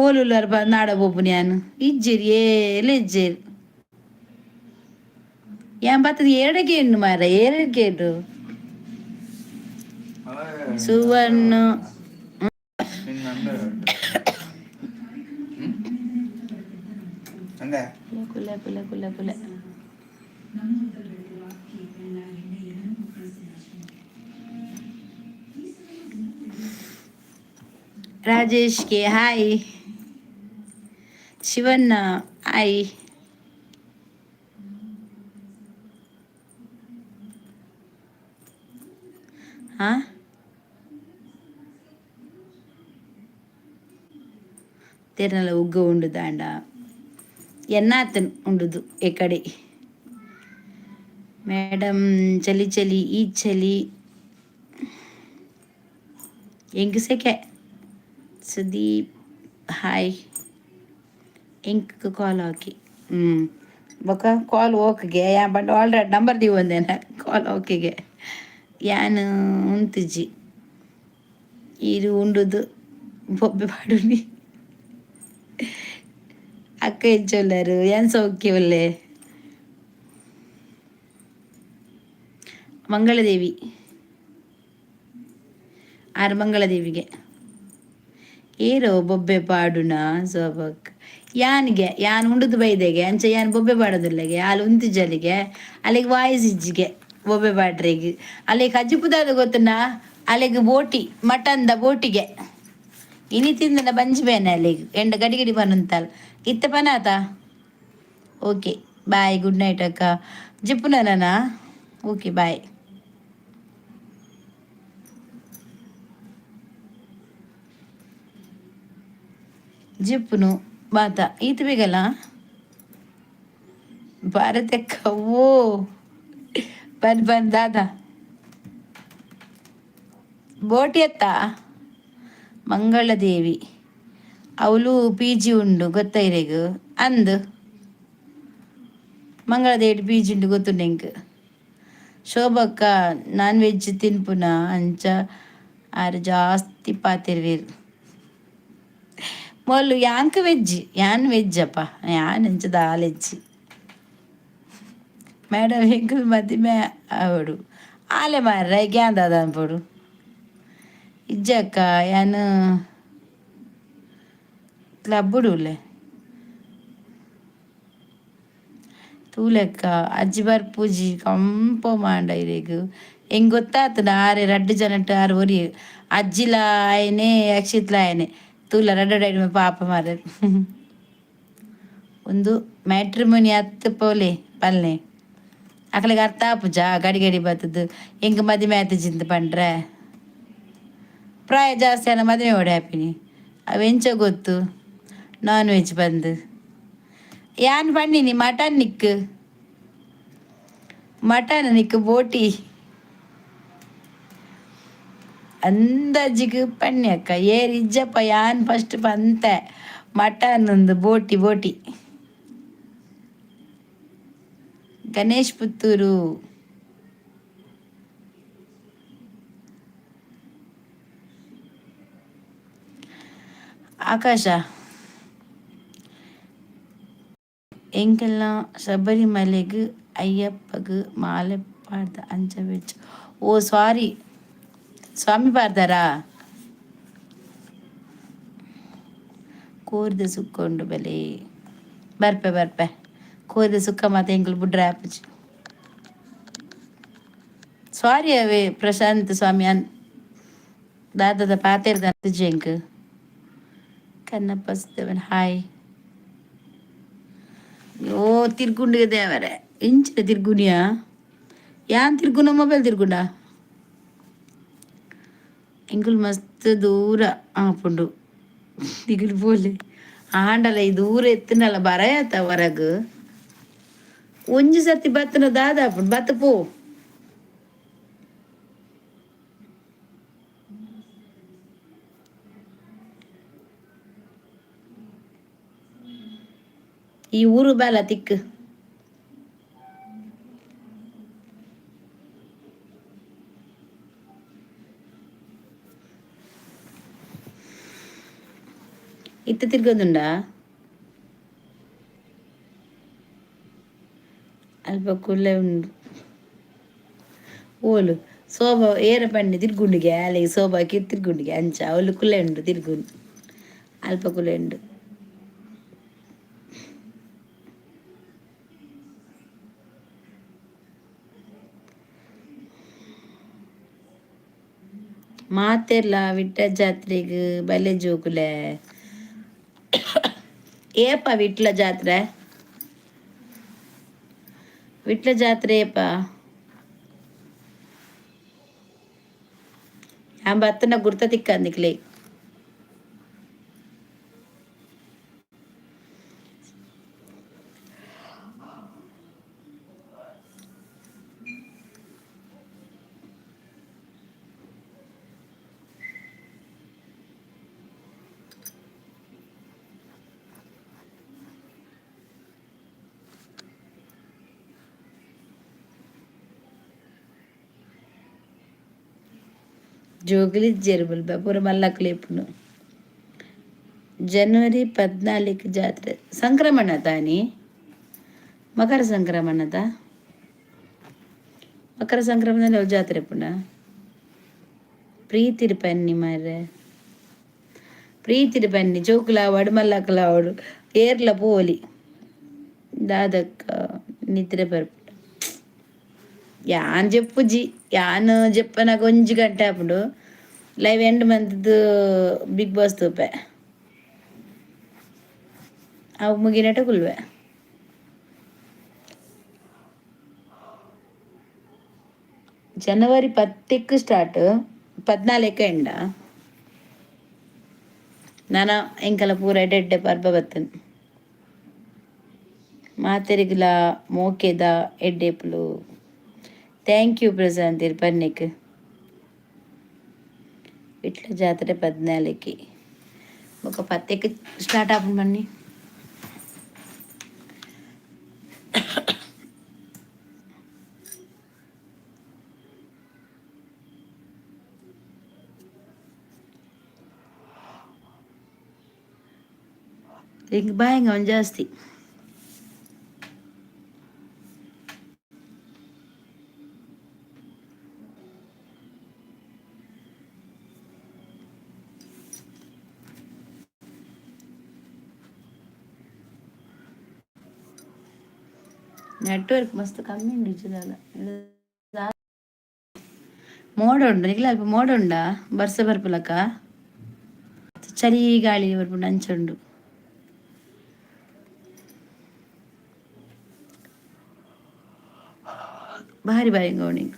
ಓಲುಲ್ಲರ್ ನಾಡ ಪೋಪುನಿ ಯಾನ್ ಇಜ್ಜೆರ್ ಏಲ ಇಜ್ಜೆರ್. ಯಾನ್ ಬತ್ತದ ಏರಡೆ ಉಂಡು ಮಾರ್ರೆ ಏರಡೆ ಉಂಡು. ಸುವರ್ಣ ಕುಲೆ ಕುಲೆ ಕುಲೆ ಕುಲೆ. ರಾಜೇಶ್ ಗೆ ಹಾಯ್. ಶಿವಣ್ಣ ಹಾಯ್. ಹಾ ತೆರ್ನಲ ಉಗ್ಗ ಉಂಡು ದಾಂಡ ಎನ್ನಾತನ್ ಉಂಡುದು ಎಕಡೆ. ಮೇಡಮ್ ಚಲಿ ಚಲಿ ಈ ಚಲಿ ಎಂಕ್ ಸೆಕೆ. ಸುದೀಪ್ ಹಾಯ್. ಎಂಕ್ ಕಾಲ್ ಓಕೆ. ಬೊಕ ಕಾಲ್ ಓಕೆಗೆ ಯಾನ್ ಪಂಡ ಆಲ್ರೆಡಿ ನಂಬರ್ ದೀವೊಂದೇನ ಕಾಲ್ ಓಕೆಗೆ. ಯಾನ್ ಉಂತುಜಿ ಈರ್ ಉಂಡುದು ಬೊಬ್ಬೆ ಪಾಡುನಿ. ಅಕ್ಕ ಎಂಚ ಉಲ್ಲರ್ ಯಾನ್ ಸೌಖ್ಯ ಉಲ್ಲೆ. ಮಂಗಳದೇವಿ ಆರ್ ಮಂಗಳದೇವಿಗೆ ಏರೋ ಬೊಬ್ಬೆ ಪಾಡುನ ಸೋಬಕ್. ಯಾನ್ಗೆ ಯಾನ್ ಉಂಡುದು ಬೈದೆಗೆ ಅಂಚ ಯಾನ್ ಬೊಬ್ಬೆ ಪಾಡೋದಿಲ್ಲಗೆ ಆಲ್ ಉಂತುಜಲಿಗೆ ಅಲೆಗ್ ವಾಯ್ಸ್ ಇಜ್ಜಿಗೆ ಬೊಬ್ಬೆ ಪಾಡ್ರೆಗ್. ಅಲೆಗ್ ಕಜಿಪುದಾದ ಗೊತ್ತುಂಡಾ ಅಲೆಗ್ ಬೋಟಿ ಮಟನ್ದ ಬೋಟಿಗೆ. ಇನಿ ತಿಂದನ ಬಂಜಿ ಬೇನೆ ಅಲೆಗ್ ಎಂಡ ಗಡಿ ಗಡಿ ಪನೊಂತಾಲ್. ಇತ್ತೆ ಪನಾತ. ಓಕೆ ಬಾಯ್ ಗುಡ್ ನೈಟ್ ಅಕ್ಕ. ಜಿಪ್ಪುನ ನನ ಓಕೆ ಬಾಯ್. ಜಿಪ್ಪುನು ಬಾತ ಈತ್ ಬೇಗಲ್ಲ ಭಾರತಕ್ಕ ಓ ಬನ್ ಬನ್ ದಾದಾ ಬೋಟಿ ಅತ್ತ ಮಂಗಳದೇವಿ ಅವಳು ಪಿ ಜಿ ಉಂಡು ಗೊತ್ತಾ ಇರೆಗ್ ಅಂದ್ ಮಂಗಳದೇವಿ ಪಿ ಜಿ ಉಂಡು ಗೊತ್ತುಂಡು ಎಂಕ್. ಶೋಭಕ್ಕ ನಾನ್ ವೆಜ್ ತಿನ್ಪುನ ಅಂಚ ಆರ್ ಜಾಸ್ತಿ ಪಾತೆರ್ವೆರ್. ಮೊಲ್ಲು ಯಾಂಕ್ ವೆಜ್ ಯಾನ್ ವೆಜ್ ಅಪ್ಪ ಯಾನ್ ಅಂಚ ದಾಲ ಇಜ್ಜಿ. ಮೇಡಮ್ ಎಂಕುಲು ಮದಿಮೆ ಆವೊಡು ಆಲೆ ಮಾರ್ರೆ ಐಕ್ ದಾದ ಅನ್ಪೊಡು. ಇಜ್ಜಕ್ಕ ಯಾನ್ ಕ್ಲಬ್ ಉಲ್ಲೆ. ತೂಲೆಕ್ಕ ಅಜ್ಜಿ ಬರ್ಪುಜಿ ಕಂಪೋಮ್ ಆಂಡ ಇರೆಗ್. ಎಂಕ್ ಗೊತ್ತಾತುಂಡು ಆರೆ ರಡ್ಡ್ ಜನಟ್ ಆರ್ ಒರಿಯೆ ಅಜ್ಜಿಲ ಆಯೆನೆ ಅಕ್ಷಿತ್ಲ ಆಯೆನೆ ತೂಲ ರಡ್ಡ್ ರಡ್ಡ್ ಪಾಪ ಮಾರ್ರೆ. ಉಂದು ಮ್ಯಾಟ್ರಿಮೋನಿ ಅತ್ತ್ ಪೋಲೆ ಪಲ್ನೆ. ಅಕ್ಲೆಗ್ ಅರ್ಥ ಆಪುಜ ಗಡಿ ಗಡಿ ಬತ್ತುದು ಎಂಕ್ ಮದಿಮೆ ಆತಿಜಿಂದ್ ಪಂಡ್ರೆ. ಪ್ರಾಯ ಜಾಸ್ತಿ ಆಂಡ ಮದಿಮೆ ಓಡೆ ಆಪಿನಿ ಅವು ಎಂಚ ಗೊತ್ತು ನಾನ್ ವೆಜ್ ಪಂದ್. ಯಾನ್ ಪಂಡಿನಿ ಮಟನ್ ನಿಕ್ಕ್ ಮಟನ್ ನಿಕ್ಕ್ ಬೋಟಿ. ಅಂದಾಜಿಗ್ ಪನ್ನಿ ಅಕ್ಕ ಏರ್ ಇಜ್ಜಪ್ಪ ಯಾನ್ ಫಸ್ಟ್ ಪಂತೆ ಮಟನ್ ಉಂದು ಬೋಟಿ ಬೋಟಿ. ಗಣೇಶ್ ಪುತ್ತೂರು. ಆಕಾಶ. ಎಂಕಲ್ನ ಶಬರಿಮಲೆಗ್ ಅಯ್ಯಪ್ಪಗ್ ಮಾಲೆ ಪಾಡ್ದ ಅಂಚ ಬೆಚ್ಚ. ಓ ಸಾರಿ, ಸ್ವಾಮಿ ಪಾಡ್ದಾರಾ? ಕೋರಿದ ಸುಕ್ಕ ಉಂಡು ಬಲೆ. ಬರ್ಪೆ ಬರ್ಪೆ. ಕೋರಿದ ಸುಕ್ಕ ಮಾತ ಎಂಕುಲು ಬುಡ್ರೆ ಆಪುಜಿ. ಸಾರಿ ಅವೇ ಪ್ರಶಾಂತ್ ಸ್ವಾಮಿ, ಅನ್ ದಾದದ ಪಾತೆರ್ದ ಎಂಕ್. ಕನ್ನಪ್ಪ ಸುದೇವನ್, ಹಾಯ್. ಓ ತಿರ್ಗುಂಡಿಗೆ ದೇವರೆ, ಇಂಚಿನ ತಿರ್ಗುನಿಯಾ? ಯಾನ್ ತಿರ್ಗುನ ಮೊಬೈಲ್ ತಿರ್ಗುಂಡ? ಎಂಕುಲು ಮಸ್ತ್ ದೂರ ಆಪುಂಡು, ನಿಗುಲು ಪೋಲೆ. ಆಂಡಲ ಈ ದೂರ ಎತ್ತಿನಲ್ಲ ಬರಯತ ಹೊರಗ್. ಒಂಜಿ ಸರ್ತಿ ಬತ್ತನ ದಾದ ಆಪುಂಡು? ಬತ್ತ ಪೋ. ಈ ಊರು ಬಾಲ ತಿಕ್ಕು. ಇತ್ತೆ ತಿರ್ಗೊಂದುಂಡಾ? ಅಲ್ಪ ಕುಲ್ಲೆ ಉಂಡು. ಓಲು ಶೋಭಾ ಏರ ಪಂಡೆ ತಿರ್ಗುಂಡಿಗೆ ಅಲೆಗ್ ಶೋಭಾಕ್ಕೆ ತಿರ್ಗುಂಡಿಗೆ ಅಂಚ ಅವಳು ಕುಲ್ಲೆ ಉಂಡು ತಿರ್ಗುಂಡು, ಅಲ್ಪ ಕುಲ್ಲೆ ಉಂಡು. ಮಾತೆರ್ಲ ವಿಟ್ಟ ಜಾತ್ರೆಗ್ ಬಲೆ ಜೋಕುಲೆ. ಏಪ ವಿಟ್ಲ ಜಾತ್ರೆ? ವಿಟ್ಲ ಜಾತ್ರೆ ಏಪ? ಯಾನ್ ಬತ್ತನ ಗುರ್ತ ತಿಕ್ಕಂದಿಕ್ಲೆ. ಜೋಕುಲು ಇಜ್ಜೆರ್ ಮುಲ್ಪ, ಪೂರ ಮಲ್ಲಕ್ಲು ಇಪ್ಪುನು. ಜನವರಿ 14 ಜಾತ್ರೆ. ಸಂಕ್ರಮಣ ತಾನಿ ಮಕರ ಸಂಕ್ರಮಣದ? ಮಕರ ಸಂಕ್ರಮಣದಲ್ಲಿ ಜಾತ್ರೆ ಪುಂಡ. ಪ್ರೀತಿಡ್ ಪನ್ನಿ ಮಾರ್ರೆ, ಪ್ರೀತಿಡ್ ಪನ್ನಿ. ಜೋಕುಲಾವಡ್ ಮಲ್ಲಕ್ಲಾವಡ್ ಏರ್ಲ ಪೋಲಿ. ದಾದಕ್ಕ ನಿದ್ರೆ ಬರ್ಪುಂಡು? ಯಾನ್ ಜೆಪ್ಪುಜಿ. ಯಾನ್ ಜೆಪ್ಪನಾಗ ಒಂಜಿ ಗಂಟೆ ಆಪುಂಡು. ಲೈವ್ ಎಂಡ್ ಮಂತ್ದು ಬಿಗ್ ಬಾಸ್ ತೂಪೆ. ಅವು ಮುಗಿನಟ ಕುಲ್ವೆ. ಜನವರಿ 10ಕ್ಕೆ ಸ್ಟಾರ್ಟ್, 14ಕ್ಕೆ ಎಂಡ. ನನ ಎಂಕಲ ಪೂರ ಎಡ್ಡೆ ಎಡ್ಡೆ ಪರ್ಬ ಬತ್ತನ್. ಮಾತೆರಿಗ್ಲ ಮೋಕೆದ ಎಡ್ಡೆಪುಲು. Thank you Prashant ಇರ್ ಪನ್ನಿಕ್. ವಿಟ್ಲ ಜಾತ್ರೆ 14ಕ್ಕೆ, ಬೊಕ 10ಕ್ಕೆ ಸ್ಟಾರ್ಟ್ ಆಪುಂಡು ಬನ್ನಿ. ಎಂಕ್ ಬಾಯಂಗ ಒಂಜಿ ಜಾಸ್ತಿ. ನೆಟ್ವರ್ಕ್ ಮಸ್ತ್ ಕಮ್ಮಿ ಉಂಡು ಇಜ್ಜಿದಾಲ. ಮೋಡ ಉಂಡು ನಿಕ್ಲೆ ಅಲ್ಪ? ಮೋಡ ಉಂಡಾ? ಬರ್ಸ ಬರ್ಪುಲಕ, ಚಳಿ ಗಾಳಿ ಬರ್ಪುಂಡು, ಅಂಚ ಉಂಡು. ಭಾರಿ ಬಾರಿ ಗೌಣಿಂಗ್.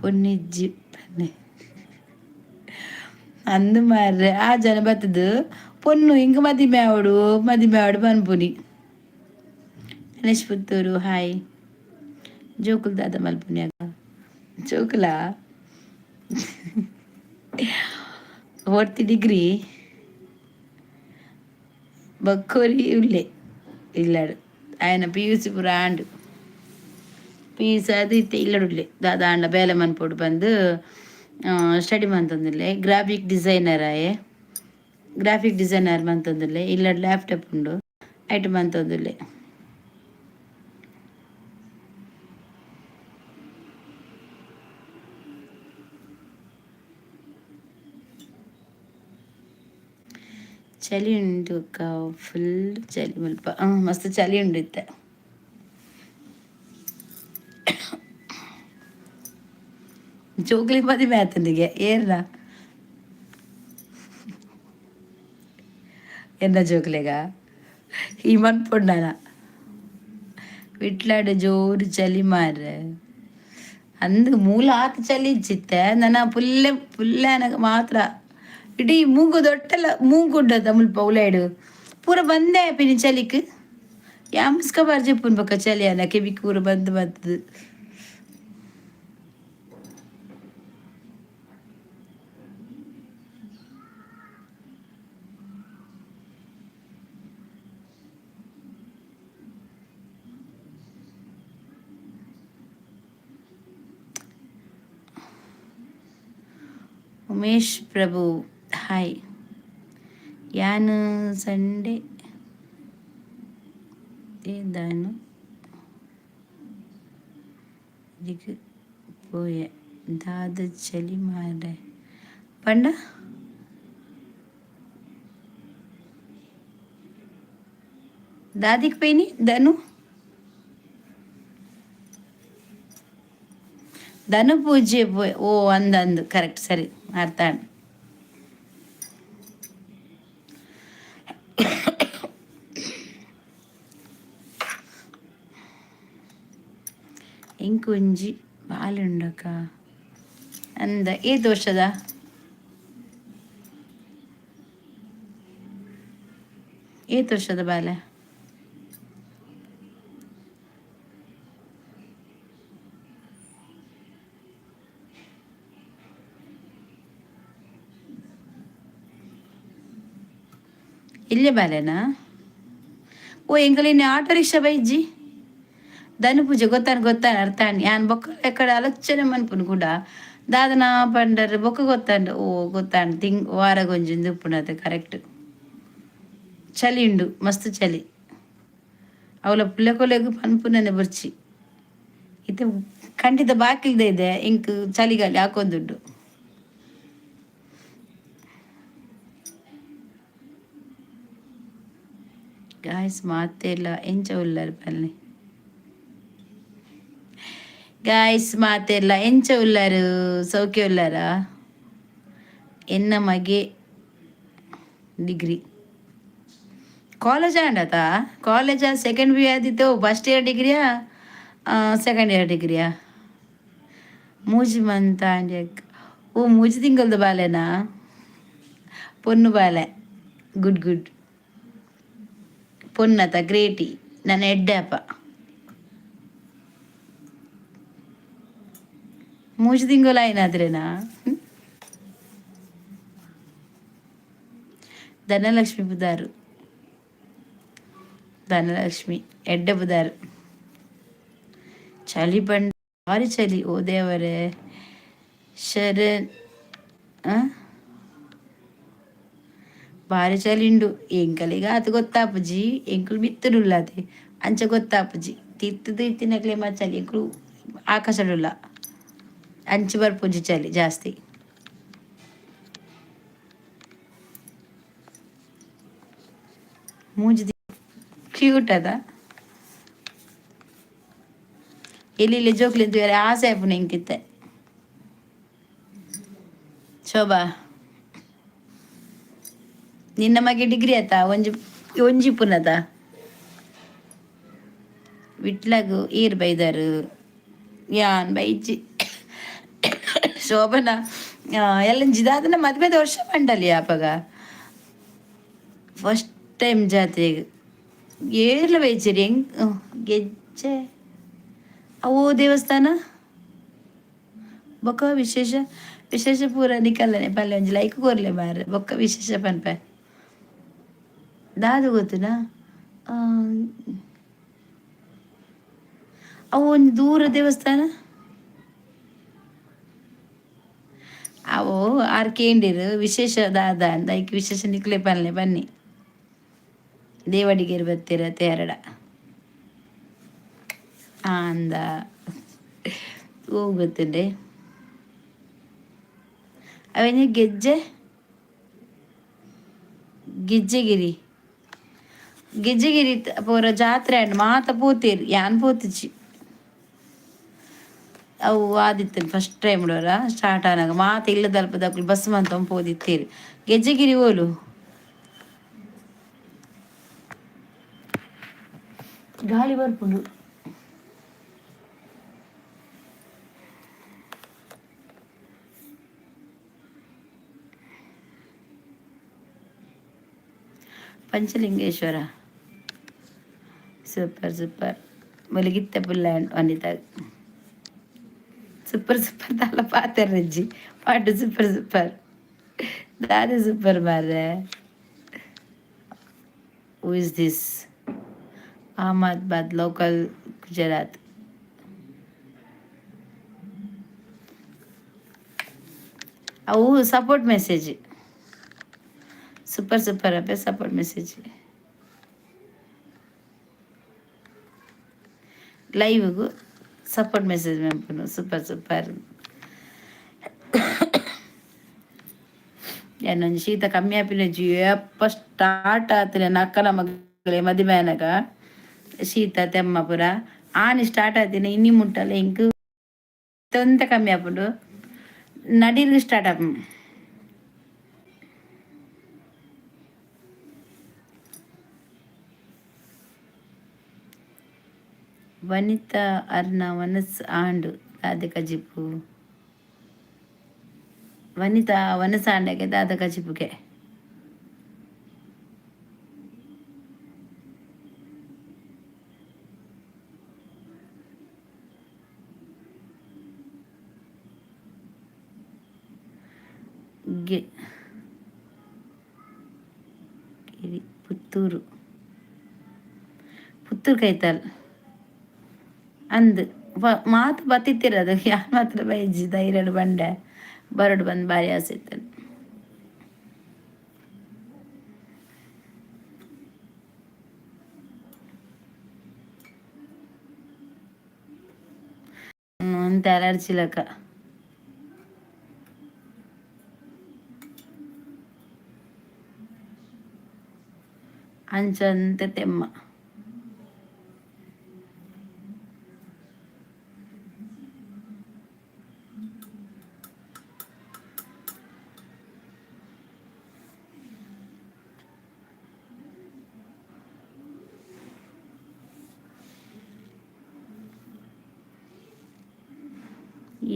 ಪೊನ್ನಿಜ್ಜಿ ಪನ್ನೆ ಅಂದು ಮಾರ್ರೆ. ಆ ಜನ ಬತ್ತದು ಪೊನ್ನು ಇಂಕ್ ಮದಿಮೆ ಆವೊಡು, ಮದಿಮೆ ಆವೊಡು ಪನ್ಪುನಿ. ಗಣೇಶ್ ಪುತ್ತೂರು, ಹಾಯ್. ಜೋಕುಲು ದಾದ ಮಲ್ಪುನಿ? ಜೋಕುಲ ಫೋರ್ತ್ ಡಿಗ್ರಿ ಬಕ್ಕೋರಿ ಉಲ್ಲೆ. ಇಲ್ಲಡ್ ಆಯನ ಪಿಯುಸಿ ಪೂರ ಆಂಡ್. ಪಿಯುಸಿ ಅದು ಇತ್ತೆ ಇಲ್ಲಡುಲ್ಲೆ. ದಾದ ಆಂಡ ಬೇಲೆ ಮನ್ಪೊಡು ಬಂದು ಸ್ಟಡಿ ಮಂತೊಂದುಲ್ಲೆ. ಗ್ರಾಫಿಕ್ ಡಿಸೈನರ್ ಆಯೆ. ಗ್ರಾಫಿಕ್ ಡಿಸೈನರ್ ಮಂತೊಂದುಲ್ಲೆ. ಇಲ್ಲಡ್ ಲ್ಯಾಪ್ಟಾಪ್ ಉಂಡು, ಐಟ್ ಮಂತೊಂದುಲ್ಲೆ. ಚಳಿ ಉಂಡು ಅಕ್ಕ, ಫುಲ್ ಚಳಿ ಮುಲ್ಪ. ಮಸ್ತ್ ಚಳಿ ಉಂಡು ಇತ್ತೆ. ಜೋಕ್ಲಿ ಮದಿಮೆ ಆತನಿಗೆ ಏರ್ನ ಎನ್ನ ಜೋಕ್ಲೆಗ ಈ ಮನ್ಪೊಂಡನ. ವಿಟ್ಲಾಡ್ ಜೋರು ಚಳಿ ಮಾರ್ರೆ. ಅಂದ್ ಮೂಲ ಆತ ಚಳಿ ಇಚ್ಚಿತ್ತೆ. ನನ್ನ ಪುಲ್ಲೆ ಪುಲ್ಲೆ ಅನಗ ಮಾತ್ರ ಇಡೀ ಮೂಗು ದೊಟ್ಟಲ ಮೂಗುಂಡದ ಮುಲ್ಪ ಉಲೈಡು ಪೂರ ಬಂದೆ ಪಿನಿ ಚಲಿಕ್. ಯಾಮುಸ್ಕ ಬಾರ್ಜೆಪ್ಪುನ್ ಬೊಕ್ಕ ಚಳಿ ಅನ ಕೆಬಿಕ್ ಪೂರ ಬಂದ್ ಬತ್ತದು. ಉಮೇಶ್ ಪ್ರಭು, ಹಾಯ್. ಯಾನ್ ಸಂಡೆ ದಾನು ಇಗ್ ಪೋಯೆ, ದಾದ ಚಳಿ ಮಾರ್ರೆ ಪಂಡ. ದಾದಿಕ್ ಪೈನಿ ಧನು ಧನು ಪೂಜೆ ಪೋಯೆ. ಓ, ಅಂದ್ ಅಂದ್, ಕರೆಕ್ಟ್, ಸರಿ, ಅರ್ಥ. ಎಂಕ್ ಒಂಜಿ ಬಾಲೆ ಉಂಡಕ್ಕ ಅಂದ. ಏತ್ ವರ್ಷದ? ಏತ್ ವರ್ಷದ ಬಾಲೆ? ಇಲ್ಲೇ ಬಾಲೆನಾ? ಓ, ಎಂಕಲಿನ ಆಟೋ ರಿಕ್ಷಾ ಬೈಜ್ಜಿ. ಧನು ಪೂಜೆ ಗೊತ್ತಾನ ಗೊತ್ತಾನ, ಅರ್ಥ. ಯಾನ್ ಬೊಕ್ಕ ಎಕ್ಕಡ ಆಲೋಚನೆ ಮನ್ಪುನು ಕೂಡ ದಾದನ ಪಂಡರ್. ಬೊಕ್ಕ ಗೊತ್ತಾಂಡ್. ಓ, ಗೊತ್ತಾಂಡ್. ತಿಂಗ್ ವಾರಗೊಂಜಿ ಉಪ್ಪುನದು ಕರೆಕ್ಟ್. ಚಳಿ ಉಂಡು, ಮಸ್ತ್ ಚಳಿ. ಅವಲ ಪುಲ್ಲೆ ಕೊಲೆಗ್ ಪನ್ಪುನನೆ ಬೊರ್ಚಿ. ಇತ್ತೆ ಖಂಡಿತ ಬಾಕಿಲ್ದ ಇದೆ. ಇಂಕ್ ಚಳಿಗಾಲಿ ಹಾಕೊಂದುಂಡು. ಗಾಯ್ಸ್, ಮಾತೆಲ್ಲ ಎಂಚ ಉಲ್ಲರ್ ಪನ್ಲೆ. ಗಾಯ್ಸ್, ಮಾತೆಲ್ಲ ಎಂಚ ಉಲ್ಲರು? ಸೌಖ್ಯ ಉಲ್ಲಾರ? ಎನ್ನ ಮಗೆ ಡಿಗ್ರಿ ಕಾಲೇಜ್ ಆಂಡತ. ಕಾಲೇಜ ಸೆಕೆಂಡ್ ಪಿ ಆದಿತ್ತು. ಫಸ್ಟ್ ಇಯರ್ ಡಿಗ್ರಿಯಾ, ಸೆಕೆಂಡ್ ಇಯರ್ ಡಿಗ್ರಿಯಾ? ಮೂಜಿ ಮಂತ್ ಆಂಡ್. ಓ, ಮೂಜಿ ತಿಂಗಳದ ಬಾಲೆನಾ? ಪೊನ್ನು ಬಾಲೆ. ಗುಡ್ ಗುಡ್, ಪೊನ್ನತ, ಗ್ರೇಟಿ ನನ್ನ ಎಡ್ಡೆ ಅಪ್ಪ. ಮೂಜಿ ತಿಂಗಳು ಆಯ್ನಾದ್ರೇನಾ? ಧನಲಕ್ಷ್ಮಿ ಬುದಾರು. ಧನಲಕ್ಷ್ಮಿ ಎಡ್ಡೆ ಬುದಾರು. ಚಳಿ ಬಂಡ ಭಾರಿ ಚಳಿ. ಓ ದೇವರೇ ಶರಣ್. ಭಾರಿ ಚಳಿ ಉಂಡು. ಎಂಕಲಿಗ ಅದು ಗೊತ್ತಾಪುಜಿ. ಎಂಕುಲು ಮಿತ್ತುಡುಲ್ಲದೆ, ಅಂಚ ಗೊತ್ತಾಪುಜಿ. ತಿತ್ತದು ಇತ್ತಿನಕ್ಲೆ ಚಳಿ. ಎಂಕುಲು ಆಕಾಶಡುಲ್ಲ, ಅಂಚು ಬರ್ಪುಜಿ ಚಳಿ ಜಾಸ್ತಿ. ಮೂಜಿ ಕ್ಯೂಟ್ ಅದ. ಎಲ್ಲಿ ಜೋಕ್ಲಿ ಬೇರೆ ಆಸೆ ಆಪುಂಡು ಎಂಕಿತ್ತೆ. ಶೋಭಾ, ನಿನ್ನ ಮಗೆ ಡಿಗ್ರಿ ಆತಾ? ಒಂಜಿ ಒಂಜಿ ಪುನದ ವಿಟ್ಲಗು ಈರ್ ಬೈದರು? ಯಾನ್ ಬೈಜಿ ಶೋಭನ. ಎಲ್ಲ ಜಿದಾದನ ಮದ್ಮೆದ ವರ್ಷ ಪಂಡಲಿ. ಅಪಗ ಫಸ್ಟ್ ಟೈಮ್ ಜಾತ್ರೆಗ್ ಏರ್ಲ ಬೈಚರಿ. ಹೆಂಗ್ ಗೆಜ್ಜೆ ಅವು ದೇವಸ್ಥಾನ ಬೊಕ್ಕ ವಿಶೇಷ ವಿಶೇಷ ಪೂರ ನಿಕಲ್ಲನೆ ಪಲ್ಲೆ. ಒಂಜಿ ಲೈಕ್ ಕೊರ್ಲೆ ಮಾರ್ರೆ, ಬೊಕ್ಕ ವಿಶೇಷ ಪನ್ಪೆ. ದಾದ ಗೊತ್ತುನಾ? ಅವು ಒಂಜಿ ದೂರ ದೇವಸ್ಥಾನ. ಅವು ಆರ್ ಕೇಂಡಿರು ವಿಶೇಷ ದಾದ ಅಂದ. ಐಕ್ ವಿಶೇಷ ನಿಕ್ಲೆ ಪನ್ಲೆ ಬನ್ನಿ. ದೇವಡಿಗೆರ್ ಬತ್ತೆರ್ ತೇರಡ ಅಂದ ಹೋಗುತ್ತಂಡೆ. ಅವೆಂಜಿ ಗೆಜ್ಜೆ ಗೆಜ್ಜೆಗಿರಿ, ಗೆಜ್ಜೆಗಿರಿ ಪೂರ ಜಾತ್ರೆ ಆಂಡ್. ಮಾತ ಪೋತೇರು, ಯಾನ್ ಪೋತುಜಿ. ಅವು ಆದಿತ್ತನ್ ಫಸ್ಟ್ ಟೈಮ್ ಡೋರ ಸ್ಟಾರ್ಟ್ ಆನಾಗ ಮಾತ ಇಲ್ಲದಲ್ಪದಕುಲು ಬಸ್ ಮಂತೊಂದು ಪೋದಿತ್ತೇರು. ಗೆಜ್ಜೆಗಿರಿ ಓಲು? ಗಾಳಿ ಬರ್ಪುಂಡು. Panchalingeshwara, super super. ಮುಲಗಿತ್ತ ಪುಲ್ಲ ವನಿತಾ. ಸೂಪರ್ ಸೂಪರ್ ದಾಲ ಪಾತೆರ್ರಜ್ಜಿ ಪಾಟು. ಸೂಪರ್ ಸೂಪರ್ ದಾದ ಸೂಪರ್ ಮಾರ್ರೆ. Who is this? Ahmedabad local, Gujarat. ಅವು ಸಪೋರ್ಟ್ ಮೆಸೇಜ್. ಸೂಪರ್ ಸೂಪರ್ ಅಪ್ಪೆ, ಸಪೋರ್ಟ್ ಮೆಸೇಜ್. ಲೈವ್ಗೂ ಸಪೋರ್ಟ್ ಮೆಸೇಜ್ ಮೆಂಪುನು. Super super. ಯಾನೊಂಜಿ ಶೀತ ಕಮ್ಮಿ ಆಪಿನಜ್ಜಿ. ಏಪ ಸ್ಟಾರ್ಟ್ ಆತಿನ ಅಕ್ಕನ ಮಗಲೆ ಮದಿಮೆ ಆನಗ ಶೀತ ತೆಮ್ಮ ಪೂರ ಆನಿ ಸ್ಟಾರ್ಟ್ ಆತಿನ ಇನಿ ಮುಟ್ಟಲ ಎಂಕ್ ಒಂತೆ ಕಮ್ಮಿ ಆಪುಂಡು. ನಡೀರ್ಗ್ ಸ್ಟಾರ್ಟ್ ಆಪುಂಡು. ವನಿತಾ ಅರ್ನ ವನಸ್ ಆಂಡ್ ದಾದ ಕಜಿಪು? ವನಿತಾ ವನಸ್ ಆಂಡಗೆ ದಾದ ಕಜಿಪುಗೆ? ಗೆ ಗಿರಿ ಪುತ್ತೂರು, ಪುತ್ತೂರು ಕೈತಲ್ ಅಂದ್. ಮಾತು ಬತ್ತಿತ್ತಿರದು ಯಾನ್ ಮಾತ್ರ ಬೈಜಿ. ಧೈರ್ಯಡ್ ಬಂಡೆ ಬರಡ್ ಬಂದ್ ಬಾರಿ ಆಸೆ ಇತ್ತಂಡ್. ಒಂತೆ ಅಲರ್ಜಿ ಲೆಕ. ಅಂಚ ಒಂತೆ ತೆಮ್ಮ.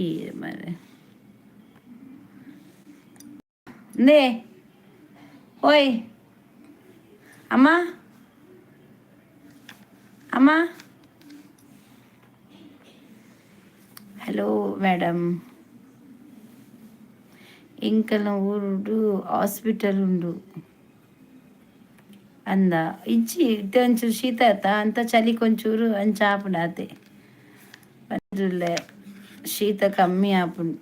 ಈ ಮಾರ್ರೆ ಇಂದೇ ಓಯ್ ಅಮ್ಮ ಅಮ್ಮ. ಹಲೋ ಮೇಡಮ್, ಎಂಕಲ್ನ ಊರುಡು ಹಾಸ್ಪಿಟಲ್ ಉಂಡು ಅಂದ. ಇಜ್ಜಿ, ಇತ್ತೆ ಒಂಚೂರು ಶೀತ ಆತ ಅಂತ ಚಳಿಕ್ ಒಂಚೂರು ಅಂಚ ಆಪುಂಡು ಆತೆ. ಪಂಡುಲ್ಲೆ ಶೀತ ಕಮ್ಮಿ ಆಪುಂಡು.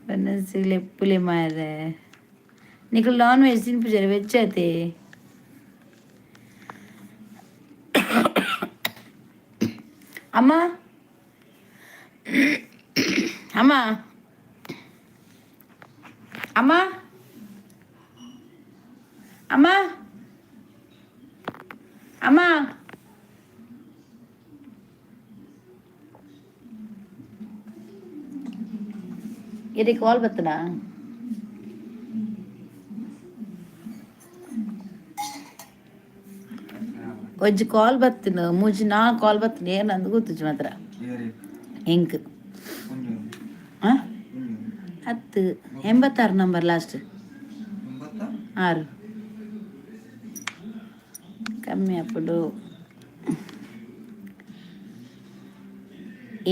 ಬನ್ನಸಿ ಲೆಪ್ಪುಲೆ ಮಾರ್ರೆ. ನಿಕುಲು ನಾನ್ ವೆಜ್ ತಿನ್ಪುಜರ್, ವೆಜ್ ಆತೆ? ಅಮ್ಮ ಅಮ್ಮ ಅಮ್ಮ ಅಮ್ಮ ಅಮ್ಮ. ಎಡೆ ಕಾಲ್ ಬತ್ತನಾ? ಒಂಜಿ ಕಾಲ್ ಬತ್ತಿನ, ಮೂಜಿ ನಾಲ್ ಕಾಲ್ ಬತ್ತಿನ. ಏನಂದ್ ಗೊತ್ತುಜಿ ಮಾತ್ರ. ಎಂಕ್ 10 86 ನಂಬರ್ ಲಾಸ್ಟ್. 6 ಕಮ್ಮಿ ಆಪುಂಡು.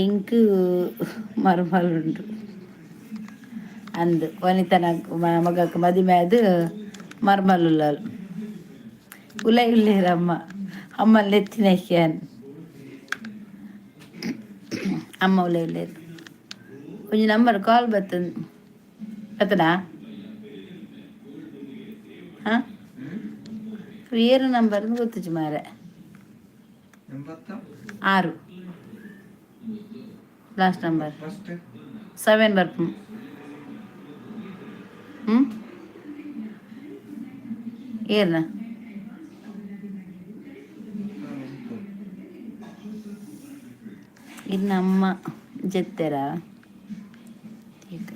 ಎಂಕ್ ಮರ್ಮಲ್ ಉಂಡು ಅಂದ್. ವನಿತನ ಮಗಕ್ ಮದಿಮೆ ಆದ್ ಮರ್ಮಲ್ ಉಲ್ಲಲ್. ಉಲೈ ಉಲ್ಲೇರ್ ಅಮ್ಮ. ಅಮ್ಮ ಲೆತ್ತಿನಕ್ಯಾನ್ ಅಮ್ಮ ಉಲೈ ಉಲ್ಲೇರ್. ಒಂಜಿ ನಂಬರ್ ಕಾಲ್ ಬತ್ತನ್ ಬತ್ತನಾ? ಹಾಂ, ಏರು ನಂಬರ್ ಗೊತ್ತುಜಿ ಮಾರೆ. 6 ಲಾಸ್ಟ್ ನಂಬರ್. 7 ಬರ್ಪು. ಹ್ಞೂ, ಏರ್ನ? ಇನ್ನು ಅಮ್ಮ ಜೆತ್ತೆರಾ?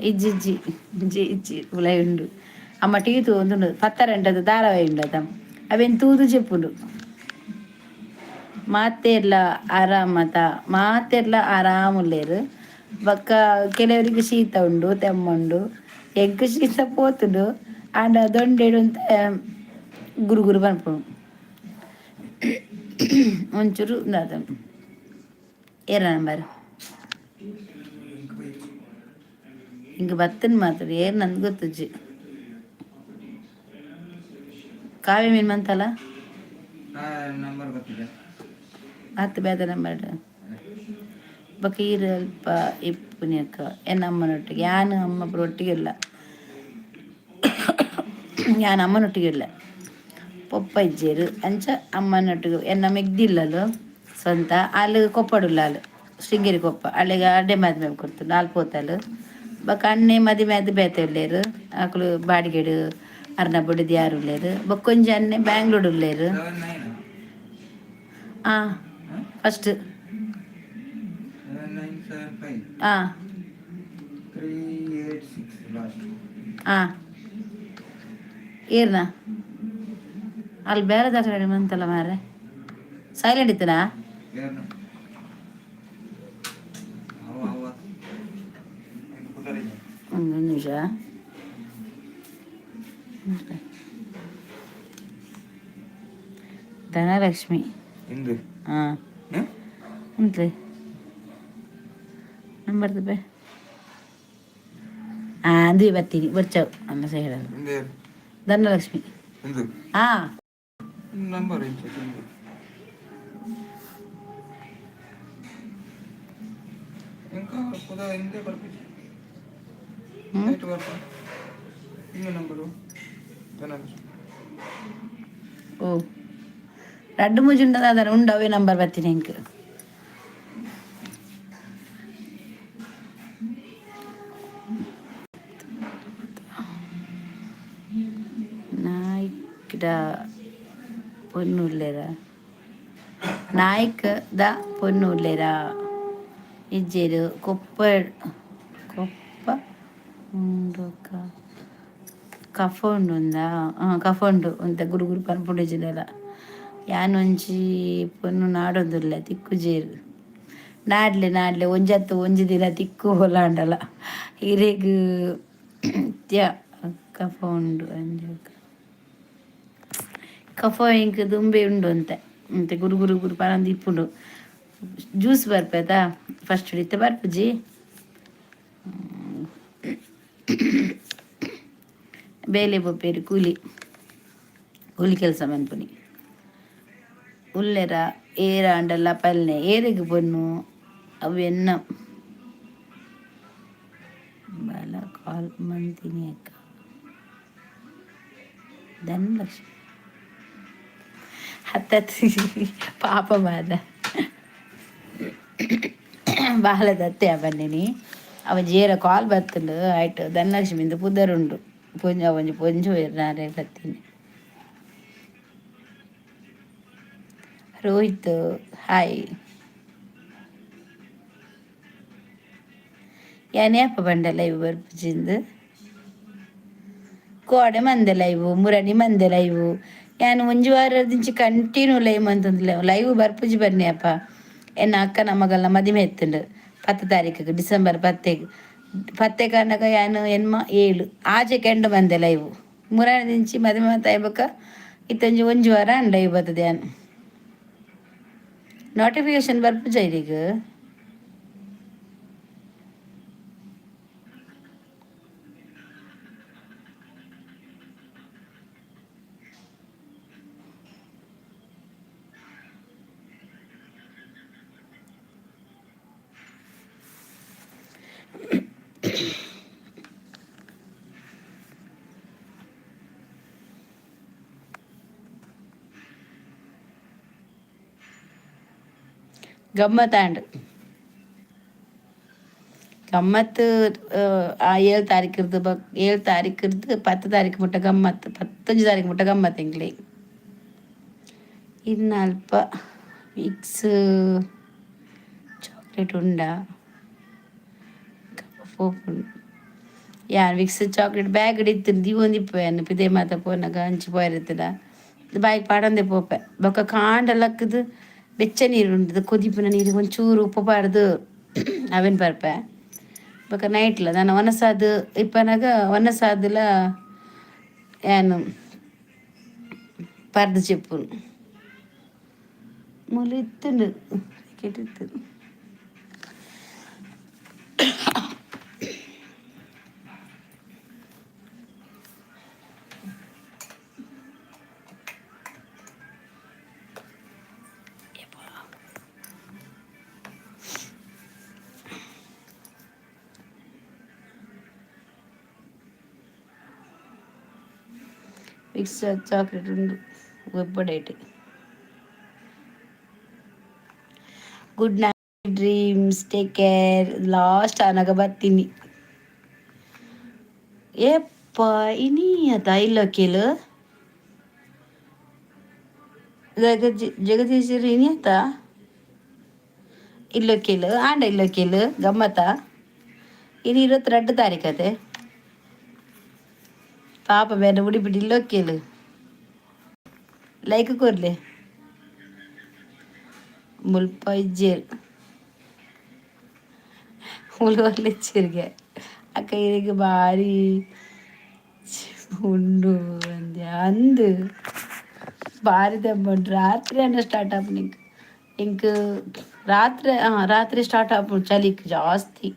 ಇಜ್ಜಿ ಇಜ್ಜಿ ಇಜ್ಜಿ ಇಜ್ಜಿ, ಉಲೈ ಉಂಡು. ಅಮ್ಮ ಟಿವಿ ತೂವೊಂದುಂಡು. ಪತ್ತರೆಂಟದ ಧಾರಾವಾಹಿ ಉಂಡು ಅತ, ಅವೆನ್ ತೂದು ಜೆಪ್ಪುಂಡು. ಮಾತೆರ್ಲ ಆರಾಮತ? ಮಾತೆರ್ಲ ಆರಾಮುಲ್ಲೆರ್. ಬೊಕ್ಕ ಕೆಲವರಿಗೆ ಶೀತ ಉಂಡು, ತೆಮ್ಮುಂಡು. ಎಂಕ್ ಶೀತ ಪೋತುಂಡು, ಆಂಡ ದೊಂಡೆಡ್ ಒಂತೆ ಗುರು ಗುರು ಪನ್ಪುಂಡು ಒಂಚೂರು. ದಾದ, ಏರ ನಂಬರ್ ಇಂಕ್ ಬತ್ತನ್ ಮಾತ್ರ, ಏರ್ ನಂದು ಗೊತ್ತುಜ್ಜಿ. ಕಾವ್ಯ ಮೀನ್ ಮಂತಲ್ಲ. ನಂಬರ್ ಗೊತ್ತಿದೆ. ಹತ್ತು ಬೇದ ನಂಬರ್. ಬೊಕ ಈರ್ ಅಲ್ಪ ಇಪ್ಪುನಿ ಅಕ್ಕ ಎನ್ನ ಅಮ್ಮನೊಟ್ಟಿಗೆ. ಯಾನ್ ಅಮ್ಮ ಪೂರ ಒಟ್ಟಿಗೆ ಇಲ್ಲ, ಯಾನ್ ಅಮ್ಮನೊಟ್ಟಿಗೆ ಇಲ್ಲ. ಪೊಪ್ಪ ಇಜ್ಜೆರ್, ಅಂಚ ಅಮ್ಮನೊಟ್ಟಿಗೆ. ಎನ್ನ ಮೆಗ್ದಿಲ್ಲಲು ಸ್ವಂತ, ಆಲ್ ಕೊಪ್ಪಡುಲ್ಲ, ಆಲ್ ಶೃಂಗೇರಿ ಕೊಪ್ಪ. ಅಲೆಗ್ ಅಡ್ಡೆ ಮದಿಮೆ ಕೊರ್ತು ಆಲ್ ಪೋತಲ್. ಬೊಕ ಅಣ್ಣೆ ಮದಿಮೆ ಆದ್ ಬೇತೆ ಉಲ್ಲೆರ್. ಅಕುಲು ಬಾಡಿಗೆಡ್ ಅರ್ನ ಬೊಡೆದಿ ಯಾರು ಉಲ್ಲೆರ್. ಬೊಕ್ಕೊಂಜಿ ಅಣ್ಣೆ ಬ್ಯಾಂಗ್ಳೂರ್ ಉಲ್ಲೆರ್. 79. ಆ, ಫಸ್ಟ್. 7975. ಆ. 386 ಲಾಸ್ಟ್. ಆ, ಏರ್ನ ಅಲ್ಲಿ ಬೇರೆ ದಾಖಲೆ ಬಂತಲ್ಲ ಮಾರ್ರೆ. ಸೈಲೆಂಟ್ ಇತ್ತನಾ? ಏನು ಅವ ಅವ ಕುದರಿ. ಒಂದು ನಿಮಿಷ. ಧನಲಕ್ಷ್ಮಿ. ಇಂದು. ಹಾಂ. ಉಂಟ್ಲಿ ನಂಬರ್ ಬೇ. ಹಾಂ, ಅಂದು ಬರ್ತೀನಿ ಬರ್ಚಾವು ಅನ್ನ ಸಹ ಹೇಳಲ್ಲ. ಇಂದು. ಧನಲಕ್ಷ್ಮಿ. ಇಂದು. ಹಾಂ. ನಂಬರ್ ಇಂಚ ಇಂದು ఇంకా ಕುದ ಹಿಂದೆ ಬರ್ಪಿಜಿ. ಹ್ಞೂ. ನೈಟ್ ಬರ್ಪ ಇನ್ನು ನಂಬರು ಧನಲಕ್ಷ್ಮಿ. ಓ, ರಡ್ಡು ಮೂಜಿ ಉಂಡದ ಅದರ ಉಂಡು. ಅವೇ ನಂಬರ್ ಬರ್ತೀನಿ ಎಂಕ್. ನಾಯ್ಕಡ ಪೊಣ್ಣು ಉಲ್ಲೇರ? ನಾಯ್ಕ the ಪೊಣ್ಣು ಉಲ್ಲೇರ? ಇಜ್ಜೇರು. ಕೊಪ್ಪ ಕೊಪ್ಪ ಉಂಡು. ಕಫ ಉಂಡು ಉಂದಾ? ಹಾಂ, ಕಫ ಉಂಡು ಒಂತೆ. ಗುರು ಗುರು ಪನ್ಪುಂಡು ಇಜ್ಜಿಂಡಲ. ಯಾನ್ ಒಂಜಿ ಪೊಣ್ಣು ನಾಡೊಂದುಲ್ಲೆ, ತಿಕ್ಕುಜೇರು. ನಾಡ್ಲೆ ನಾಡ್ಲೆ, ಒಂಜತ್ತು ಒಂಜಿ ದಿನ ತಿಕ್ಕು ಹೊಲಾಂಡಲ ಇರೆಗ್. ತ್ಯ, ಕಫ ಉಂಡು ಅಂಜ. ಕಫ ಇಂಕ್ ದುಂಬೆ ಉಂಡು ಅಂತೆ ಅಂತೆ. ಗುರು ಗುರು ಗುರು ಪನೊಂದು ಇಪ್ಪುಂಡು. ಜ್ಯೂಸ್ ಬರ್ಪೇತಾ? ಫಸ್ಟ್ ಇತ್ತೆ ಬರ್ಪುಜಿ. ಬೇಲೆ ಪೋಪೇರು, ಕೂಲಿ ಕೂಲಿ ಕೆಲಸ ಮನ್ಪುನಿ. ಉಲ್ಲೆರ ಏರ ಆಂಡಲ ಪಲ್ನೆ. ಏರೆಗ್ ಪೊಣ್ಣು ಅವು ಎನ್ನ ಬಲ ಕಾಲ್ ಮಂತಿನಿ ಅಕ್ಕ. ಧನಲಕ್ಷ್ಮಿ ಹತ್ತತ್ತು ಪಾಪ ಮಾದ ಬಾಲದತ್ತೆ ಬನ್ನಿನಿ. ಅವ ಜೇರ ಕಾಲ್ ಬತ್ತುಂಡು ಆಯ್ತು. ಧನಲಕ್ಷ್ಮಿಂದು ಪುದರುಂಡು. ಪೊಂಜ ಒಂಜಿ ಪೊಂಜು ನಾರೇ ಬತ್ತೀನಿ. ರೋಹಿತ್, ಹಾಯ್. ಯಾನ್ ಏಪ ಬಂಡ ಲೈವ್ ಬರ್ಪುಜಿಂದು? ಕೋಡೆ ಮಂದೆ ಲೈವ್, ಮುರಣಿ ಮಂದೆ ಲೈವ್. ಯಾನ್ ಒಂಜಿ ವಾರದಿಂಚಿ ಕಂಟಿನ್ಯೂ ಲೈವ್ ಮಂತೊಂದುಲ್ಲೆ. ಲೈವ್ ಬರ್ಪುಜಿ ಬನ್ನಿ ಅಪ್ಪ. ಎನ್ನ ಅಕ್ಕನ ಮಗಲ್ನ ಮದಿಮೆ ಎತ್ತುಂಡು 10 ತಾರೀಕಿಗೆ, ಡಿಸೆಂಬರ್ 10ಗ್. ಪತ್ತೆ ಕಾರಣಕ ಯಾನ್ ಎನ್ಮ ಏಳು ಆಜೆ ಕೆಂಡು ಬಂದೆ ಲೈವ್. ಮುರಾನಿ ದಿಂಚಿ ಮದಿಮೆ ಮಂತ್ ಬೊಕ್ಕ ಇತ್ತೊಂಜಿ ಒಂಜಿ ವಾರ ಆಂಡ್ ಲೈವ್ ಬತ್ತದ ಯಾನ್. ನೋಟಿಫಿಕೇಶನ್ ಬರ್ಪುಜ ಇರೆಗ್? ಗಮ್ಮತ್ತಾಂಡ್. ಗಮ್ಮತ್ತು ಆ 7 ತಾರೀಕಿರ್ದು ಬಕ್ 7 ತಾರೀಕಿರ್ದು 10 ತಾರೀಕು ಮುಟ್ಟ ಗಮ್ಮತ್ತು, 15 ತಾರೀಕು ಮುಟ್ಟ ಗಮ್ಮತ್ತು ಎಂಕ್ಲೆ. ಇನ್ನು ಅಲ್ಪ ವಿಕ್ಸ್ ಚಾಕ್ಲೇಟ್ ಉಂಡಾ ಪೋಪುಂಡು. ಯಾನ್ ವಿಕ್ಸ್ ಚಾಕ್ಲೇಟ್ ಬ್ಯಾಗ್ ಇತ್ತು ದೀವೊಂದಿಪ್ಪೆ ಯಾನ್ ಪಿದೈ ಮಾತ ಪೋನಗ ಅಂಚಿ ಪೋಯೆರೆ ಬಾಯಿಗ್ ಪಾಡೊಂದೇ ಪೋಪೆ. ಬೊಕ್ಕ ಕಾಂಡ ಲಕ್ಕುದು ಬೆಚ್ಚ ನೀರು ಉಂಡು, ಕೊದಿಪುನ ನೀರು ಒಂಚೂರು ಉಪ್ಪು ಪಾಡ್ದು ಅವೆನ್ ಪರ್ಪೆ. ಬೊಕ್ಕ ನೈಟ್ಲ ನಾನು ಒನಸಾದ್ ಇಪ್ಪನಾಗ ಒನಸಾದ್ಲ ಯಾನ್ ಪರ್ದು ಚೆಪ್ಪುನು. ಮೂಲು ಇತ್ತುಂಡು ಪ್ಯಾಕೆಟ್ ಇತ್ತು. ವಿಕ್ಸ್ ಚಾಕ್ಲೇಟ್ ಉಂಡು ವೆಬ್ಬಡೇಟ್. Good night dreams, take care. Last ಆನಾಗ ಬರ್ತೀನಿ. ಏಪ್ಪ ಇನಿ ಅತ ಇಲ್ಲೊಕ್ಕೆಲು ಜಗದೀಶರು ಇನಿ ಅತ ಇಲ್ಲೊಕ್ಕೆಲು ಆಂಡ ಇಲ್ಲೊಕ್ಕೆಲು ಗಮ್ಮತ್ತ. ಇನಿ 22 ತಾರೀಕತೆ. ಪಾಪ ಬೇರೆ ಉಡಿಪಿಡಿ ಇಲ್ಲೊಕ್ಕೆಲು ಲೈಕ್ ಕೊರ್ಲೆ. ಮುಲ್ಪ ಇಜ್ಜೆರ್, ಮುಲ್ಪ ಇಜ್ಜೆರ್ಗೆ. ಅಕ್ಕ ಇರೆಗ್ ಬಾರಿ ಉಂಡು ಅಂದೆ ಅಂದ್ ಬಾರಿ ದೆಂಬುಂಡು. ರಾತ್ರಿ ಅನ್ನ ಸ್ಟಾರ್ಟ್ ಆಪುಂಡು ಎಂಕ್. ಎಂಕ್ ರಾತ್ರಿ ರಾತ್ರಿ ಸ್ಟಾರ್ಟ್ ಆಪುಂಡು ಚಳಿಕ್ ಜಾಸ್ತಿ.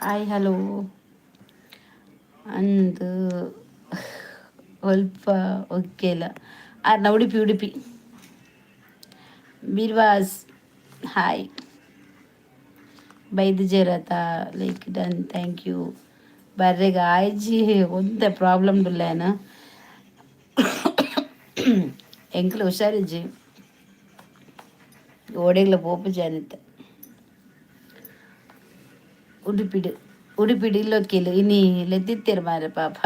ಹಾಯ್ ಹಲೋ ಅಂದ್ ಒಲ್ಪ ಒಕ್ಕೆಲ ಆರ್ನ ಉಡುಪಿ ಉಡುಪಿ. ಬಿರ್ವಾಸ್ ಹಾಯ್ ಬೈದಿಜೇರತ. Like done, thank you. ಬರ್ರೆಗ್ ಆಯ್ಜಿ, ಒಂತೆ ಪ್ರಾಬ್ಲಮ್ ಉಲ್ಲೇನ. ಎಂಕ್ಲ ಹುಷಾರಿಜ್ಜಿ, ಓಡೆಗ್ಲ ಪೋಪುಜಿ ಅನಿತ. ಉಡುಪಿಡು ಉಡುಪಿಡು ಇಲ್ಲೊಕ್ಕೆಲು ಇನಿ ಲೆತ್ತಿತ್ತೇರು ಮಾರೆ ಪಾಪ.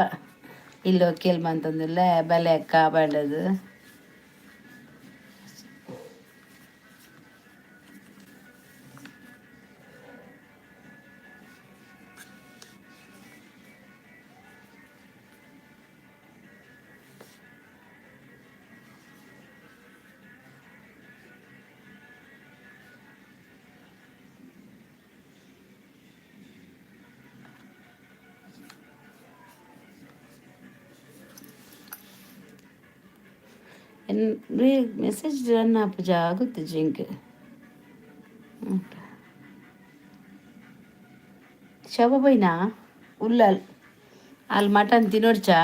ಇಲ್ಲೊಕ್ಕೆಲು ಮಂತೊಂದುಲ್ಲೆ ಬಲೆ ಅಕ್ಕ ಪಂಡದು. ಮೆಸೇಜ್ ರನ್ ಆಪುಜ ಗೊತ್ತಿಜ್ಜಿ ಎಂಕ್. ಶೋಭ ಪೋಯಿನಾ ಉಲ್ಲಲ್ ಅಲ್ ಮಟನ್ ತಿನೊಡ್ಚಾ?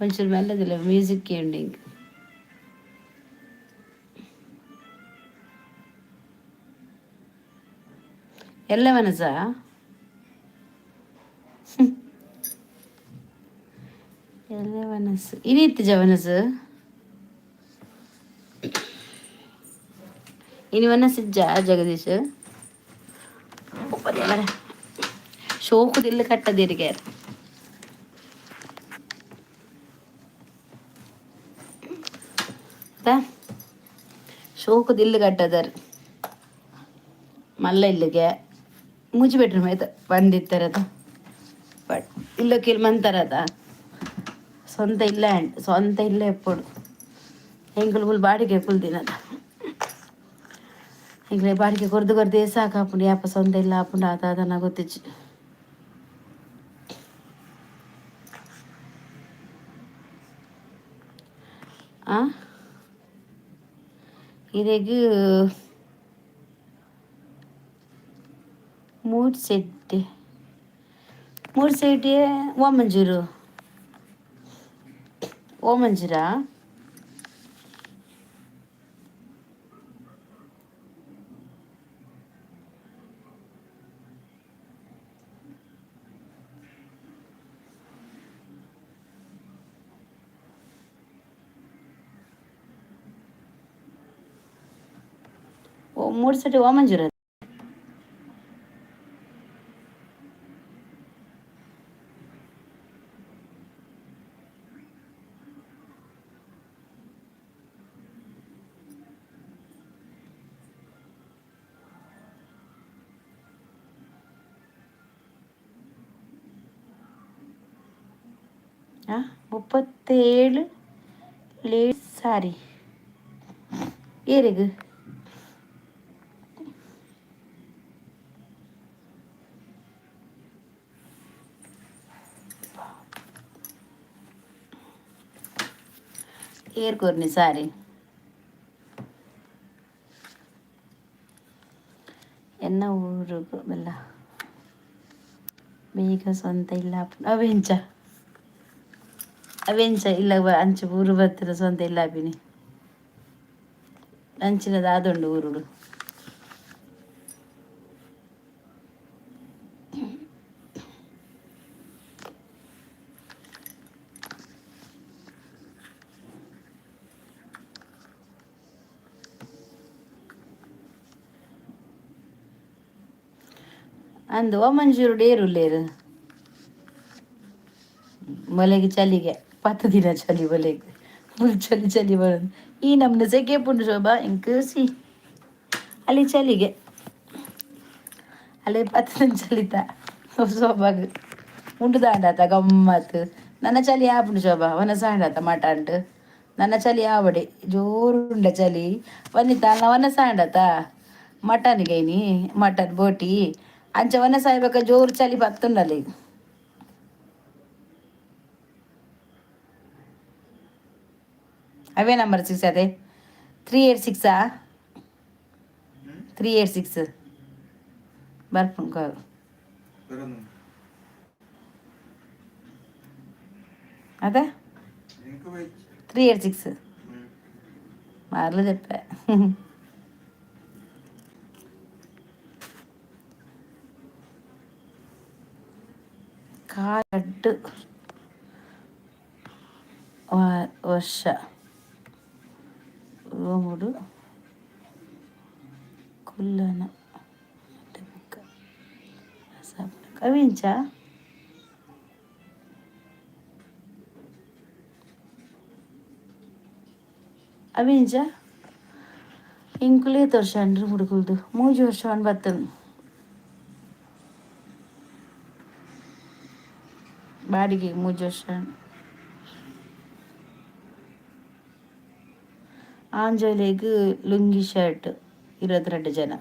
ಒಂಚೂರು ಮೆಲ್ಲದಿಲ್ಲ ಮ್ಯೂಸಿಕ್ ಕೇಂಡು ಎಂಕ್. ಎಲ್ಲ ಮನಸಾ ಎಲ್ಲ ಮನಸ್ಸು ಇನಿ ಇತ್ತಿಜ ಮನಸ್ಸು ಇನಿ ಮನಸ್ಸಿಜ್ಜ ಜಗದೀಶ್. ಶೋಕುದಿಲ್ಲ ಕಟ್ಟದಿರಿಗೆ. ಶೋಕುದಿಲ್ಲು ಕಟ್ಟದರ್ ಮಲ್ಲ ಇಲ್ಲಿಗೆ ಮೂಜಿ ಬೆಡ್ರೂಮ್ ಆಯ್ತು ಬಂದಿತ್ತಾರದ. ಬಟ್ ಇಲ್ಲೊಕ್ಕೆಲ್ ಮಂತಾರದ ಸ್ವಂತ ಇಲ್ಲ ಸ್ವಂತ ಇಲ್ಲ ಎಪ್ಪೊಡು. ಎಂಕುಲು ಫುಲ್ ಬಾಡಿಗೆ ಕುಲ್ದಿನದ. ಎಂಕ್ಲೆ ಬಾಡಿಗೆ ಕೊರ್ದು ಕೊರ್ದು ಸಾಕಾಪುಂಡು. ಯಾಪ ಸ್ವಂತ ಇಲ್ಲ ಆಪುಂಡು ಆತ ಅದನ್ನ ಗೊತ್ತಿಜ್ಜಿ. ಆ ಇರೆಗ್ ಮೂಡ್ ಸೆಟ್ ಮೂಡ್ ಸೆಟ್ ಓಮಂಜೂರು ಓಮಂಜೂರಾ? ಮೂಡ್ಸೆಟ್ಟಿ ವಾಮಂಜೂರ. 37 ಲೇಸ್ ಸಾರಿ ಏರೆಗ್? ಏರ್ ಕೊರ್ನಿ ಸಾರಿ? ಎನ್ನ ಊರುಗು ಬೆಲ್ಲ ಬೇಗ ಸ್ವಂತ ಇಲ್ಲ. ಅವೆಂಚ ಅವೆಂಚ ಇಲ್ಲ? ಅಂಚ ಊರು ಬತ್ತಿನ ಸ್ವಂತ ಇಲ್ಲ ಆಪಿನಿ. ಅಂಚಿನ ದಾದುಂಡು ಊರುಡು? ಅಂದು ಮಂಜೂರು ಡೇರುಲ್ಲೇರು ಮೊಲೆಗೆ ಚಲಿಗೆ 10 ದಿನ ಚಳಿ ಬೊಲೆಗ್ ಫುಲ್ ಚಳಿ ಚಳಿ ಬರೋದು. ಈ ನಮ್ನ ಸೆಕೆ ಪುಂಡು ಶೋಭಾ. ಎಂಕ್ ಸಿ ಅಲ್ಲಿ ಚಲಿಗೆ ಅಲ್ಲಿ 10 ದಿನ ಚಲಿತ ಶೋಭಾಗ್ ಉಂಡು ದಾಂಡಾತ ಗಮ್ಮತ್. ನನ್ನ ಚಳಿ ಆಪುಂಡು ಶೋಭಾ. ವನಸ ಆಂಡಾತ ಮಟನ್ಡ್. ನನ್ನ ಚಳಿ ಆವಡೆ ಜೋರುಂಡ ಚಳಿ ವನಿತ ಅಲ್ಲ. ವನಸ ಆಂಡತ ಮಟನ್ ಗೈನಿ, ಮಟನ್ ಬೋಟಿ ಅಂಚ ವನಸ ಆಯ್ಬೇಕ. ಜೋರು ಚಳಿ ಪತ್ತುಂಡಲ್ಲಿ. ಅವೇ ನಂಬರ್ ಸಿಕ್ಸ್ ಅದೇ 386. 386 ಬರ್ಪುಂಡು. ಬರೋದು. ಅದೇ. ಎಂಕ್ ವೆಜ್. 386. ಮಾರ್ಲು ದೆಪ್ಪೆ. ಕಾಡ್ ವರ್ಷ ರೂಮುಡು ಕುಲ್ಲನ ಅವಿಂಚ? ಅವಿಂಚ? ಇಂಕುಲೇ ವರ್ಷ ಅಂಡ್ರು ಮುಡುಕುಲ್ದು 3 ವರ್ಷ ಬತ್ತನು. ಬಾಡಿಗೆ 3 ವರ್ಷ. ಆಂಜೋಲೆಗ್ ಲುಂಗಿ ಶರ್ಟ್ 22 ಜನ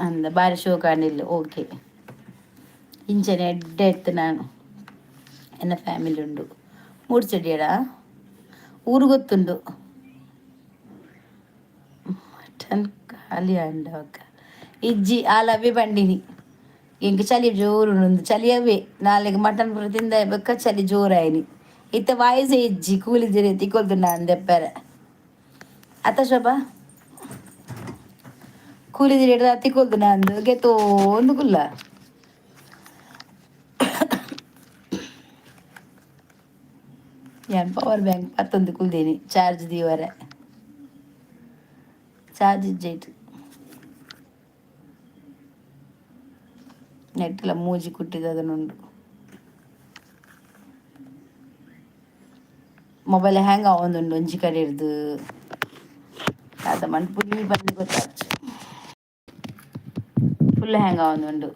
ಅಂದ. ಬಾರಿ ಶೋಕಾಂಡಿಲ್ಲ. ಓಕೆ, ಇಂಚನೆ ಎಡ್ಡೆ ಇತ್ತು. ನಾನು ಎನ್ನ ಫ್ಯಾಮಿಲಿ ಉಂಡು ಮೂಡ್ಚೆಡಿಯಡ ಊರು ಗೊತ್ತುಂಡು. ಮಟನ್ ಖಾಲಿ ಅಂಡವಕ್ಕ ಇಜ್ಜಿ ಆಲವೇ ಬಂಡಿನಿ. ಎಂಕ್ ಚಳಿ ಜೋರು ಉಂಡು. ಚಳಿ ಅವೇ ನಾಳೆಗೆ ಮಟನ್ ಪೂರ ತಿಂದ ಬೊಕ್ಕ ಚಳಿ ಜೋರಾಯಿನಿ. ಇತ್ತೆ ವಾಯ್ಸೇ ಇಜ್ಜಿ. ಕೂಲಿದ್ದೀರಿ ತಿಕ್ಕೊಲ್ದು ಅಂದೆಪ್ಪರೆ ಅತ್ತ ಶೋಭಾ? ಕೂಲಿದಿರಿ ತಿಕ್ಕೊಲ್ದು ನಂದು ಗೆತೋಂದು ಕುಲ್ಲ. ಯಾನ್ ಪವರ್ ಬ್ಯಾಂಕ್ ಪತ್ತೊಂದು ಕುಲ್ದೇನಿ ಚಾರ್ಜ್ ದೀವರೆ. ಚಾರ್ಜ್ ಇಜ್ಜೈಟ್. ನೆಟ್ಟಲ ಮೂಜಿ ಕುಟ್ಟಿದ ಉಂಡು. ಮೊಬೈಲ್ ಹ್ಯಾಂಗ್ ಆವೊಂದುಂಡು ಒಂಜಿ ಕಡೆ ಹಿಡ್ದು ದಾದ ಮನ್ಪುನಿ ಬಂದು ಗೊತ್ತಾಚ್. ಫುಲ್ ಹ್ಯಾಂಗ್ ಆವೊಂದುಂಡು.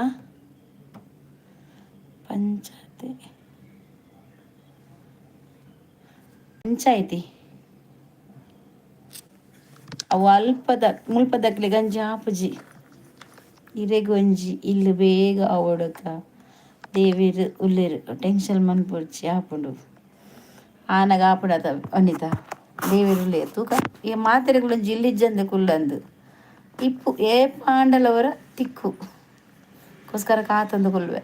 ಆ ಪಂಚಾಯತಿ ಪಂಚಾಯ್ತಿ ಅವು ಅಲ್ಪದ ಮುಲ್ಪದಕ್ಲೆಗ್ ಅಂಚ ಆಪುಜಿ. ಇರೆಗ್ ಒಂಜಿ ಇಲ್ಲ್ ಬೇಗ ಆವೊಡಕ. ದೇವೆರ್ ಉಲ್ಲೆರ್, ಟೆನ್ಷನ್ ಮನ್ಪೊಡ್ಚಿ, ಆಪುಂಡು. ಆನಗ ಆಪುಂಡತ ವನಿತಾ? ದೇವೆರ್ ಉಲ್ಲೆರ್, ತೂಕ. ಈ ಮಾತೆರೆಗ್ಲ ಒಂಜಿ ಇಲ್ಲ್ ಇಜ್ಜಂದೆ ಕುಲ್ಲಂದು ಇಪ್ಪು. ಏಪ ಆಂಡಲ ಒರ ತಿಕ್ಕು ಕೋಸ್ಕರ ಕಾತೊಂದು ಕುಲ್ಲುವೆ.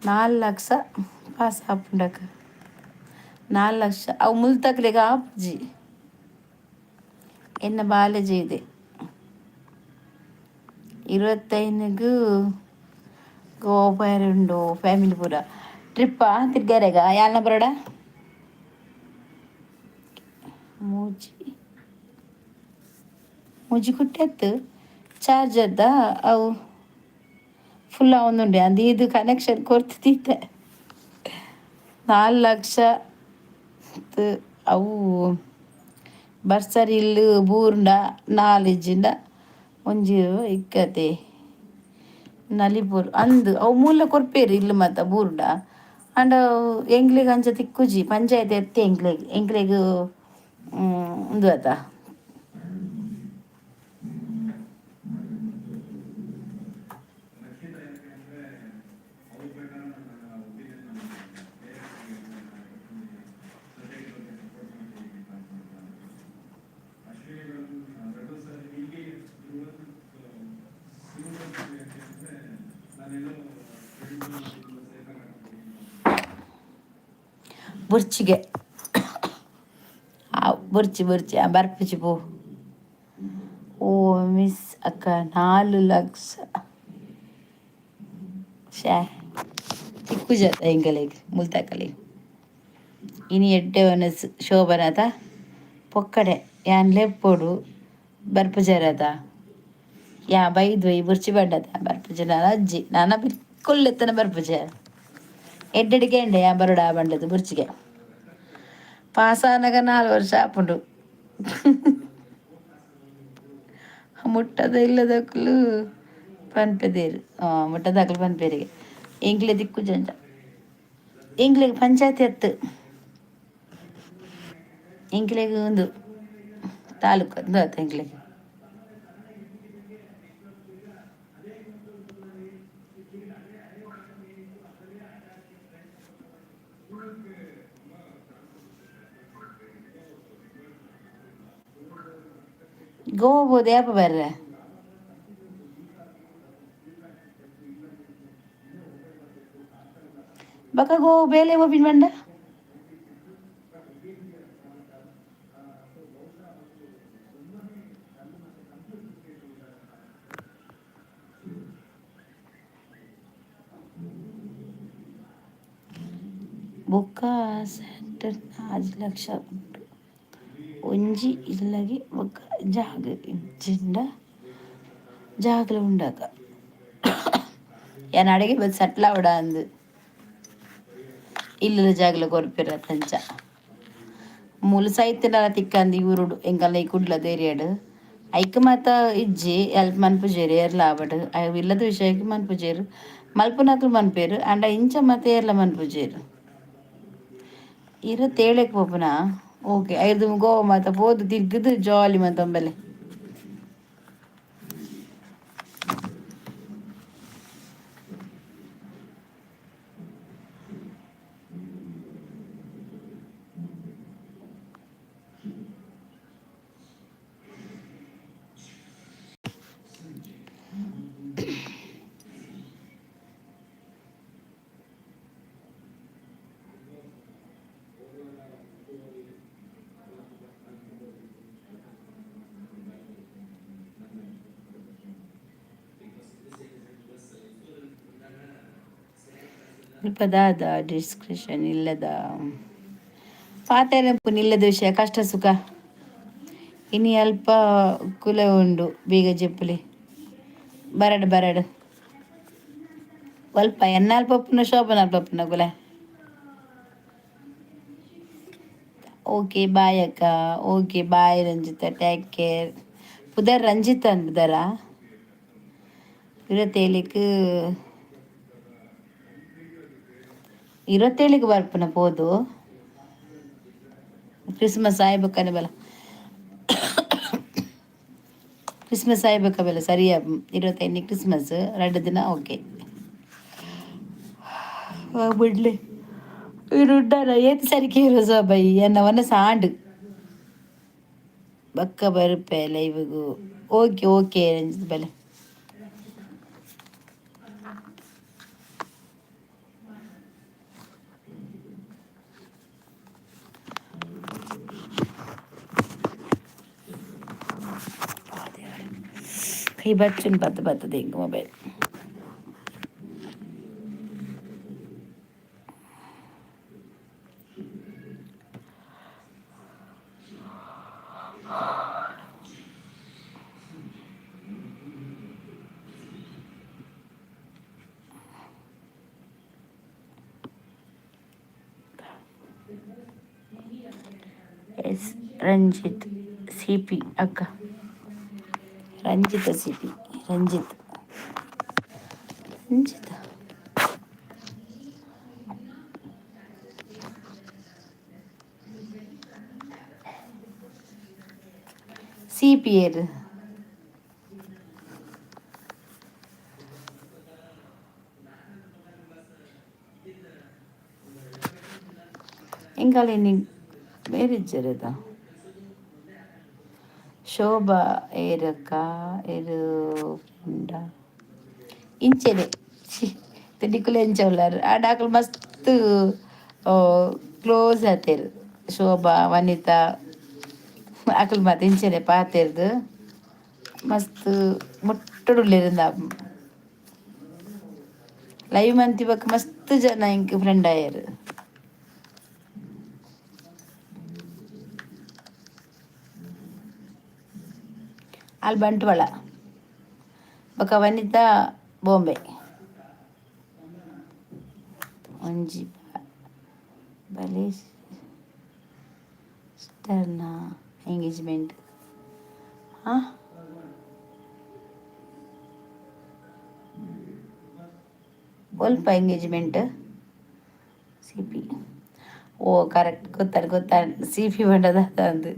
4 ಲಕ್ಷ ಪಾಸ್ ಆಪುಂಡಕ. 4 ಲಕ್ಷ ಅವು ಮುಲ್ತಕ್ಲೆಗ್ ಆಪುಜಿ. ಎನ್ನ ಬಾಲೆ ಇದೆ. 25ಗ್ ಗೋವಾ ಪೋಯೆರೆ ಉಂಡು ಫ್ಯಾಮಿಲಿ ಪೂರ ಟ್ರಿಪ್ಪಾ ತಿರ್ಗಾರೆಗ ಯಾಲ್ನ ಬರೋಡ ಮೂಜಿ ಮೂಜಿ ಕುಟ್ಟೆತ್ತು ಚಾರ್ಜರ್ದ ಅವು ಫುಲ್ ಆವೊಂದುಂಡೆ ಅಂದ್ ಇದು ಕನೆಕ್ಷನ್ ಕೊರ್ತು ತೀತೆ 4 ಲಕ್ಷ ಅವು ಬರ್ಸರಿ ಇಲ್ಲು ಬೂರ್ಂಡ ನಾಲ್ ಇಜ್ಜಿಂಡ ಒಂಜಿ ಇಕ್ಕತೆ ನಲಿಪುರ್ ಅಂದ್ ಅವು ಮೂಲ ಕೊರ್ಪೇರು ಇಲ್ಲು ಮಾತ ಬೂರ್ಂಡ. ಆಂಡ ಎಂಕ್ಲೆಗ್ ಅಂಚ ತಿಕ್ಕುಜಿ, ಪಂಚಾಯತಿ ಎತ್ತೆ ಎಂಕ್ಲೆಗ್ ಎಂಕ್ಲೆಗ್ ಉಂದು ಅತ. ರಕ್ಷಿತ ಯಾಕೆ ಅಂದ್ರೆ ಅವ್ರ ಪ್ರಕಾರ ನನ್ನ ಒಪಿನಿಯನ್ ಸೊಸೈಟಿ ಬಗ್ಗೆ ಸಪೋರ್ಟ್ ಮಾಡ್ತೀವಿ ಅಂತ ಅಶ್ವಿನಿ ರಘು ಸರ್ ಇಲ್ಲಿ ಯಾಕೆ ಅಂದ್ರೆ ನಾನೆಲ್ಲೋ ಸೇಫ್ ಆಗಿ ಬೊರ್ಚಿಗೆ ಆ ಬೊರ್ಚಿ ಬೊರ್ಚಿ ಆ ಬರ್ಪುಜಿ ಪೋ. ಓ ಮಿಸ್ ಅಕ್ಕ, 4 ಲಕ್ಷ ಶ್ಯಾ, ತಿಕ್ಕುಜತ ಎಂಕಲೆಗ್ ಮುಲ್ತಕಲೆಗ್. ಇನಿ ಎಡ್ಡೆ ವನಸ್ ಶೋಭನತ ಪೊಕ್ಕಡೆ ಯಾನ್ ಲೆಪ್ಪೊಡು ಬರ್ಪುಜರತ. ಯಾ ಬೈದ್ವೈ ಬುರ್ಚಿ ಬಂಡತ ಬರ್ಪುಜ ನಾನ ಅಜ್ಜಿ ನಾನ ಬಿಲ್ಕುಲ್ ಎತ್ತನ ಬರ್ಪುಜ. ಎಡ್ಡೆಡಿಗೆ ಎಂಡೆ ಯಾ ಬರೋಡ ಬಂಡದು ಬುರ್ಚಿಗೆ ಪಾಸಾನಗ 4 ವರ್ಷ ಆಪುಂಡು. ಮುಟ್ಟದ ಇಲ್ಲದಕ್ಕಲು ಪನ್ಪೆದೇರು ಮುಟ್ಟದಕ್ಲು ಪನ್ಪೇರಿಗೆ. ಎಂಕ್ಲೆ ದಿಕ್ಕುಜಂಚ, ಎಂಕ್ಲೆಗ್ ಪಂಚಾಯತಿ ಅತ್ತು, ಎಂಕ್ಲೆಗ್ ಒಂದು ತಾಲೂಕು ಅಂದು ಅತ್ತ ಎಂಕ್ಲೆಗ್. ಗೋವಾ ಬೋದು ಯಾಪ ಬರ್ರೆ? ಬಕ ಗೋವಾ ಬೇಲೆ ಓಪಿನ್ ಬಂಡ. ಬೊಕ್ಕ ಸೆಂಟರ್ 4 ಲಕ್ಷ ಉಂಡು ಒಂಜಿ ಇಲ್ಲಗೆ. ಬೊಕ್ಕ ಜಾಗ ಇಜ್ಜಿಂಡ ಜಾಗಲ ಉಂಡಾಕ ಯಾನ್ ಅಡೆಗೆ ಬತ್ತ್ ಸೆಟ್ಲ್ ಆವಡ ಅಂದ್ ಇಲ್ಲದ ಜಾಗಲ ಕೊರ್ಪೆರ್ ಅಂಚ. ಮೂಲು ಸೈತಿಂಡಲ ತಿಕ್ಕಂದಿ ಊರುಡು ಎಂಕಲ್ನ ಈ ಕುಡ್ಲದ ಏರಿಯಾಡ್. ಐಕ್ ಮಾತ ಇಜ್ಜಿ ಎಲ್ಪ್ ಮನ್ಪುಜೆರ್ ಏರ್ಲ ಆವಡ್. ಅವು ಇಲ್ಲದ ವಿಷಯಕ್ಕೆ ಮನ್ಪುಜೆರ್, ಮಲ್ಪುನಕುಲು ಮನ್ಪೆರ್. ಆಂಡ ಇಂಚ ಮಾತ ಏರ್ಲ ಮನ್ಪುಜೆರ್. 27ಕ್ಕೆ ಪೋಪುನಾ? ಓಕೆ, ಐದು ಗೋವಾ ಮಾತ ಪೋದು ತಿರ್ಗುದು ಜಾಲಿ ಮಂತೊಂಬೆಲೆ. ಮುಲ್ಪ ದಾದ ಡಿಸ್ಕ್ರಿಪ್ಷನ್ ಇಲ್ಲದ ಪಾತೆರಪುನ ಇಲ್ಲದ ವಿಷಯ, ಕಷ್ಟ ಸುಖ. ಇನಿ ಅಲ್ಪ ಕುಲೆ ಉಂಡು, ಬೀಗ ಜೆಪ್ಪುಲಿ ಬರಡ್ ಬರಡ್. ಒಲ್ಪ ಎನ್ನಾಲ್ ಪಪ್ಪುನ ಶೋಭನ ಪಪ್ಪುನ ಕುಲೆ. ಓಕೆ, ಬಾಯ್ ಅಕ್ಕ. ಓಕೆ, ಬಾಯ್ ರಂಜಿತ, ಟೇಕ್ ಕೇರ್. ಪುದರ್ ರಂಜಿತ್ ಅಂದ್ ಪುದರಾ? 27ಕ್ಕೆ, 27ಕ್ಕೆ ಬರ್ಪುನ ಪೋದು. ಕ್ರಿಸ್ಮಸ್ ಆಯ್ಬಕ್ಕನೆ ಬಲ, ಕ್ರಿಸ್ಮಸ್ ಆಯ್ಬಕ್ಕ ಬಲ. ಸರಿಯಾ, 25 ಕ್ರಿಸ್ಮಸ್, 2 ದಿನ. ಓಕೆ, ಬಿಡ್ಲಿ. ಇರು ಏತ್ ಸರಿಕೆ ಸೋಬೈ ಎನ್ನ ವನಸ್ ಆಂಡ್. ಬಕ್ಕ ಬರುಪೆ ಲೈವ್ಗು. ಓಕೆ ಓಕೆ ರಂಜಿತ್, ಬಲೆ. ಕೈ ಬಚ್ಚುನ್ ಬತ್ತ ಬತ್ತದ ಎಂಕ್ ಮೊಬೈಲ್. ರಂಜಿತ್ ಸಿ ಪಿ ಅಕ್ಕ. ರಂಜಿತ ಸಿ ಪಿ, ರಂಜಿತ್, ರಂಜಿತ ಸಿ ಪಿ ಏರ್? ಎಂಕಲ್ ಬೇರಿಜ್ಜರದ. ಶೋಭಾ ಏರಕ್ಕ? ಏರು ಫ್ರೆಂಡ? ಇಂಚೆನೆ ನಿಕುಲು ಎಂಚ ಉಲ್ಲರ್? ಆಂಡ ಅಕುಲು ಮಸ್ತ್ ಕ್ಲೋಸ್ ಆತೆರ್. ಶೋಭಾ, ವನಿತಾ ಅಕುಲು ಮಾತ ಇಂಚೆನೆ ಪಾತೆರ್ದ್ ಮಸ್ತ್ ಮುಟ್ಟುಡುಲ್ಲೆರ್. ಲೈವ್ ಮಂತಿ ಬೊಕ್ಕ ಮಸ್ತ್ ಜನ ಎಂಕ್ ಫ್ರೆಂಡ್ ಆಯೆರ್. ಆಲ್ ಬಂಟ್ವಾಳ, ಬೊಕ್ಕ ವನಿತಾ ಬಾಂಬೆ. ಒಂಜಿ ಬಲೆ ಸಿಸ್ಟರ್ನ ಎಂಗೇಜ್ಮೆಂಟ್. ಹಾಂ, ಒಲ್ಪ ಎಂಗೇಜ್ಮೆಂಟ್ ಸಿ ಪಿ? ಓ, ಕರೆಕ್ಟ್, ಗೊತ್ತಾಯ್ತು, ಗೊತ್ತಾಯ್ತು. ಸಿ ಪಿ ಪಂಡದ ಅಂದು.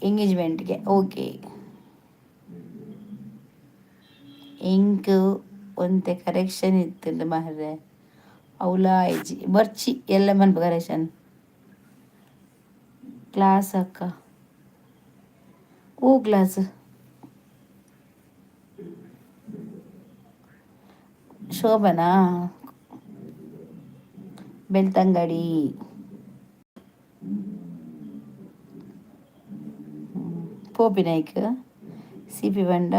ಎಂಗೇಜ್ಮೆಂಟ್ಗೆ ಓಕೆ. ಎಂಕ್ ಒಂತೆ ಕರೆಕ್ಷನ್ ಇತ್ತುಂಡು ಮಾರ್ರೆ, ಅವ್ಲಾ ಇಜ್ಜಿ. ಬೊರ್ಚಿ ಎಲ್ಲ ಮನ್ಪು ಕರೆಕ್ಷನ್. ಕ್ಲಾಸ್ ಅಕ್ಕ? ಓ ಕ್ಲಾಸ್? ಶೋಭನಾ, ಬೆಳ್ತಂಗಡಿ. ಪೋಪಿನೈಕ್ ಸಿ ಪಿ ಪಂಡ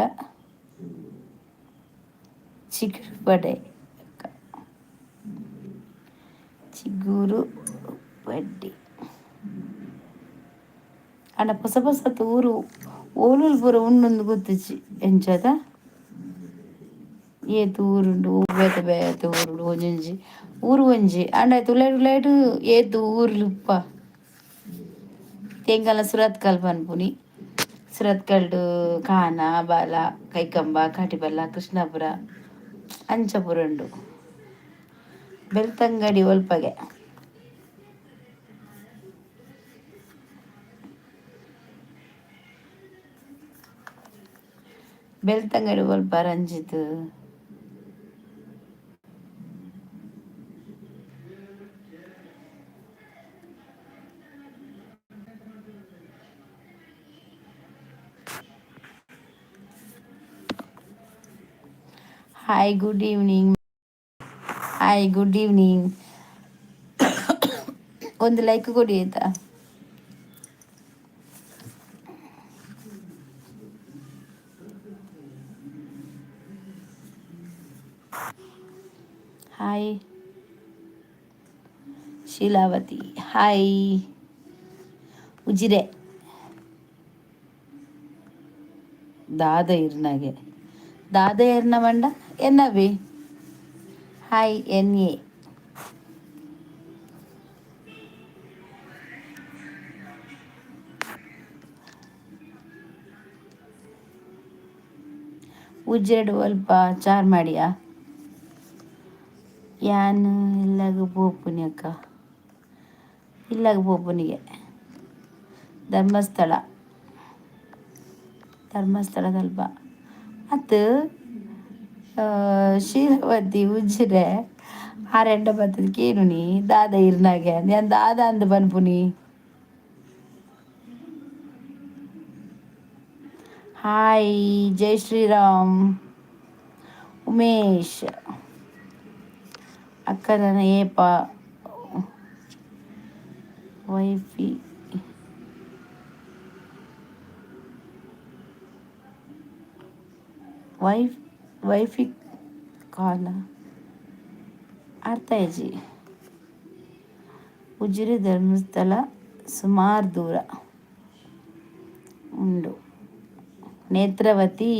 ಚಿಗುರು ಚಿಗುರು ಬಡ್ಡಿ. ಆಂಡ ಪೊಸ ಪೊಸತ್ ಊರು ಓಲುಲು ಪೂರ ಉಂಡುಂದು ಗೊತ್ತುಜ್ಜಿ. ಎಂಚದ ಏತ್ ಊರುಂಡು, ಬೇತೆ ಬೇತೆ ಊರುಡು ಒಂಜೊಂಜಿ ಊರು ಒಂಜಿ. ಆಂಡ ತುಳೈಡ್ ಉಲೈಡ್ ಏತ್ ಊರುಲುಪ್ಪ. ಎಂಕಲ್ನ ಸುರತ್ಕಲ್ ಪನ್ಪುನಿ. ಸುರತ್ಕಲ್ಡ್ ಕಾನ, ಬಾಲ, ಕೈಕಂಬ, ಕಾಟಿಪಲ್ಲ, ಕೃಷ್ಣಾಪುರ ಅಂಚ ಪೂರ ಉಂಡು. ಬೆಳ್ತಂಗಡಿ ಒಲ್ಪಗೆ? ಬೆಳ್ತಂಗಡಿ ಒಲ್ಪ Ranjith? Hi, good evening. Hi, good evening. ಒಂದು ಲೈಕ್ ಕೊಡಿ ಆಯ್ತಾ? Hi Sheelavathi, hi. ಉಜಿರೆ ದಾದ ಇರ್ನಾಗೆ? ದಾದ ಇರ್ನ ಪಂಡ ಎನ್ನವಿ? ಹಾಯ್ ಎನ್ ಎ. ಉಜ್ಜೆಡ್ ಒಲ್ಪ? ಚಾರ್ಮಾಡಿಯಾ? ಯಾನ್ ಇಲ್ಲಗ್ ಪೋಪುನಿ ಅಕ್ಕ, ಇಲ್ಲಗ್ ಪೋಪುನಿಗೆ. ಧರ್ಮಸ್ಥಳ, ಧರ್ಮಸ್ಥಳದಲ್ಪ ಅತ್ ಶೀಲವತಿ ಉಜ್ಜಿರೆ. ಆರೆಡ್ಡ ಬತ್ತದ ಕೇನುನಿ, ದಾದ ಇರ್ನಾಗೆ? ಯಾನ್ ದಾದ ಅಂದ್ ಪನ್ಪುನಿ? ಹಾಯ್, ಜೈ ಶ್ರೀರಾಮ್ ಉಮೇಶ್. ಅಕ್ಕನ ಏಪ ವೈಫಿ ವೈಫ್ ವೈಫಿ ಕಾಲ ಅರ್ಥ ಇಜ್ಜಿ. ಉಜಿರೆ ಧರ್ಮಸ್ಥಳ ಸುಮಾರು ದೂರ ಉಂಡು. ನೇತ್ರಾವತಿ,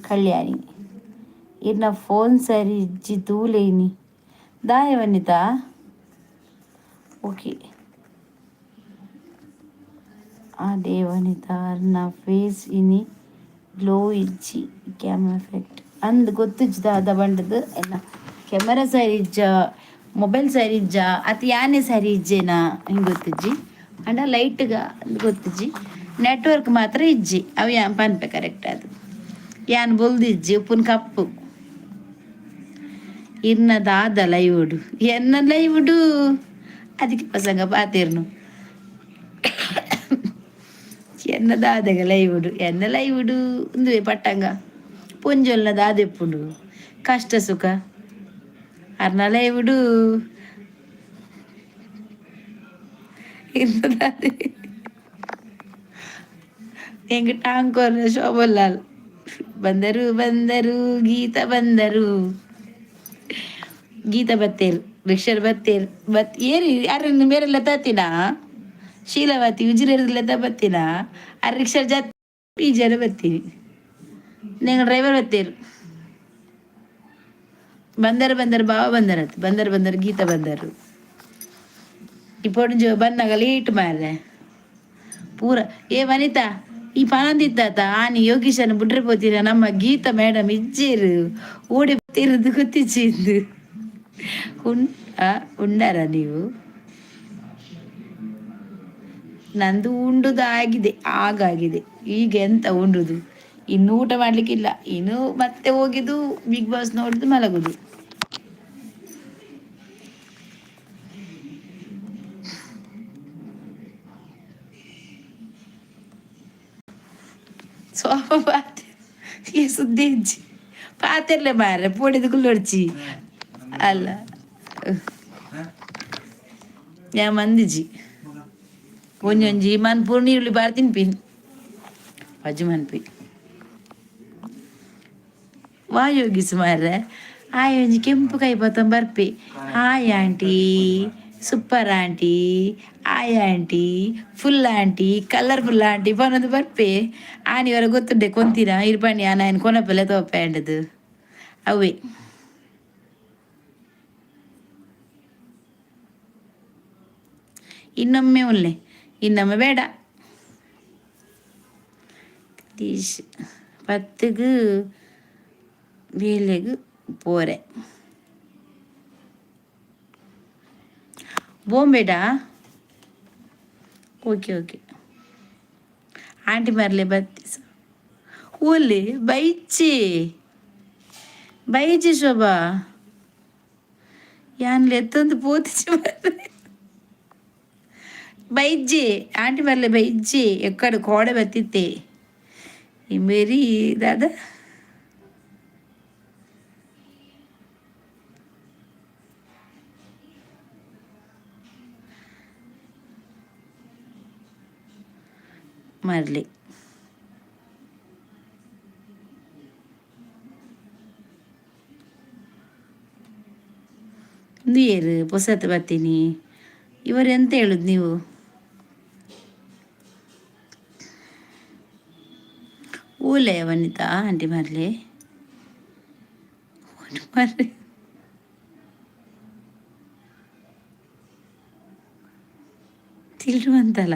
ಕಲ್ಯಾಣಿ. ಇರ್ನ ಫೋನ್ ಸರಿ ಇಜ್ಜಿ ತೂಲೇನಿ ದಾಯ ವನಿತಾ. ಓಕೆ ಅದೇ ವನಿತಾ, ಅರ್ನ ಫೇಸ್ ಇನಿ ಗ್ಲೋ ಇಜ್ಜಿ, ಕ್ಯಾಮ್ರಾ ಎಫೆಕ್ಟ್ ಅಂದ್ ಗೊತ್ತಿಜ್ಜ ದಾದ ಬಂಡದು. ಎನ್ನ ಕ್ಯಾಮರಾ ಸರಿ ಇಜ್ಜ, ಮೊಬೈಲ್ ಸರಿ ಇಜ್ಜ, ಅತ್ ಯಾನೆ ಸರಿ ಇಜ್ಜೇನಾ ಹಿಂಗೆ ಗೊತ್ತಿಜ್ಜಿ. ಅಂಡ ಲೈಟ್ಗ ಅಂದ್ ಗೊತ್ತಿಜ್ಜಿ. ನೆಟ್ವರ್ಕ್ ಮಾತ್ರ ಇಜ್ಜಿ. ಅವು ಯಾನ್ ಪನ್ಪೆ ಕರೆಕ್ಟ್. ಅದು ಯಾನ್ ಬೊಲ್ದಿಜ್ಜಿ, ಉಪ್ಪುನ್ ಕಪ್ಪು. ಇರ್ನ ದಾದ ಲೈವುಡು, ಎನ್ನ ಲೈವುಡು ಅದಕ್ಕೆ ಪಸಂಗ ಪಾತೆರ್ನು. ಎನ್ನ ದಾದಗ ಲೈವುಡು, ಎನ್ನ ಲೈವುಡು ಉಂದುವೆ ಪಟ್ಟಂಗ ಪೊಂಜೊಲ್ನ ದಾದೆಪ್ಪುಂಡು ಕಷ್ಟ ಸುಖ ಅರ್ನ ಲೈವುಡು. ಇರ್ನ ದಾದೆ ಎಂಗ್ ಟಾಂಕೋರ್ನ ಶೋಭಲಾಲ್ ಬಂದರು ಬಂದರು, ಗೀತ ಬಂದರು, ಗೀತ ಬತ್ತೇರು, ರಿಕ್ಷರ್ ಬತ್ತೇರು. ಬತ್ ಏರಿ ಯಾರನ್ನು ಮೇರೆಲ್ಲ ತಾತಿನ ಶೀಲವತಿ ಉಜಿರೆಲ್ಲ ಬತ್ತಿನ. ಆ ರಿಕ್ಷಾ ಜಾತ್ ಈ ಜನ ಬತ್ತೀನಿ. ನೀವು ಡ್ರೈವರ್ ಬತ್ತೇರು. ಬಂದರು ಬಂದರು, ಬಾವ ಬಂದರತ್. ಬಂದರು ಬಂದರು, ಗೀತ ಬಂದರು. ಈ ಪೊಂಜು ಬಂದಾಗ ಲೇಟ್ ಮಾರ್ರೆ ಪೂರ. ಏ ವನಿತಾ, ಈ ಪನಂದಿತ್ತಾತ ಆನಿ ಯೋಗೀಶನ ಬುಡ್ರೆ ಪೋತಿನ. ನಮ್ಮ ಗೀತಾ ಮೇಡಮ್ ಇಜ್ಜೇರು, ಓಡಿ ಬತ್ತಿರದು ಗೊತ್ತಿಚ್ಚಿಂದು. ಉಣ್ ಉಂಡಾರ ನೀವು? ನಂದು ಉಂಡುದಾಗಿದೆ, ಆಗಾಗಿದೆ. ಈಗ ಎಂತ ಉಂಡುದು? ಇನ್ನು ಊಟ ಮಾಡ್ಲಿಕ್ಕಿಲ್ಲ. ಇನ್ನು ಮತ್ತೆ ಹೋಗಿದ್ದು ಬಿಗ್ ಬಾಸ್ ನೋಡುದು, ಮಲಗುದು. ಸೋಪ ಪಾತೆ ಈ ಸುದ್ದಿ ಇಜ್ಜಿ. ಪಾತೆರ್ಲೆ ಮಾರ್ರೆ, ಪೋಡಿದ ಕುಲ್ಲೊಡ್ಚಿ ಅಲ್ಲ. ಯಾ ಮಂದಿಜಿ ಒಂಜೊಂಜಿ ಮನ್ಪು ನೀರುಳ್ಳಿ ಬಾರ್ ತಿನ್ಪಿನ್ ಪಜ್ಜಿ ಮನ್ಪಿ. ವಾ ಯೋಗಿಸ್ ಮಾರ್ರೆ, ಆಯ್ ಒಂಜಿ ಕೆಂಪು ಕೈ ಪತ್ತೊಂದು ಬರ್ಪಿ. Hi aunty, super aunty, hi aunty, full aunty, colourful aunty ಪನೊಂದು ಬರ್ಪೆ. ಆನಿ ವರ ಗೊತ್ತುಂಡೆ ಕೊಂತಿನ ಇರ್ಪಣಿ ಆನ ಕೊನಪೆಲೆ ತೋಪೆ ಅಂಡದು ಅವೇ. ಇನ್ನೊಮ್ಮೆ ಉಲ್ಲೆ, ಇನ್ನೊಮ್ಮೆ ಬೇಡ. 10ಗ್ ಬೇಲೆಗ್ ಪೋರೆ ಬೋಂಬೇಡಾ. ಓಕೆ ಓಕೆ ಆಂಟಿ ಮರ್ಲೆ ಬತ್ತಿ ಓಲೆ ಬೈಚಿ ಬೈಚಿ ಶೋಭಾ ಯಾನ್ಲೆ ಎತ್ತೊಂದು ಪೋತಿಚಿ ಬರ್ರೆ. ಬೈಜ್ಜಿ ಆಂಟಿ ಮರ್ಲೆ ಬೈಜ್ಜಿ ಎಕ್ಕಡು ಕೋಡೆ ಬತ್ತಿತ್ತೆ ಮೇರಿ ದಾದ. ಮರ್ಲಿ ಒಂದು ಏರು ಪೊಸತ್ ಬತ್ತೀನಿ. ಇವರು ಎಂತ ಹೇಳುದು ನೀವು? ಓಲೆ ವನಿತಾ ಆಂಟಿ ಮರ್ಲೆ ಮರ್ಲೆ ತಿಳುವಂತಲ್ಲ.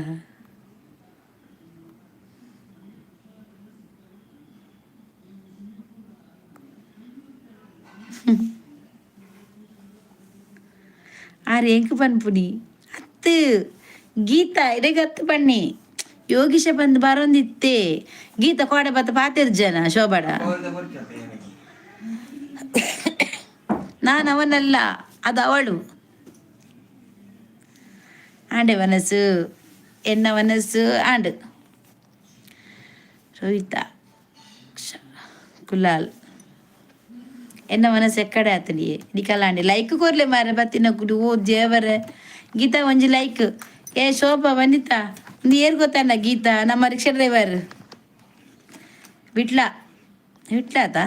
ಆರ್ ಎಂಕ್ ಪನ್ಪುನಿ ಅತ್ತು ಗೀತಾ ಇಡೆಗ್ ಅತ್ತು ಪನ್ನಿ. ಯೋಗೀಶ ಬಂದು ಬರೊಂದಿತ್ತೆ. ಗೀತಾ ಕೋಡೆ ಬತ್ತ ಪಾತೆರ್ ಜನ ಶೋಭಾಡ. ನಾನು ಅವನಲ್ಲ, ಅದು ಅವಳು. ಆಂಡೆ ಮನಸ್ಸು ಎನ್ನ ಮನಸ್ಸು ಆಂಡ್. ರೋಹಿತಾ ಕುಲಾಲ್ ಎನ್ನ ಮನಸ್ಸು ಎಕ್ಕಡೆ ಆತನಿಯೇ ನಿಕಲಾಂಡಿ. ಲೈಕ್ ಕೊರ್ಲೆ ಮಾರೆ ಬತ್ತಿನ ಕುಡು. ಓ ದೇವರೇ, ಗೀತಾ ಒಂಜಿ ಲೈಕ್. ಏ ಶೋಭಾ, ವನಿತಾ, ಒಂದು ಏರ್ ಗೊತ್ತಣ್ಣ ಗೀತಾ ನಮ್ಮ ರಿಕ್ಷಾ ಡ್ರೈವರ್ ವಿಟ್ಲ. ವಿಟ್ಲಾತ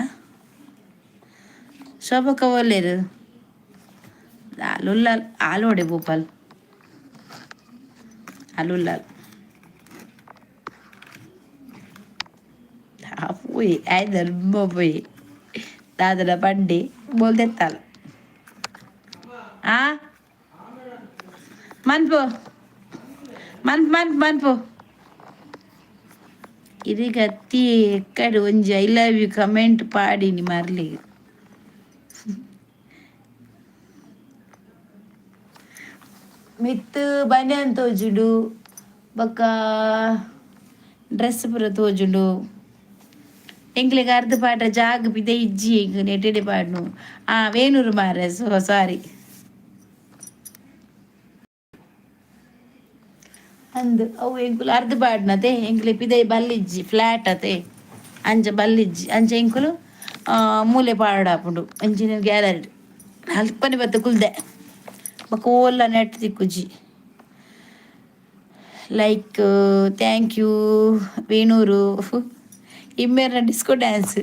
ಶೋಭಕ್ಕ ಒಲ್ಲೇರು ಆಲುಲ್ಲಾಲ್ ಆಲೋಡೆ ಭೂಪಾಲ್ ಆಲುಲ್ಲಾಲ್ ಪೋಯಿ ಆಯ್ ಧರ್ಮ ಪೋಯಿ. ದಾದನ ಬಂಡಿ ಬೋಲ್ದೆತ್ತಾಲ. ಆ ಮನ್ಪು ಮನ್ಪು ಮನ್ಪು ಮನ್ಪು. ಇರಿಗತ್ತಿ ಎಕ್ಕಡು ಒಂಜಿ I love you comment ಪಾಡಿನಿ ಮರ್ಲಿ. ಮಿತ್ತು banian ತೋಜುಂಡು, ಬೊಕ್ಕ ಡ್ರೆಸ್ ಪೂರ ತೋಜುಂಡು. ಎಂಕ್ಲೆಗ್ ಅರ್ಧ ಪಾಡ್ರೆ ಜಾಗ ಪಿದ ಇಜ್ಜಿ. ಎಂಕ್ ನೆಟೆಡೆ ಪಾಡ್ನು. ಆ ವೇಣೂರು ಮಾರ್ರೆ. ಸೊ ಸಾರಿ ಅಂದ್ ಅವು ಎಂಕುಲು ಅರ್ಧ ಪಾಡ್ನತೆ. ಎಂಕ್ಲೆ ಪಿದೈ ಬಲ್ಲಿಜ್ಜಿ, ಫ್ಲಾಟ್ ಅತೆ, ಅಂಚ ಬಲ್ಲಿಜ್ಜಿ. ಅಂಚ ಎಂಕುಲು ಮೂಲೆ ಪಾಡಾಪುಂಡು ಅಂಚಿನ ಗ್ಯಾಲರಿ ಅಲ್ಪನೆ ಬತ್ತ ಕುಲ್ದೆ. ಬೊಕ ಓಲ್ಲ ನೆಟ್ ತಿಕ್ಕುಜಿ. Like, thank you Venur. ಇಮ್ಮೇರ್ನ ಡಿಸ್ಕೋ ಡ್ಯಾನ್ಸ್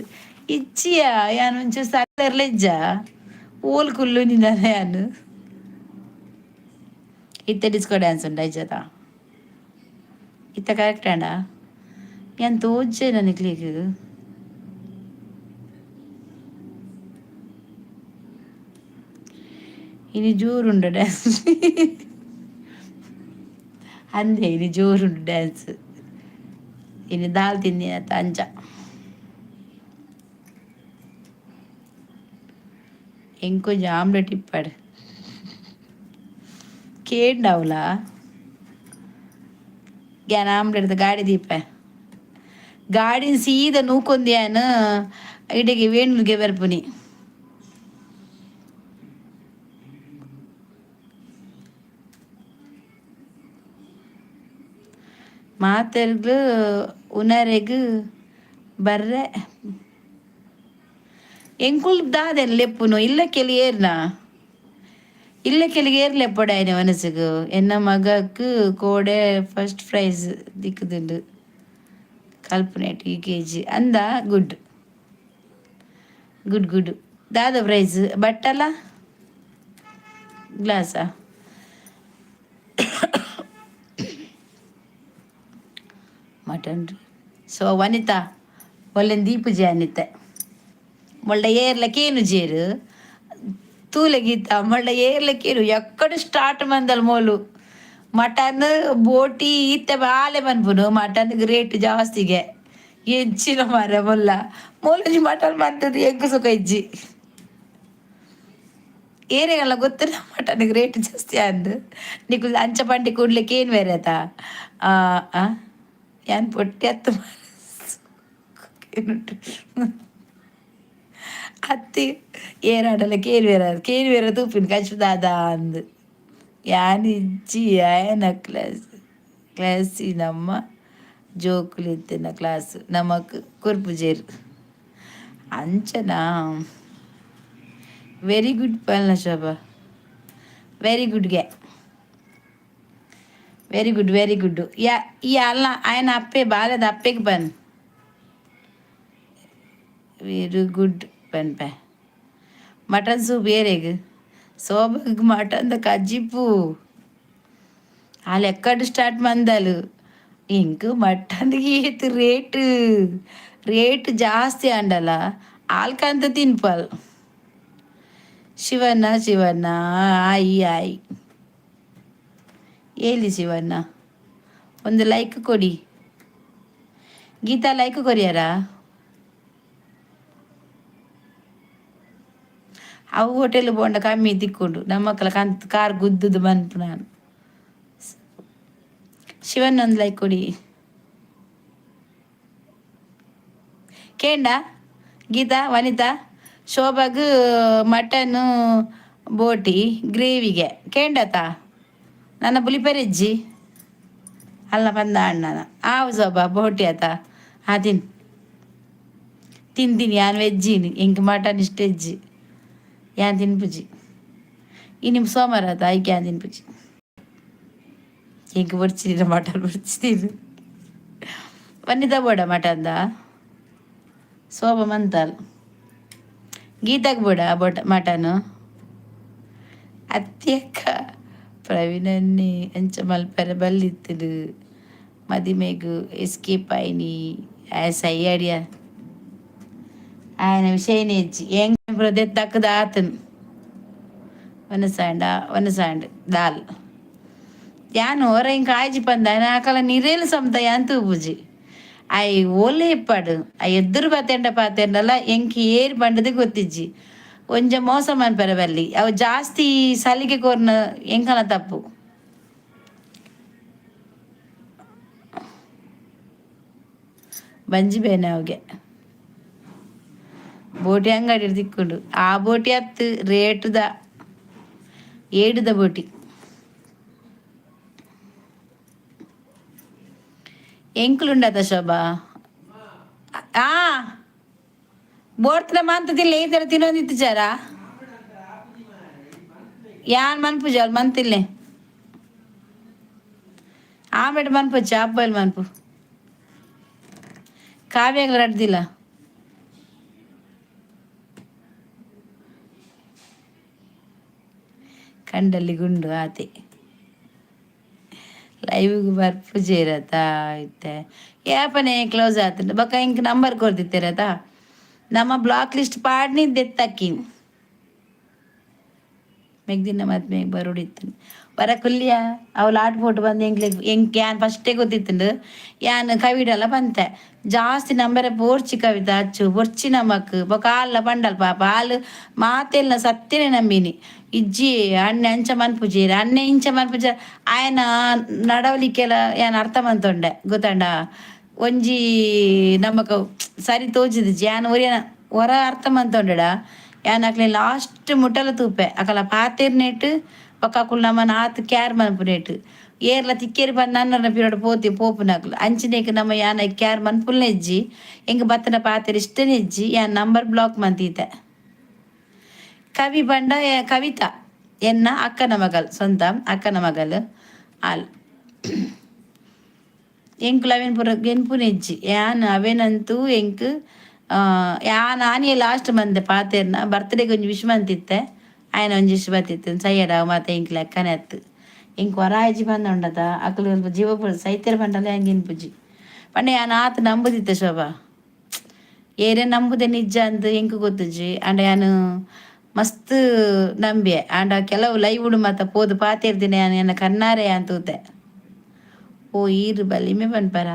ಇಚ್ಚಿಯಾ? ಯಾನ್ ಒಂಚೂರು ಸಲ್ಲರ್ಲ ಇಜ್ಜ. ಓಲ್ ಕುಲ್ಲು ನಿನ್ನ ಯಾನ್ ಇತ್ತೆ ಡಿಸ್ಕೋ ಡ್ಯಾನ್ಸ್ ಉಂಡ ಇಜ್ಜದ? ಇತ್ತ ಕರೆಕ್ಟ್ ಆಂಡ? ಯಾನ್ ತೋಜೆ ನನಕ್ಲೆಗ್. ಇನಿ ಜೋರುಂಡು ಡ್ಯಾನ್ಸ್ ಅಂದೆ. ಇನಿ ಜೋರುಂಡು ಡ್ಯಾನ್ಸ್. ಇನಿ ದಾಲ್ ತಿಂದಿನತ್ತ ಅಂಚ. ಎಂಕೊಂಜಿ ಆಮ್ಲೆಟ್ ಇಪ್ಪಡ್ ಕೇಂಡವ್ಲ. ಯಾನ್ ಆಮ್ಲೆಟ್ ಗಾಡಿ ದೀಪ. ಗಾಡಿನ ಸೀದಾ ನೂಕೊಂದು ಇಡೆಗೆ ವೇಣುಗೆ ಬರ್ಪುನಿ. ಮಾತೆರ್ಗ್ಲು ಉನರೆಗ್ ಬರ್ರೆ. ಎಂಕುಲ್ ದಾದೆನ್ ಲೆಪ್ಪುನು? ಇಲ್ಲ ಕೆಲಿ ಏರ್ನ ಇಲ್ಲ ಕೆಲಿಗೆ ಏರ್ ಲೆಪ್ಪೊಡಾಯ್ನೆ ಮನಸ್ಸುಗು. ಎನ್ನ ಮಗಕ್ ಕೋಡೆ ಫಸ್ಟ್ ಪ್ರೈಸ್ ದಿಕ್ಕುದುಂಡು ಕಲ್ಪನೆಟ್ ಯುಕೆಜಿ ಅಂದ. Good good good. ದಾದ ಪ್ರೈಸ್? ಬಟ್ಟಲ ಗ್ಲಾಸಾ? ಮಟನ್. ಸೊ ವನಿತಾ ಒಲ್ಲೆನ್ ದೀಪುಜಿ ಅನಿತೆ. ಮೊಳ್ಳ ಏರ್ಲ ಕೇನು ಜೇರು ತೂಲೆ ಗೀತ. ಮೊಳ್ಳ ಏರ್ಲ ಕೇನು ಎಕ್ಕಡು ಸ್ಟಾರ್ಟ್ ಮಂದಲ್ ಮೋಲು. ಮಟನ್ ಬೋಟಿ ಇತ್ತೆ ಬಾಲೆ ಮನ್ಪುನು. ಮಟನ್ ರೇಟ್ ಜಾಸ್ತಿಗೆ ಎಂಚಿನ ಮಾರೆ ಮೊಲ್ಲ ಮೊಲೊಂಜಿ ಮಟನ್ ಮಂತದ್ದು ಎಂಕ್ ಸುಖ ಇಜ್ಜಿ. ಏರೆಗಲ್ಲ ಗೊತ್ತಿಲ್ಲ ಮಟನ್ಗೆ ರೇಟ್ ಜಾಸ್ತಿ ಅಂದ್. ನಿಕುಲ್ ಅಂಚ ಪಂಡಿ ಕೂಡ್ಲೆ ಕೇನ್ ಬೇರೆ ಆತಾ. ಯಾನ್ ಪೊಟ್ಟಿ ಅತ್ತು. ಅತ್ತಿ ಏರಾಡಲ ಕೇನ್ ಬೇರೆ ಕೇನ್ ಬೇರೆ ತೂಪಿನ ಕಚ್ ದಾದ ಅಂದ್. ಯಾನ್ ಇಜ್ಜಿ ಆಯನ ಕ್ಲಾಸ್ ಕ್ಲಾಸಿ ನಮ್ಮ ಜೋಕುಲು ಇತ್ತಿನ ಕ್ಲಾಸ್ ನಮಕ್ ಕೊರ್ಪುಜೆರ್ ಅಂಚನಾ? ವೆರಿ ಗುಡ್ ಪಲ್ನ ಶೋಭಾ, ವೆರಿ ಗುಡ್ಗೆ, ವೆರಿ ಗುಡ್ ವೆರಿ ಗುಡ್. ಯಾ ಈ ಅಲ್ಲ ఆయన ಅಪ್ಪೆ ಬಾಲೆದ ಅಪ್ಪೆಗೆ ಬನ್ ವೆರಿ ಗುಡ್ ಪನ್ಪೆ. ಮಟನ್ ಸೂಪ್ ಏರೆಗ್? ಶೋಭಗ್ ಮಟನ್ the ಕಜ್ಜಿಪು. ಆ ಎಕ್ಕಡ್ ಸ್ಟಾರ್ಟ್ ಮಂದಲು. ಇಂಕ್ ಮಟನ್ ಏತ್ ರೇಟ್ ರೇಟ್ ಜಾಸ್ತಿ ಅಂಡಲ ಆಲ್ಕಂತ ತಿನ್ಪಲ್. ಶಿವಣ್ಣ ಶಿವಣ್ಣ ಆಯಿ ಆಯಿ ಹೇಳಿ. ಶಿವಣ್ಣ ಒಂದು ಲೈಕ್ ಕೊಡಿ. ಗೀತಾ ಲೈಕ್ ಕೊರಿಯಾರ? ಅವು ಹೋಟೆಲ್ ಬೋಂಡ ಕಮ್ಮಿ ತಿಕ್ಕೊಂಡು ನಮ್ಮಕ್ಕಳ ಕಂತ್ ಕಾರ್ ಗುದ್ದುದು ಬಂತು ನಾನು. ಶಿವಣ್ಣ ಒಂದು ಲೈಕ್ ಕೊಡಿ. ಕೇಂಡ ಗೀತಾ ವನಿತಾ ಶೋಭಾಗ್ ಮಟನ್ ಬೋಟಿ ಗ್ರೇವಿಗೆ ಕೇಂಡತಾ? ನನ್ನ ಬುಲಿಪೆರೆಜ್ಜಿ ಅಲ್ಲ ಬಂದ ಅಣ್ಣನ. ಆವು ಶೋಭಾ ಬೋಟಿ ಆತ. ಆ ತಿನ್ ತಿಂತೀನಿ. ಯಾನ್ ವೆಜ್ಜಿನಿ, ಎಂಕ್ ಮಟನ್ ಇಷ್ಟ ಇಜ್ಜಿ. ಯಾನ್ ತಿನ್ಪುಜಿ. ಇನಿ ಸೋಮವಾರ ಆತ, ಐಕ್ ಯಾನ್ ತಿನ್ಪುಜಿ. ಎಂಕ್ ಬೊಡ್ಚಿದಿನ ಮಟನ್ ಬೊಡ್ಚಿದೀನಿ. ವನಿತಾ ಬೋಡ ಮಟನ್ದ? ಶೋಭಾ ಮಂತಾಲ್. ಗೀತಾಗ್ ಬೋಡ ಬೋಟ ಮಟನು? ಅತ್ಯಕ್ಕ ಪ್ರವೀಣನ್ನೇ ಅಂಚ ಮಲ್ಪೆರೆ ಬಲ್ಲಿತ್ತುಡು. ಮದಿಮೆಗ್ ಎಸ್ಕೇಪ್ ಆಯ್ನಿ. ಆಯ್ ಸಯ್ಯಾಡಿಯ. ఆయన ವಿಷಯನೇ ಇಜ್ಜಿ. ಎಂಕ್ ದೆತ್ತಕ್ಕದ ಆತನ್ ಒನಸಾಂಡ ಒನಸಾಂಡ್ ದಾಲ್ ಯಾನ್ ಒರ ಇಂಕ ಆಯ್ಜಿ ಪಂದ ಆಕಲ ನಿರೇಲು ಸಮತ ಯಾನ್ ತೂಪುಜಿ. I ಓಲೆ ಇಪ್ಪಡು I ಎದ್ದುರು ಪಾತೆಂಡ ಪಾತೆಂಡಲ ಎಂಕ್ ಏರ್ ಪಂಡದು ಗೊತ್ತಿಜ್ಜಿ. ಒಂಜ ಮೋಸ ಮನ್ಪೆರೆ ಬಲ್ಲಿ. ಅವು ಜಾಸ್ತಿ ಸಲಿಗೆ ಕೋರ್ನ ಎಂಕಲ ತಪ್ಪು. ಬಂಜಿ ಬೇನೆ ಅವುಗೆ. ಬೋಟಿ ಅಂಗಡಿ ತಿಕ್ಕೊಂಡು ಆ ಬೋಟಿ ಅತ್ತು ರೇಟುದ ಏಡುದ ಬೋಟಿ. ಎಂಕುಲುಂಡತ ಶೋಭಾ ಆ ಬೋಡ್ತನ ಮಂತದಿಲ್ಲ ಈ ತರ ತಿನ್ನೊಂದಿತ್ತು ಚಾರ ಯಾನ್ ಮನ್ಪುಜ ಅವ್ಲು ಮಂತಿಲ್ಲೆ ಆಮೇಲೆ ಮನ್ಪುಚ್ಚ ಅಬ್ಬಲ್ ಮನ್ಪು ಕಾವ್ಯಾಗ್ಲ ರಡ್ದಿಲ್ಲ. ಕಂಡಲ್ಲಿ ಗುಂಡು ಆತೆ ಲೈವ್ಗೆ ಬರ್ಪುಜೇರತ ಇತ್ತೆ ಯಾಪನೆ ಕ್ಲೋಸ್ ಆತಂಡ ಬೊಕ್ಕ ಇಂಕ್ ನಂಬರ್ ಕೊರ್ದಿತ್ತೆರತ ನಮ್ಮ ಬ್ಲಾಕ್ ಲಿಸ್ಟ್ ಪಾಡ್ನಿ ದೆತ್ತಕ್ಕಿ ಮೆಗ್ದಿನ ಮತ್ತೆ ಮೇಗ್ ಬರುಡಿತ್ತು ಬರ ಕುಲ್ಲಿಯ ಅವಳು ಆಟ ಫೋಟೋ ಬಂದು ಎಂಕ್ಲೆ ಎಂಕ್ ಯಾನ್ ಫಸ್ಟೇ ಗೊತ್ತಿತ್ತುಂಡು. ಯಾನ್ ಕವಿಡಲ ಬಂತೆ ಜಾಸ್ತಿ ನಂಬರೆ ಬೋರ್ಚಿ ಕವಿತ ಅಚ್ಚು ಬೊರ್ಚಿ ನಮಕ್ ಬೊಕ ಆಲ್ಲ ಬಂಡಲ್ ಪಾಪ ಆಲ್ ಮಾತೆಲ್ಲ ಸತ್ಯನೇ ನಂಬಿನಿ. ಇಜ್ಜಿ ಅಣ್ಣೆ ಅಂಚ ಮನ್ಪುಜೇರ್ ಅಣ್ಣೆ ಇಂಚ ಮನ್ಪುಜ ಆಯನ ನಡವಳಿಕೆಲ ಯಾನ್ ಅರ್ಥ ಮಂತೊಂಡೆ ಗೊತ್ತಂಡ. ಒಂಜಿ ನಮಕ್ ಸರಿ ತೋಜಿದಿಜ್ಜಿ. ಯಾನ್ ಒರಿಯನ ಒರ ಅರ್ಥ ಮಂತೊಂಡೆಡ ಯಾನ್ ಅಕ್ಲೆ ಲಾಸ್ಟ್ ಮುಟ್ಟಲ ತೂಪೆ ಅಕಲ ಪಾತೆರ್ನೆಟ್ ಬೊಕ ಅಕುಲು ನಮನ್ ಆತ್ ಕ್ಯಾರ್ ಮನ್ಪುನೇಟ್ ಏರ್ಲ ತಿಕ್ಕೇರಿ ಪಂದ್ ನನ್ನರ್ನ ಪಿರಡ್ ಪೋತಿ ಪೋಪುನಕುಲು ಅಂಚಿನೇಕ್ ನಮ ಯಾನ್ ಕ್ಯಾರ್ ಮನ್ಪುಲ್ನ ಇಜ್ಜಿ. ಎಂಕ್ ಬತ್ತನ ಪಾತೆರ್ ಇಷ್ಟನೇ ಇಜ್ಜಿ. ಯಾನ್ ನಂಬರ್ ಬ್ಲಾಕ್ ಮಂತೀತೆ. ಕವಿ ಪಂಡ ಕವಿತಾ ಎನ್ನ ಅಕ್ಕನ ಮಗಲ್, ಸ್ವಂತ ಅಕ್ಕನ ಮಗಲ್ ಆಲ್. ಎಂಕುಲು ಅವೇನ್ ಪೂರ ಗೆನ್ಪುನ ಇಜ್ಜಿ. ಯಾನ್ ಅವೇನಂತೂ ಎಂಕ್ ಯಾನ್ ಆನಿಯೇ ಲಾಸ್ಟ್ ಮಂದೆ ಪಾತೆರ್ನ ಬರ್ತ್ಡೇಗ್ ಒಂಜಿ ವಿಶ್ ಮಂತಿತ್ತೆ. ಆಯನ ಒಂಜಿ ವಿಶ್ ಬತ್ತಿತ್ತು ಸಯ್ಯಡ ಮಾತ ಎಂಕ್ ಲೆಕ್ಕನೆ ಅತ್ತು. ಎಂಕ್ ವರ ಆಯ್ಜಿ ಪಂದ ಉಂಡತ ಅಕುಲು ಜೀವ ಪೂರ ಸೈತೆರ್ ಪಂಡಲ ಯಾನ್ ಗೆನ್ಪುಜಿ ಪಂಡ ಯಾನ್ ಆತ್ ನಂಬುದಿತ್ತೆ ಶೋಭಾ. ಏರೆ ನಂಬುದೆ ನಿಜ ಅಂದ್ ಎಂಕ್ ಗೊತ್ತುಜಿ. ಆಂಡ ಯಾನ್ ಮಸ್ತ್ ನಂಬಿಯೆ. ಆಂಡ ಕೆಲವು ಲೈವ್ ಮಾತ ಪೋದು ಪಾತೆರ್ದಿನ ಯಾನ್ ಎನ್ನ ಕಣ್ಣಾರೆ ಯಾನ್ ತೂತೆ. ಓ ಈರ್ ಬಲಿಮೆ ಪನ್ಪರ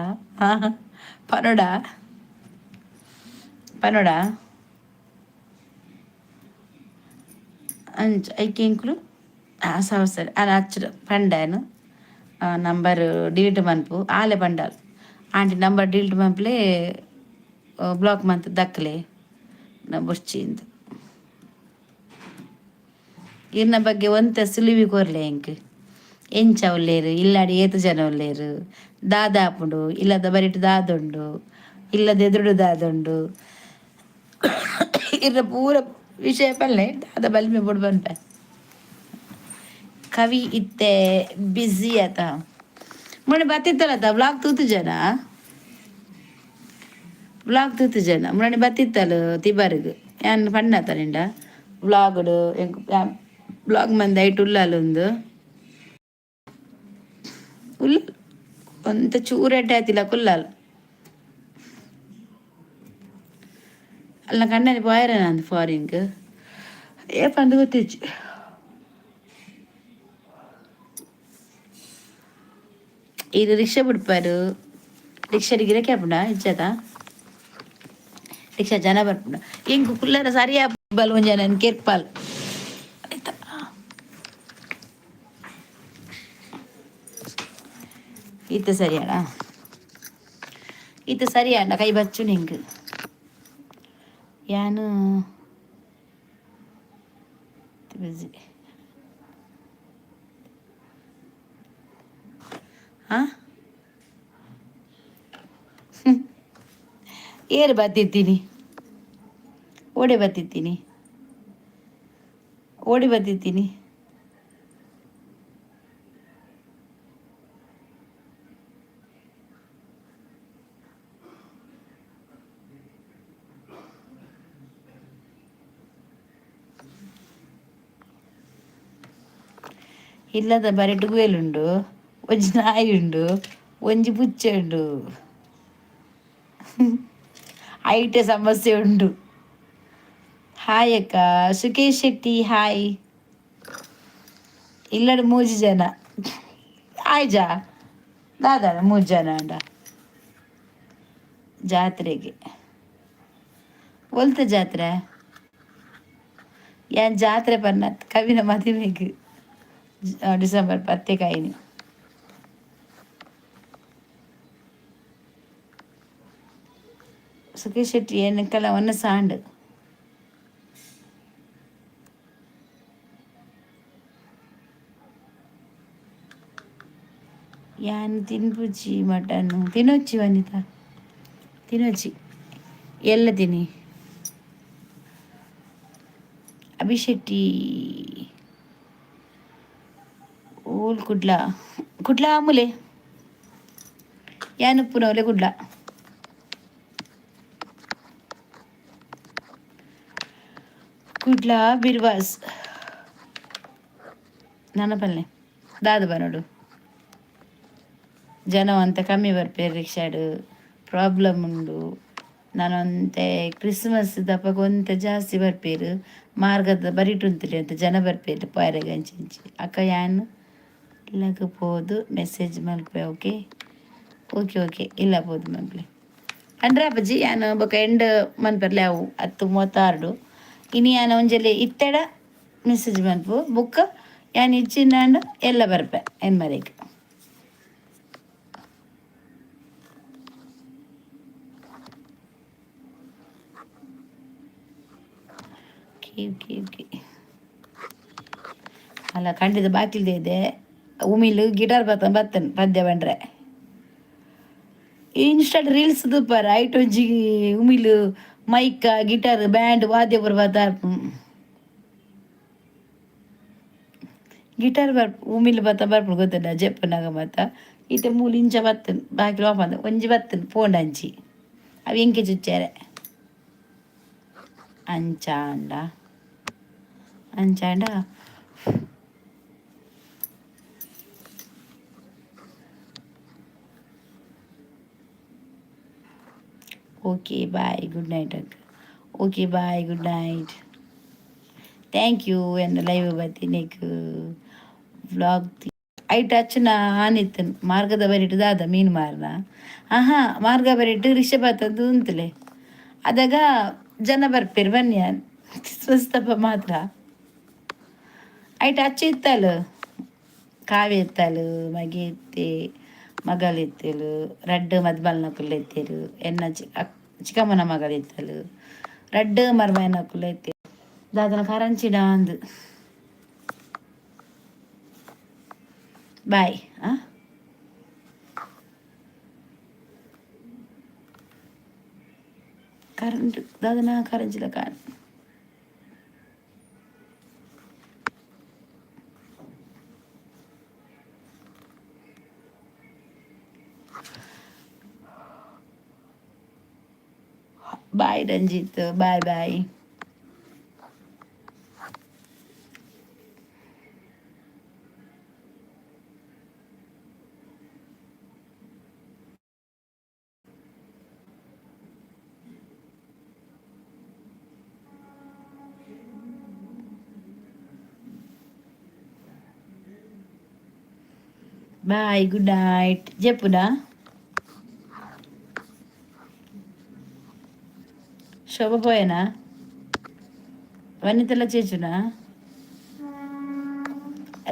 ಪನೊಡ ಪನೊಡ ಅಂಚ ಐಕೆ ಎಂಕುಲು ಸರಿ ಸರಿ ಆನ್ ಅಚ್ಚುಡು ಪಂಡಾನು ನಂಬರ್ ಡಿಲೀಟ್ ಮನ್ಪು ಆಲೆ ಪಂಡಾಲ್ ಆಂಟಿ ನಂಬರ್ ಡಿಲೀಟ್ ಮನ್ಪುಲೆ ಬ್ಲಾಕ್ ಮಂತ್ ದಕ್ಕಲೆ ನ ಬೊರ್ಚಿ ಇಂದ್. ಇರ್ನ ಬಗ್ಗೆ ಒಂತೆ ಸುಳಿವು ಕೊರ್ಲೆ ಎಂಕ್. ಎಂಚ ಉಲ್ಲೇರು ಇಲ್ಲಾಡಿ ಏತ್ ಜನ ಉಲ್ಲೇರು ದಾದ ಆಪುಂಡು ಇಲ್ಲದ ಬರಿಟ್ ದಾದ ಉಂಡು ಇಲ್ಲದ ಎದುರುಡು ದಾದ ಉಂಡು ಇರ್ನ ಪೂರ ವಿಷಯ ಪಲ್ಲೆ ದಾದ ಬಲಿಮೆ ಬೊಡು ಪನ್ಪೆ. ಕವಿ ಇತ್ತೆ ಬ್ಯುಸಿ ಆತ. ಮೊನ್ನೆ ಬತ್ತಿತ್ತಲತ್ತ ಬ್ಲಾಗ್ ತೂತುಜನ ಬ್ಲಾಗ್ ತೂತುಜನ ಮೊನ್ನೆ ಬತ್ತಿತ್ತಲು ತಿಬರ್ಗ್ ಯಾನ್ ಪಣ್ಣತ ನಿಂಡ ಬ್ಲಾಗ್ಡ್ ಎಂಕ್ ಬ್ಲಾಗ್ ಮಂದೆ ಐಟ್ ಉಳ್ಳಾಲ ಉಂದು ಉಲ್ಲ ಒಂತೆ ಚೂರು ಎಡ್ಡೆ ಆತಿಲ್ಲ ಕುಲ್ಲಾಲ್ ಅಲ್ಲ ಕಣ್ಣಲ್ಲಿ ಪೋಯರೆ ನಂದು ಫಾರಿನ್ಗ್ ಏ ಪಂದ್ ಗೊತ್ತಿಜ್ಜಿ. ಇದು ರಿಕ್ಷಾ ಬಿಡ್ಪಾರು ರಿಕ್ಷಾ ಗಿರಕ್ಕೆ ಆಪುಂಡ ಇಜ್ಜದ ರಿಕ್ಷಾ ಜನ ಬರ್ಪುಂಡ ಎಂಕ್ ಕುಲ್ಲರ ಸರಿ ಬಲ್ ಒಂಜಿ ನನ್ ಕೆರ್ಪಾಲ್ ಆಯ್ತಾ. ಇತ್ತೆ ಸರಿಯಾಣ ಇತ್ತೆ ಸರಿಯಾಂಡ ಕೈ ಬಚ್ಚು ನಿಂಕ್ ಯಾನ್ ಬಿಸಿ ಆ ಏರು ಬತ್ತಿತ್ತೀನಿ ಓಡೆ ಬತ್ತಿತ್ತೀನಿ ಓಡಿ ಬತ್ತಿತ್ತೀನಿ. ಇಲ್ಲದ ಬರಿಟ್ ಗುವೆಲುಂಡು ಒಂಜಿ ನಾಯಿ ಉಂಡು ಒಂಜಿ ಪುಚ್ಚೆ ಉಂಡು ಐಟೆ ಸಮಸ್ಯೆ ಉಂಡು. ಹಾಯ್ ಅಕ್ಕ. ಸುಕೇಶ್ ಶೆಟ್ಟಿ ಹಾಯ್. ಇಲ್ಲಡ್ ಮೂಜಿ ಜನ ಆಯ್ಜಾ ದಾದ ಮೂಜಿ ಜನ ಅಂಡ ಜಾತ್ರೆಗೆ ಒಲ್ತ ಜಾತ್ರೆ? ಯಾನ್ ಜಾತ್ರೆ ಪನ್ನತ್ ಕವಿನ ಮದಿಮೆಗ್ ಡಿಸೆಂಬರ್ 10 ಕಾಯಿನಿ. ಸುಖೇಶ್ ಶೆಟ್ಟಿ ಏನಕ್ಕೆಲ್ಲ ಒನ್ನ ಸಾಂಡ್. ಯಾನ್ ತಿನ್ಪುಜಿ ಮಟನ್. ತಿನೊಚ್ಚಿ ವನಿತಾ, ತಿನೊಚ್ಚಿ ಎಲ್ಲ ತಿನಿ. ಅಭಿಶೆಟ್ಟಿ ಓಲ್? ಕುಡ್ಲ, ಕುಡ್ಲ ಆಮುಲೆ. ಯಾನ್ ಉಪ್ಪುನವಲೆ ಕುಡ್ಲ. ಕುಡ್ಲ ಬಿರ್ವಾಸ್ ನನ ಪಲ್ಲೆ ದಾದ ಬನೋಡು. ಜನ ಒಂತೆ ಕಮ್ಮಿ ಬರ್ಪೇರು, ರಿಕ್ಷಾಡ್ ಪ್ರಾಬ್ಲಮ್ ಉಂಡು. ನಾನೊಂತೆ ಕ್ರಿಸ್ಮಸ್ ದಪಗ ಒಂತೆ ಜಾಸ್ತಿ ಬರ್ಪೇರು. ಮಾರ್ಗದ ಬರಿಟ್ ಉಂತುಲೆ ಅಂತ ಜನ ಬರ್ಪೇರು ಪೋಯರೆಗ್ ಅಂಚಿ ಇಂಚಿ. ಅಕ್ಕ, ಯಾನ್ ಇಲ್ಲಗ್ ಪೋದು ಮೆಸೇಜ್ ಮಲ್ಪೆ. ಓಕೆ ಓಕೆ ಓಕೆ, ಇಲ್ಲ ಪೋದು ಮಲ್ಪಲೆ ಅಂದ್ರೆ ಅಪ್ಪಾಜಿ. ಯಾನ್ ಬೊಕ ಎಂಡ್ ಮನ್ಪರ್ಲೆ ಅವು 10:36. ಇನಿ ಯಾನ್ ಒಂಜೆಲೆ ಇತ್ತೆಡ ಮೆಸೇಜ್ ಮನ್ಪು. ಬೊಕ್ಕ ಯಾನ್ ಇಚ್ಚಿನಾಂಡ ಎಲ್ಲ ಬರ್ಪೆ ಎನ್ಮರೆಗ್. Okay okay okay. ಅಲ್ಲ, ಖಂಡಿತ ಬಾಕಿಲ್ದೆ ಇದೆ. ಉಮಿಲ್ ಗಿಟಾರ್ ಬತ್ತ ಬತ್ತನ್ ಪದ್ಯ ಬಂಡ್ರೆ. ಇನ್ಸ್ಟಾಟ್ ರೀಲ್ಸ್ ತೂಪಾರ. ಐಟ್ ಒಂಜಿ ಉಮಿಲ್ ಮೈಕ ಗಿಟಾರ್ ಬ್ಯಾಂಡ್ ವಾದ್ಯ ಪೂರ ಬತ್ತ. ಗಿಟಾರ್ ಬರ್ ಉಮಿಲ್ ಬತ್ತ ಬರ್ಪುಂಡು ಗೊತ್ತುಂಡ. ಜೆಪ್ಪುನಗ ಮಾತ ಇತ್ತೆ ಮೂಲು ಇಂಚ ಬತ್ತನ್ ಬಾಕಿಲ್ ಓಪನ್ ಒಂಜಿ ಬತ್ತನ್ ಪೋಂಡ ಅಂಚಿ. ಅವು ಎಂಕೆ ಚುಚ್ಚಾರೆ ಅಂಚಾಂಡ ಅಂಚಾಂಡ. ಓಕೆ ಬಾಯ್, ಗುಡ್ ನೈಟ್ ಅಕ್ಕ. Okay bye, good night. Thank you ಎನ್ನ ಲೈವ್ ಬತ್ತಿನೇಕ್. ವ್ಲಾಗ್ ಐಟ್ ಅಚ್ಚನ ಆನಿತ್ತನ್ ಮಾರ್ಗದ ಬರಿಟ್ ದಾದ ಮೀನು ಮಾರ್ನ. ಆಹಾ, ಮಾರ್ಗ ಬರಿಟ್ ರಿಕ್ಷಾ ಬತ್ತಂದು ಉಂತಲೆ. ಅದಾಗ ಜನ ಬರ್ಪೇರು ಬನ್ನಿ ಕ್ರಿಸ್ಮಸ್ ಮಾತ್ರ. ಐಟ್ ಅಚ್ಚ ಇತ್ತಲ್, ಕಾವ್ಯ ಇತ್ತಲ್, ಮಗೆ ಇತ್ತೆ, ಮಗಳು ಇತ್ತಲು, ರಡ್ಡ್ ಮದ್ಮಲ್ನಕುಲು ಇತ್ತೆರು. ಎನ್ನ ಚಿಕ್ಕಮ್ಮನ ಮಗಳು ಇತ್ತಲು, ರಡ್ಡ್ ಮರ್ಮಯನಕುಲು ಇತ್ತೆರು. ದಾದನ ಕರಂಚಿಡ ಅಂದು. ಬಾಯ್. ಆ ಕರೆಂಟ್ ದಾದನ ಕರಂಚಿಲ ಕಾನ್. Bye Ranjith, bye bye. Bye, good night. ಜೆಪ್ಪುನಾ? ಶೋಭ ಪೋಯನಾ? ವನಿತೆಲ್ಲ ಚೇಚುನಾ?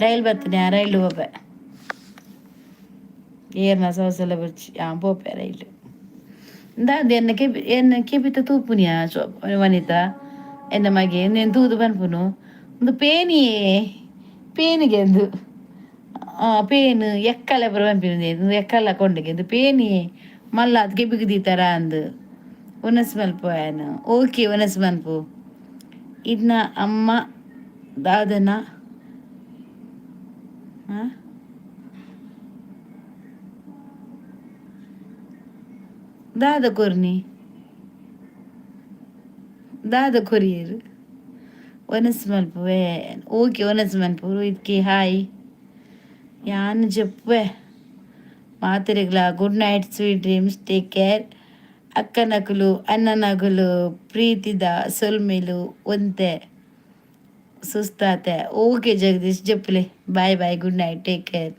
ರೈಲ್ ಬತ್ತನೆ, ರೈಲ್ ಪೋಪೆ. ಏರ್ನ ಸೌಸೆಲ್ಲ ಬುರ್ಚಿ ಆ ಪೋಪೆ ರೈಲ್. ಇಂದ ಎನ್ನ ಕೆಬಿ, ಎನ್ನ ಕೆಬಿತ ತೂಪುನಿಯಾ ವನಿತಾ? ಎನ್ನ ಮಗೆ నేను ತೂದು ಪನ್ಪುನು. ಒಂದು ಪೇನಿಯೇ ಪೇನಿಗೆ ಅಂದು ಪೇನ್ ಎಕ್ಕಲೆ ಪೂರ ಪನ್ಪಿನ. ಎಕ್ಕಲ್ಲ ಕೊಂಡೆಗೆ ಇದು ಪೇನಿಯೇ ಮಲ್ಲ ಅದು ಕೆಬಿಗೆ ದೀತಾರ ಅಂದು. ಒನಸ್ ಮಲ್ಪು ಆಯನ. ಓಕೆ, ಒನಸ್ ಮನ್ಪು. ಇದನ್ನ ಅಮ್ಮ ದಾದನ. ಹಾಂ, ದಾದ ಕೊರ್ನಿ, ದಾದ ಕೊರಿಯರ್. ಒನಸ್ ಮಲ್ಪುವೆ. ಓಕೆ, ಒನಸ್ ಮನ್ಪು. ರೋಹಿತ್ಗೆ ಹಾಯ್. ಯಾನ್ ಜೆಪ್ಪುವೆ. ಮಾತೆರೆಗ್ಲ good night, sweet dreams, take care. ಅಕ್ಕನಕುಲು ಅಣ್ಣನಕುಲು ಪ್ರೀತಿದ ಸೊಲ್ಮೆಲು ಒಂತೆ ಸುಸ್ತಾತೆ. ಓಕೆ ಜಗದೀಶ್, ಜಪ್ಪುಲೆ. Bye bye, good night, take care.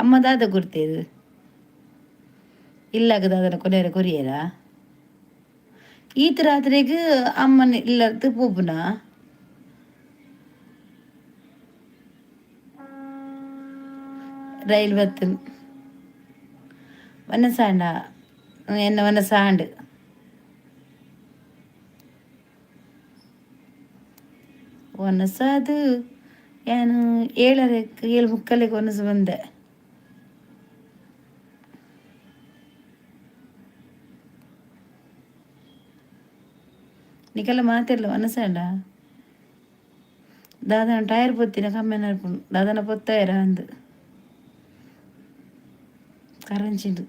ಅಮ್ಮ ದಾದ ಕೊಡ್ತೇರು ಇಲ್ಲಾಗ ದಾದನ ಕೊನೆಯರ ಕೊರಿಯರ ಈತ ರಾತ್ರೆಗ್ ಅಮ್ಮನ ಇಲ್ಲರ್ದು ಪೋಪುನ. ರೈಲ್ ಬತ್ತನ್ ವನಸಾಂಡ ಎನ್ನ ವನಸಾಂಡ್. ವನಸಾದು ಏನು ಏಳರೆ ಏಳು ಮುಕ್ಕಲಿಗೆ ವನಸು ಬಂದೆ. ನಿಕಲ್ಲ ಮಾತಿರ್ಲ ವನಸಾಂಡ ದಾದನ ಟೈರ್ ಪೊತ್ತಿನ ಕಮ್ಮೆನ ದಾದನ ಪೊತ್ತಾಯರ ಅಂದು ಕರಂಚಿಂಡು.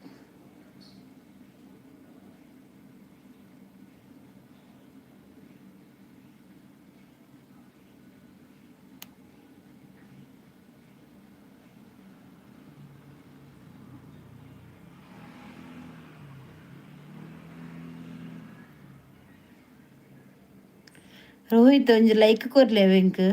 ರೋಹಿತ್ ಒಂಜಿ ಲೈಕ್ ಕೊರ್ಲೆ ವೆಂಕ್.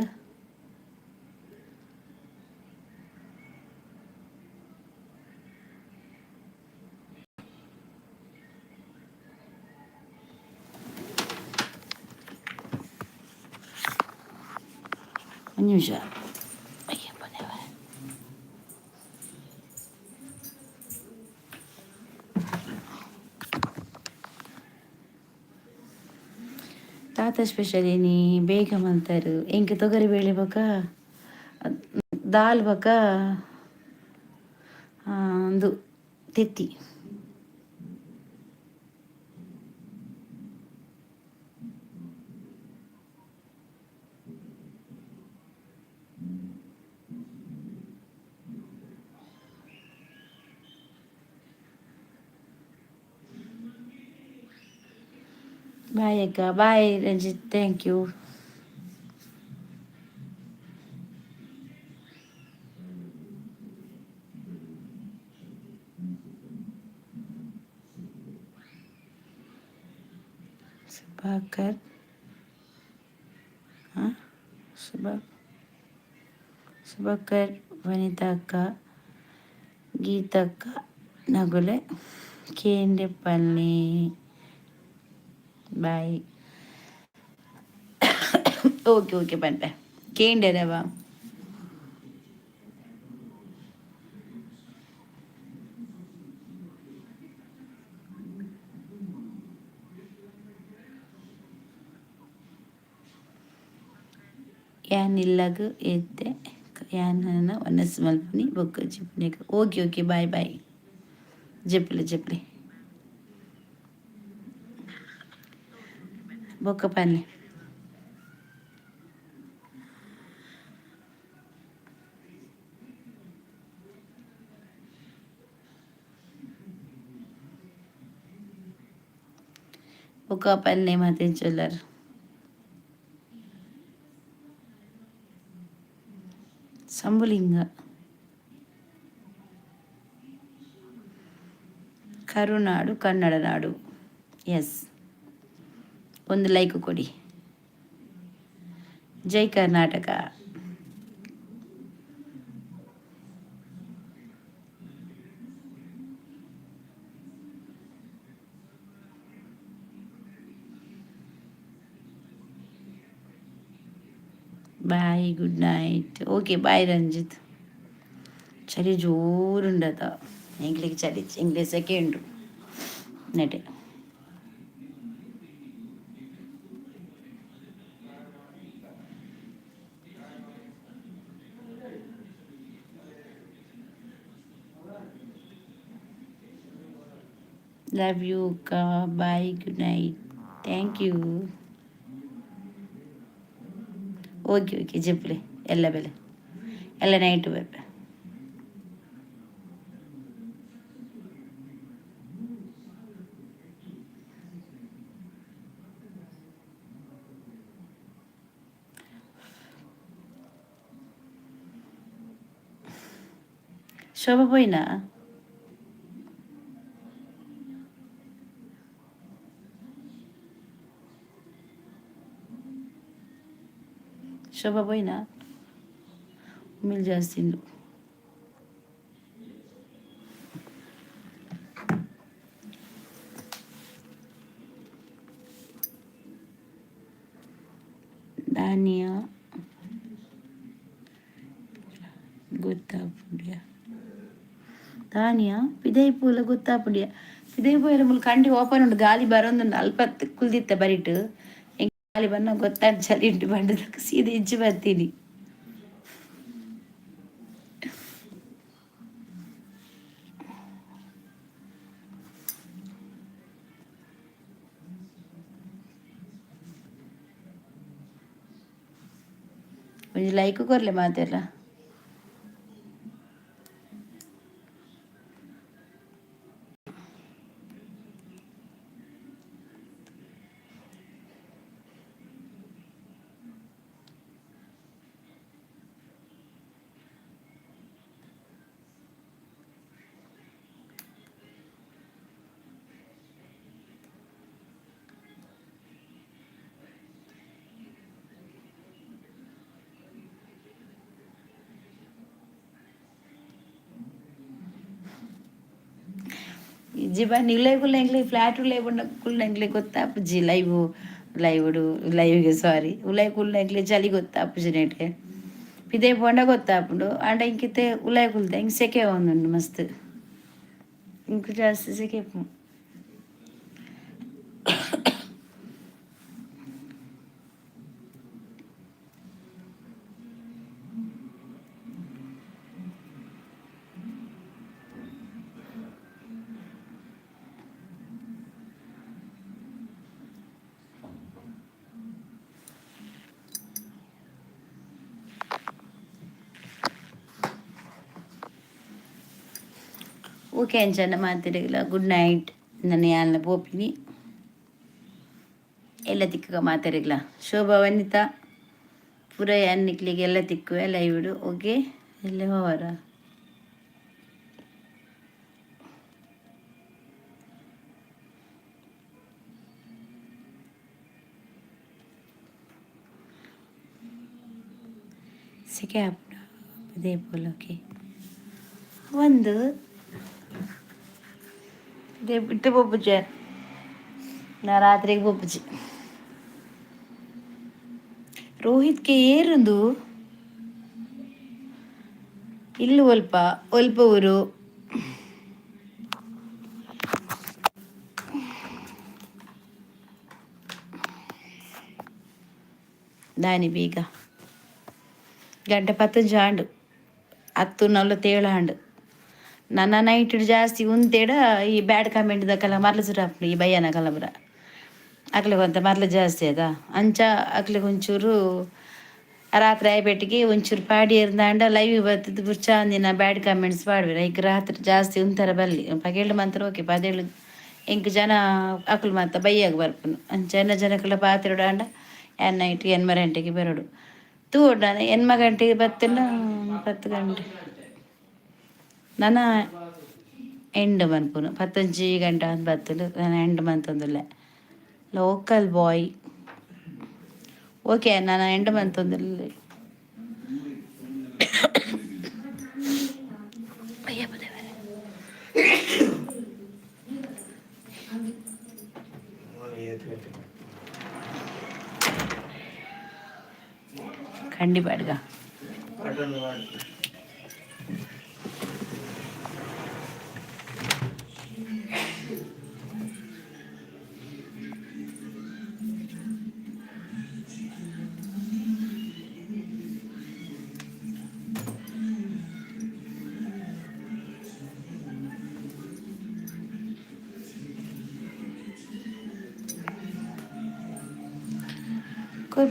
ಒಂದು ನಿಮಿಷ. ಅಯ್ಯಪ್ಪ ದೇವ. ತಾತ ಸ್ಪೆಷಲ್ ಏನಿ ಬೇಗ ಮಂತಾರು ಎಂಕ್ ತೊಗರಿ ಬೇಳೆ ಬೊಕ ದಾಲ್ ಬೊಕ ಉಂದು ತೆತ್ತಿ. ಬಾಯ್ ಅಕ್ಕ, bye Ranjith, thank you. Shubhakar, ಹಾಂ, ಶುಭ ಶುಭಕರ್, ವನಿತಾ ಅಕ್ಕ, ಗೀತಕ್ಕ ನಗುಲೆ ಕೇಂಡೆಪಲ್ಲಿ. ಬಾಯ್. ಓಕೆ ಓಕೆ, ಪನ್ಪೆ ಕೇಂಡೆರವ. ಯಾನ್ ಇಲ್ಲಗ್ ಎತ್ತೆ ಯಾನ್ ವನಸ್ ಮಲ್ಪುನಿ ಬೊಕ್ಕ ಜಿಪ್ಪುನಿ. ಓಕೆ ಓಕೆ, ಬಾಯ್ ಬಾಯ್, ಜೆಪ್ಪುಲೆ ಜೆಪ್ಪುಲೆ ಬೊಕ್ಕ ಪನ್ಲೆ. ಬೊಕ್ಕ ಪನ್ಲೆ ಮಾತೆಂಚೊಲ್ಲರ್. ಸಂಬುಲಿಂಗ ಕರುನಾಡು ಕನ್ನಡ ನಾಡು. ಎಸ್, ಒಂದು ಲೈಕ್ ಕೊಡಿ. ಜೈ Karnataka. Bye, good night. Okay, bye Ranjith. ಚಳಿ ಜೋರುಂಡದ ಎಂಕ್ಲೆಗ್ ಚಳಿ, ಎಂಕ್ಲೆ ಸೆಕೆ ಉಂಡು ನೆಟೆ. ಲವ್ you ಅಕ್ಕ, bye, good night, thank you. Okay okay, ಜೆಪ್ಪುಲೆ ಎಲ್ಲ ಬೆಲೆ ಎಲ್ಲ ನೈಟ್ ಬರ್ಪೆ. ಶೋಭ ಪೋಯಿನಾ? ಶೋಭ ಪೋಯಿನಾ? ಉಮಿಲ್ ಜಾಸ್ತಿ ಉಂಡು. ದಾನಿಯಾ ಗೊತ್ತಾಪುಂಡ್ಯಾ? ದಾನಿಯಾ ಪಿದೈ ಪೂಲ ಗೊತ್ತಾಪುಂಡ್ಯಾ? ಪಿದೈ ಪೋಯೆರೆ ಮೂಲು ಕಂಡಿ ಓಪನ್ ಉಂಡು, ಗಾಲಿ ಬರೊಂದುಂಡು. ಅಲ್ಪ ಕುಲ್ದಿತ್ತ ಬರಿಟ್. ಎಂಕ್ ಗಾಲಿ ಬನ್ನ ಗೊತ್ತಾಡ್ ಚಳಿ ಉಂಟು ಬಂಡದಕ್ಕೆ ಸೀದಾ ಇಂಚಿ ಬರ್ತೀನಿ. ಒಂಜಿ ಲೈಕ್ ಕೊರ್ಲೆ ಮಾತೆರ್ಲ. ಇಜ್ಜಿ ಬಾ, ನಿಗ್ಲೇ ಕುಲ್ಲ ಎಂಕ್ಲೆ ಫ್ಲಾಟ್ ಉಲ್ಲೇ ಪಂಡ ಕುಲ್ಲ ಎಂಕ್ಲೆ ಗೊತ್ತಾಪುಜಿ. ಲೈವ್ ಲೈವ್ ಲೈವ್ಗೆ ಸಾರಿ, ಉಲಾಯಿ ಕುಲ್ಲ ಎಂಕ್ಲೆ ಚಳಿ ಗೊತ್ತಾಪುಜಿ ನೆಟೆ. ಪಿದೈ ಪೋಂಡ ಗೊತ್ತಾಪುಂಡು. ಆಂಡ ಇಂಕಿತ್ತೆ ಉಲಾಯಿ ಕುಲ್ದೆ ಇಂಕ್ ಸೆಕೆ ಒಂದುಂಡು ಮಸ್ತ್. ಇಂಕ್ ಜಾಸ್ತಿ ಸೆಕೆ. ಓಕೆ, ಅಂಚನ ಮಾತೆರೆಗ್ಲ ಗುಡ್ ನೈಟ್. ನನ್ನ ಯಾನ್ಲ ಪೋಪಿನಿ. ಎಲ್ಲ ತಿಕ್ಕಗ ಮಾತೆರೆಗ್ಲ. ಶೋಭಾ, ವನಿತಾ, ಪೂರ ಯಾನ್ ಎಲ್ಲ ತಿಕ್ಕುವೆ ಲೈವ್. ಓಕೆ, ಎಲ್ಲ ಹೋವರ. ಸೆಕೆ ಆಪುಂಡು ಇದೇ ಪೋಲೋಕೆ ಒಂದು ಇತ್ತೆ ಪೋಪುಜೆ ನಾ, ರಾತ್ರಿಗೆ ಪೋಪುಜಿ. ರೋಹಿತ್ಗೆ ಏರುಂದು ಇಲ್ಲು ಒಲ್ಪ ಒಲ್ಪ ಊರು. ದಾನಿ ಬೀಗ ಗಂಟೆ ಪತ್ತೊಂಜಿ ಆಂಡ್, 10:47 ಆಂಡ್. ನನ್ನ ನೈಟ್ ಜಾಸ್ತಿ ಉಂತೇಡ ಈ ಬ್ಯಾಡ್ ಕಮೆಂಟ್ ದಕಲ ಮರ್ಲ ಸುರು ಆಪುಂಡು. ಈ ಬಯ್ಯನ ಕಲಬುರ ಅಕ್ಲೆಗ್ ಒಂತೆ ಮರ್ಲ ಜಾಸ್ತಿ ಅದ. ಅಂಚ ಅಕ್ಲೆಗ್ ಒಂಚೂರು ರಾತ್ರಿ ಆಯ್ಪೆಟ್ಟಿಗೆ ಒಂಚೂರು ಪಾಡಿ ಏರ್ದಾಂಡ ಲೈವ್ ಬತ್ತದ್ ಬುರ್ಚಾಂದಿನ ಬ್ಯಾಡ್ ಕಮೆಂಟ್ಸ್ ಪಾಡ್ವೆರ್. ಐಕ್ ರಾತ್ರಿ ಜಾಸ್ತಿ ಉಂತರ ಬಲ್ಲಿ. ಪಗೆಲ್ ಮಾತ್ರ ಓಕೆ. ಪದೇಳು ಎಂಕ್ ಜನ ಅಕ್ಲು ಮಾತ ಬಯ್ಯಾಗ ಬರ್ಪುನು. ಅಂಚ ಎನ್ನ ಜನಕುಲ ಪಾತೆರೊಡಾಂಡ ಯಾನ್ ನೈಟ್ 8 ಗಂಟೆಗೆ ಬರೊಡು. ತೂವೊಡು, ನಾನು 8 ಗಂಟೆಗೆ ಬತ್ತಿನ 10 ಗಂಟೆ ನನ ಎಂಡ್ ಮನ್ಪುನು. ಪತ್ತೊಂಜಿ ಗಂಟೆ ಆದ್ ಬತ್ತುಂಡು. ನಾನು ಎಂಡ್ ಮಂತೊಂದುಲ್ಲೆ. ಲೋಕಲ್ ಬಾಯ್, ಓಕೆ, ನಾನು ಎಂಡ್ ಮಂತೊಂದುಲ್ಲೆ. ಅಯ್ಯಪ್ಪ ದೇವರೇ. ಖಂಡಿ ಬಾಡ್ಗ.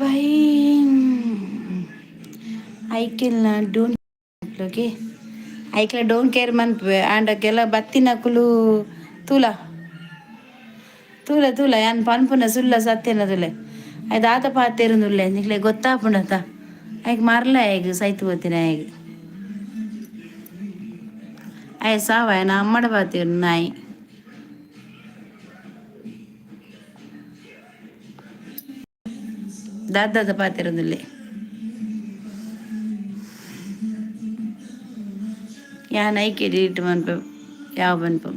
ಭಾई ಐಕೆಲ್ನ don't okay, ಐಕ್ಲ don't care ಮನ್ಪುವೆ. ಆಂಡ ಕೆಲ ಬತ್ತಿನಕುಲು ತೂಲ ತೂಲ ತೂಲ, ಯಾನ್ ಪನ್ಪುನ ಸುಲ್ಲ ಸತ್ಯನ ತುಲೆ. ಐದು ಆತ ಪಾತೆರುಂದುಲ್ಲೆ, ನಿಕ್ಲೆ ಗೊತ್ತಾಪುಂಡತ. ಐಕ್ ಮರ್ಲ ಐಗ್ ಸೈತು ಪೋತಿನ ಐಗ್. ಆಯೆ ಸಾವಾಯನ ಅಮ್ಮಡ ಪಾತೆರು ನಾಯಿ. ದಾದಾದ ಪಾತೆರೊಂದುಲ್ಲೆ. ಯಾನ್ ಐಕೆ ಡಿಲೀಟ್ ಮನ್ಪೆ ಯಾವ ಪನ್ಪ.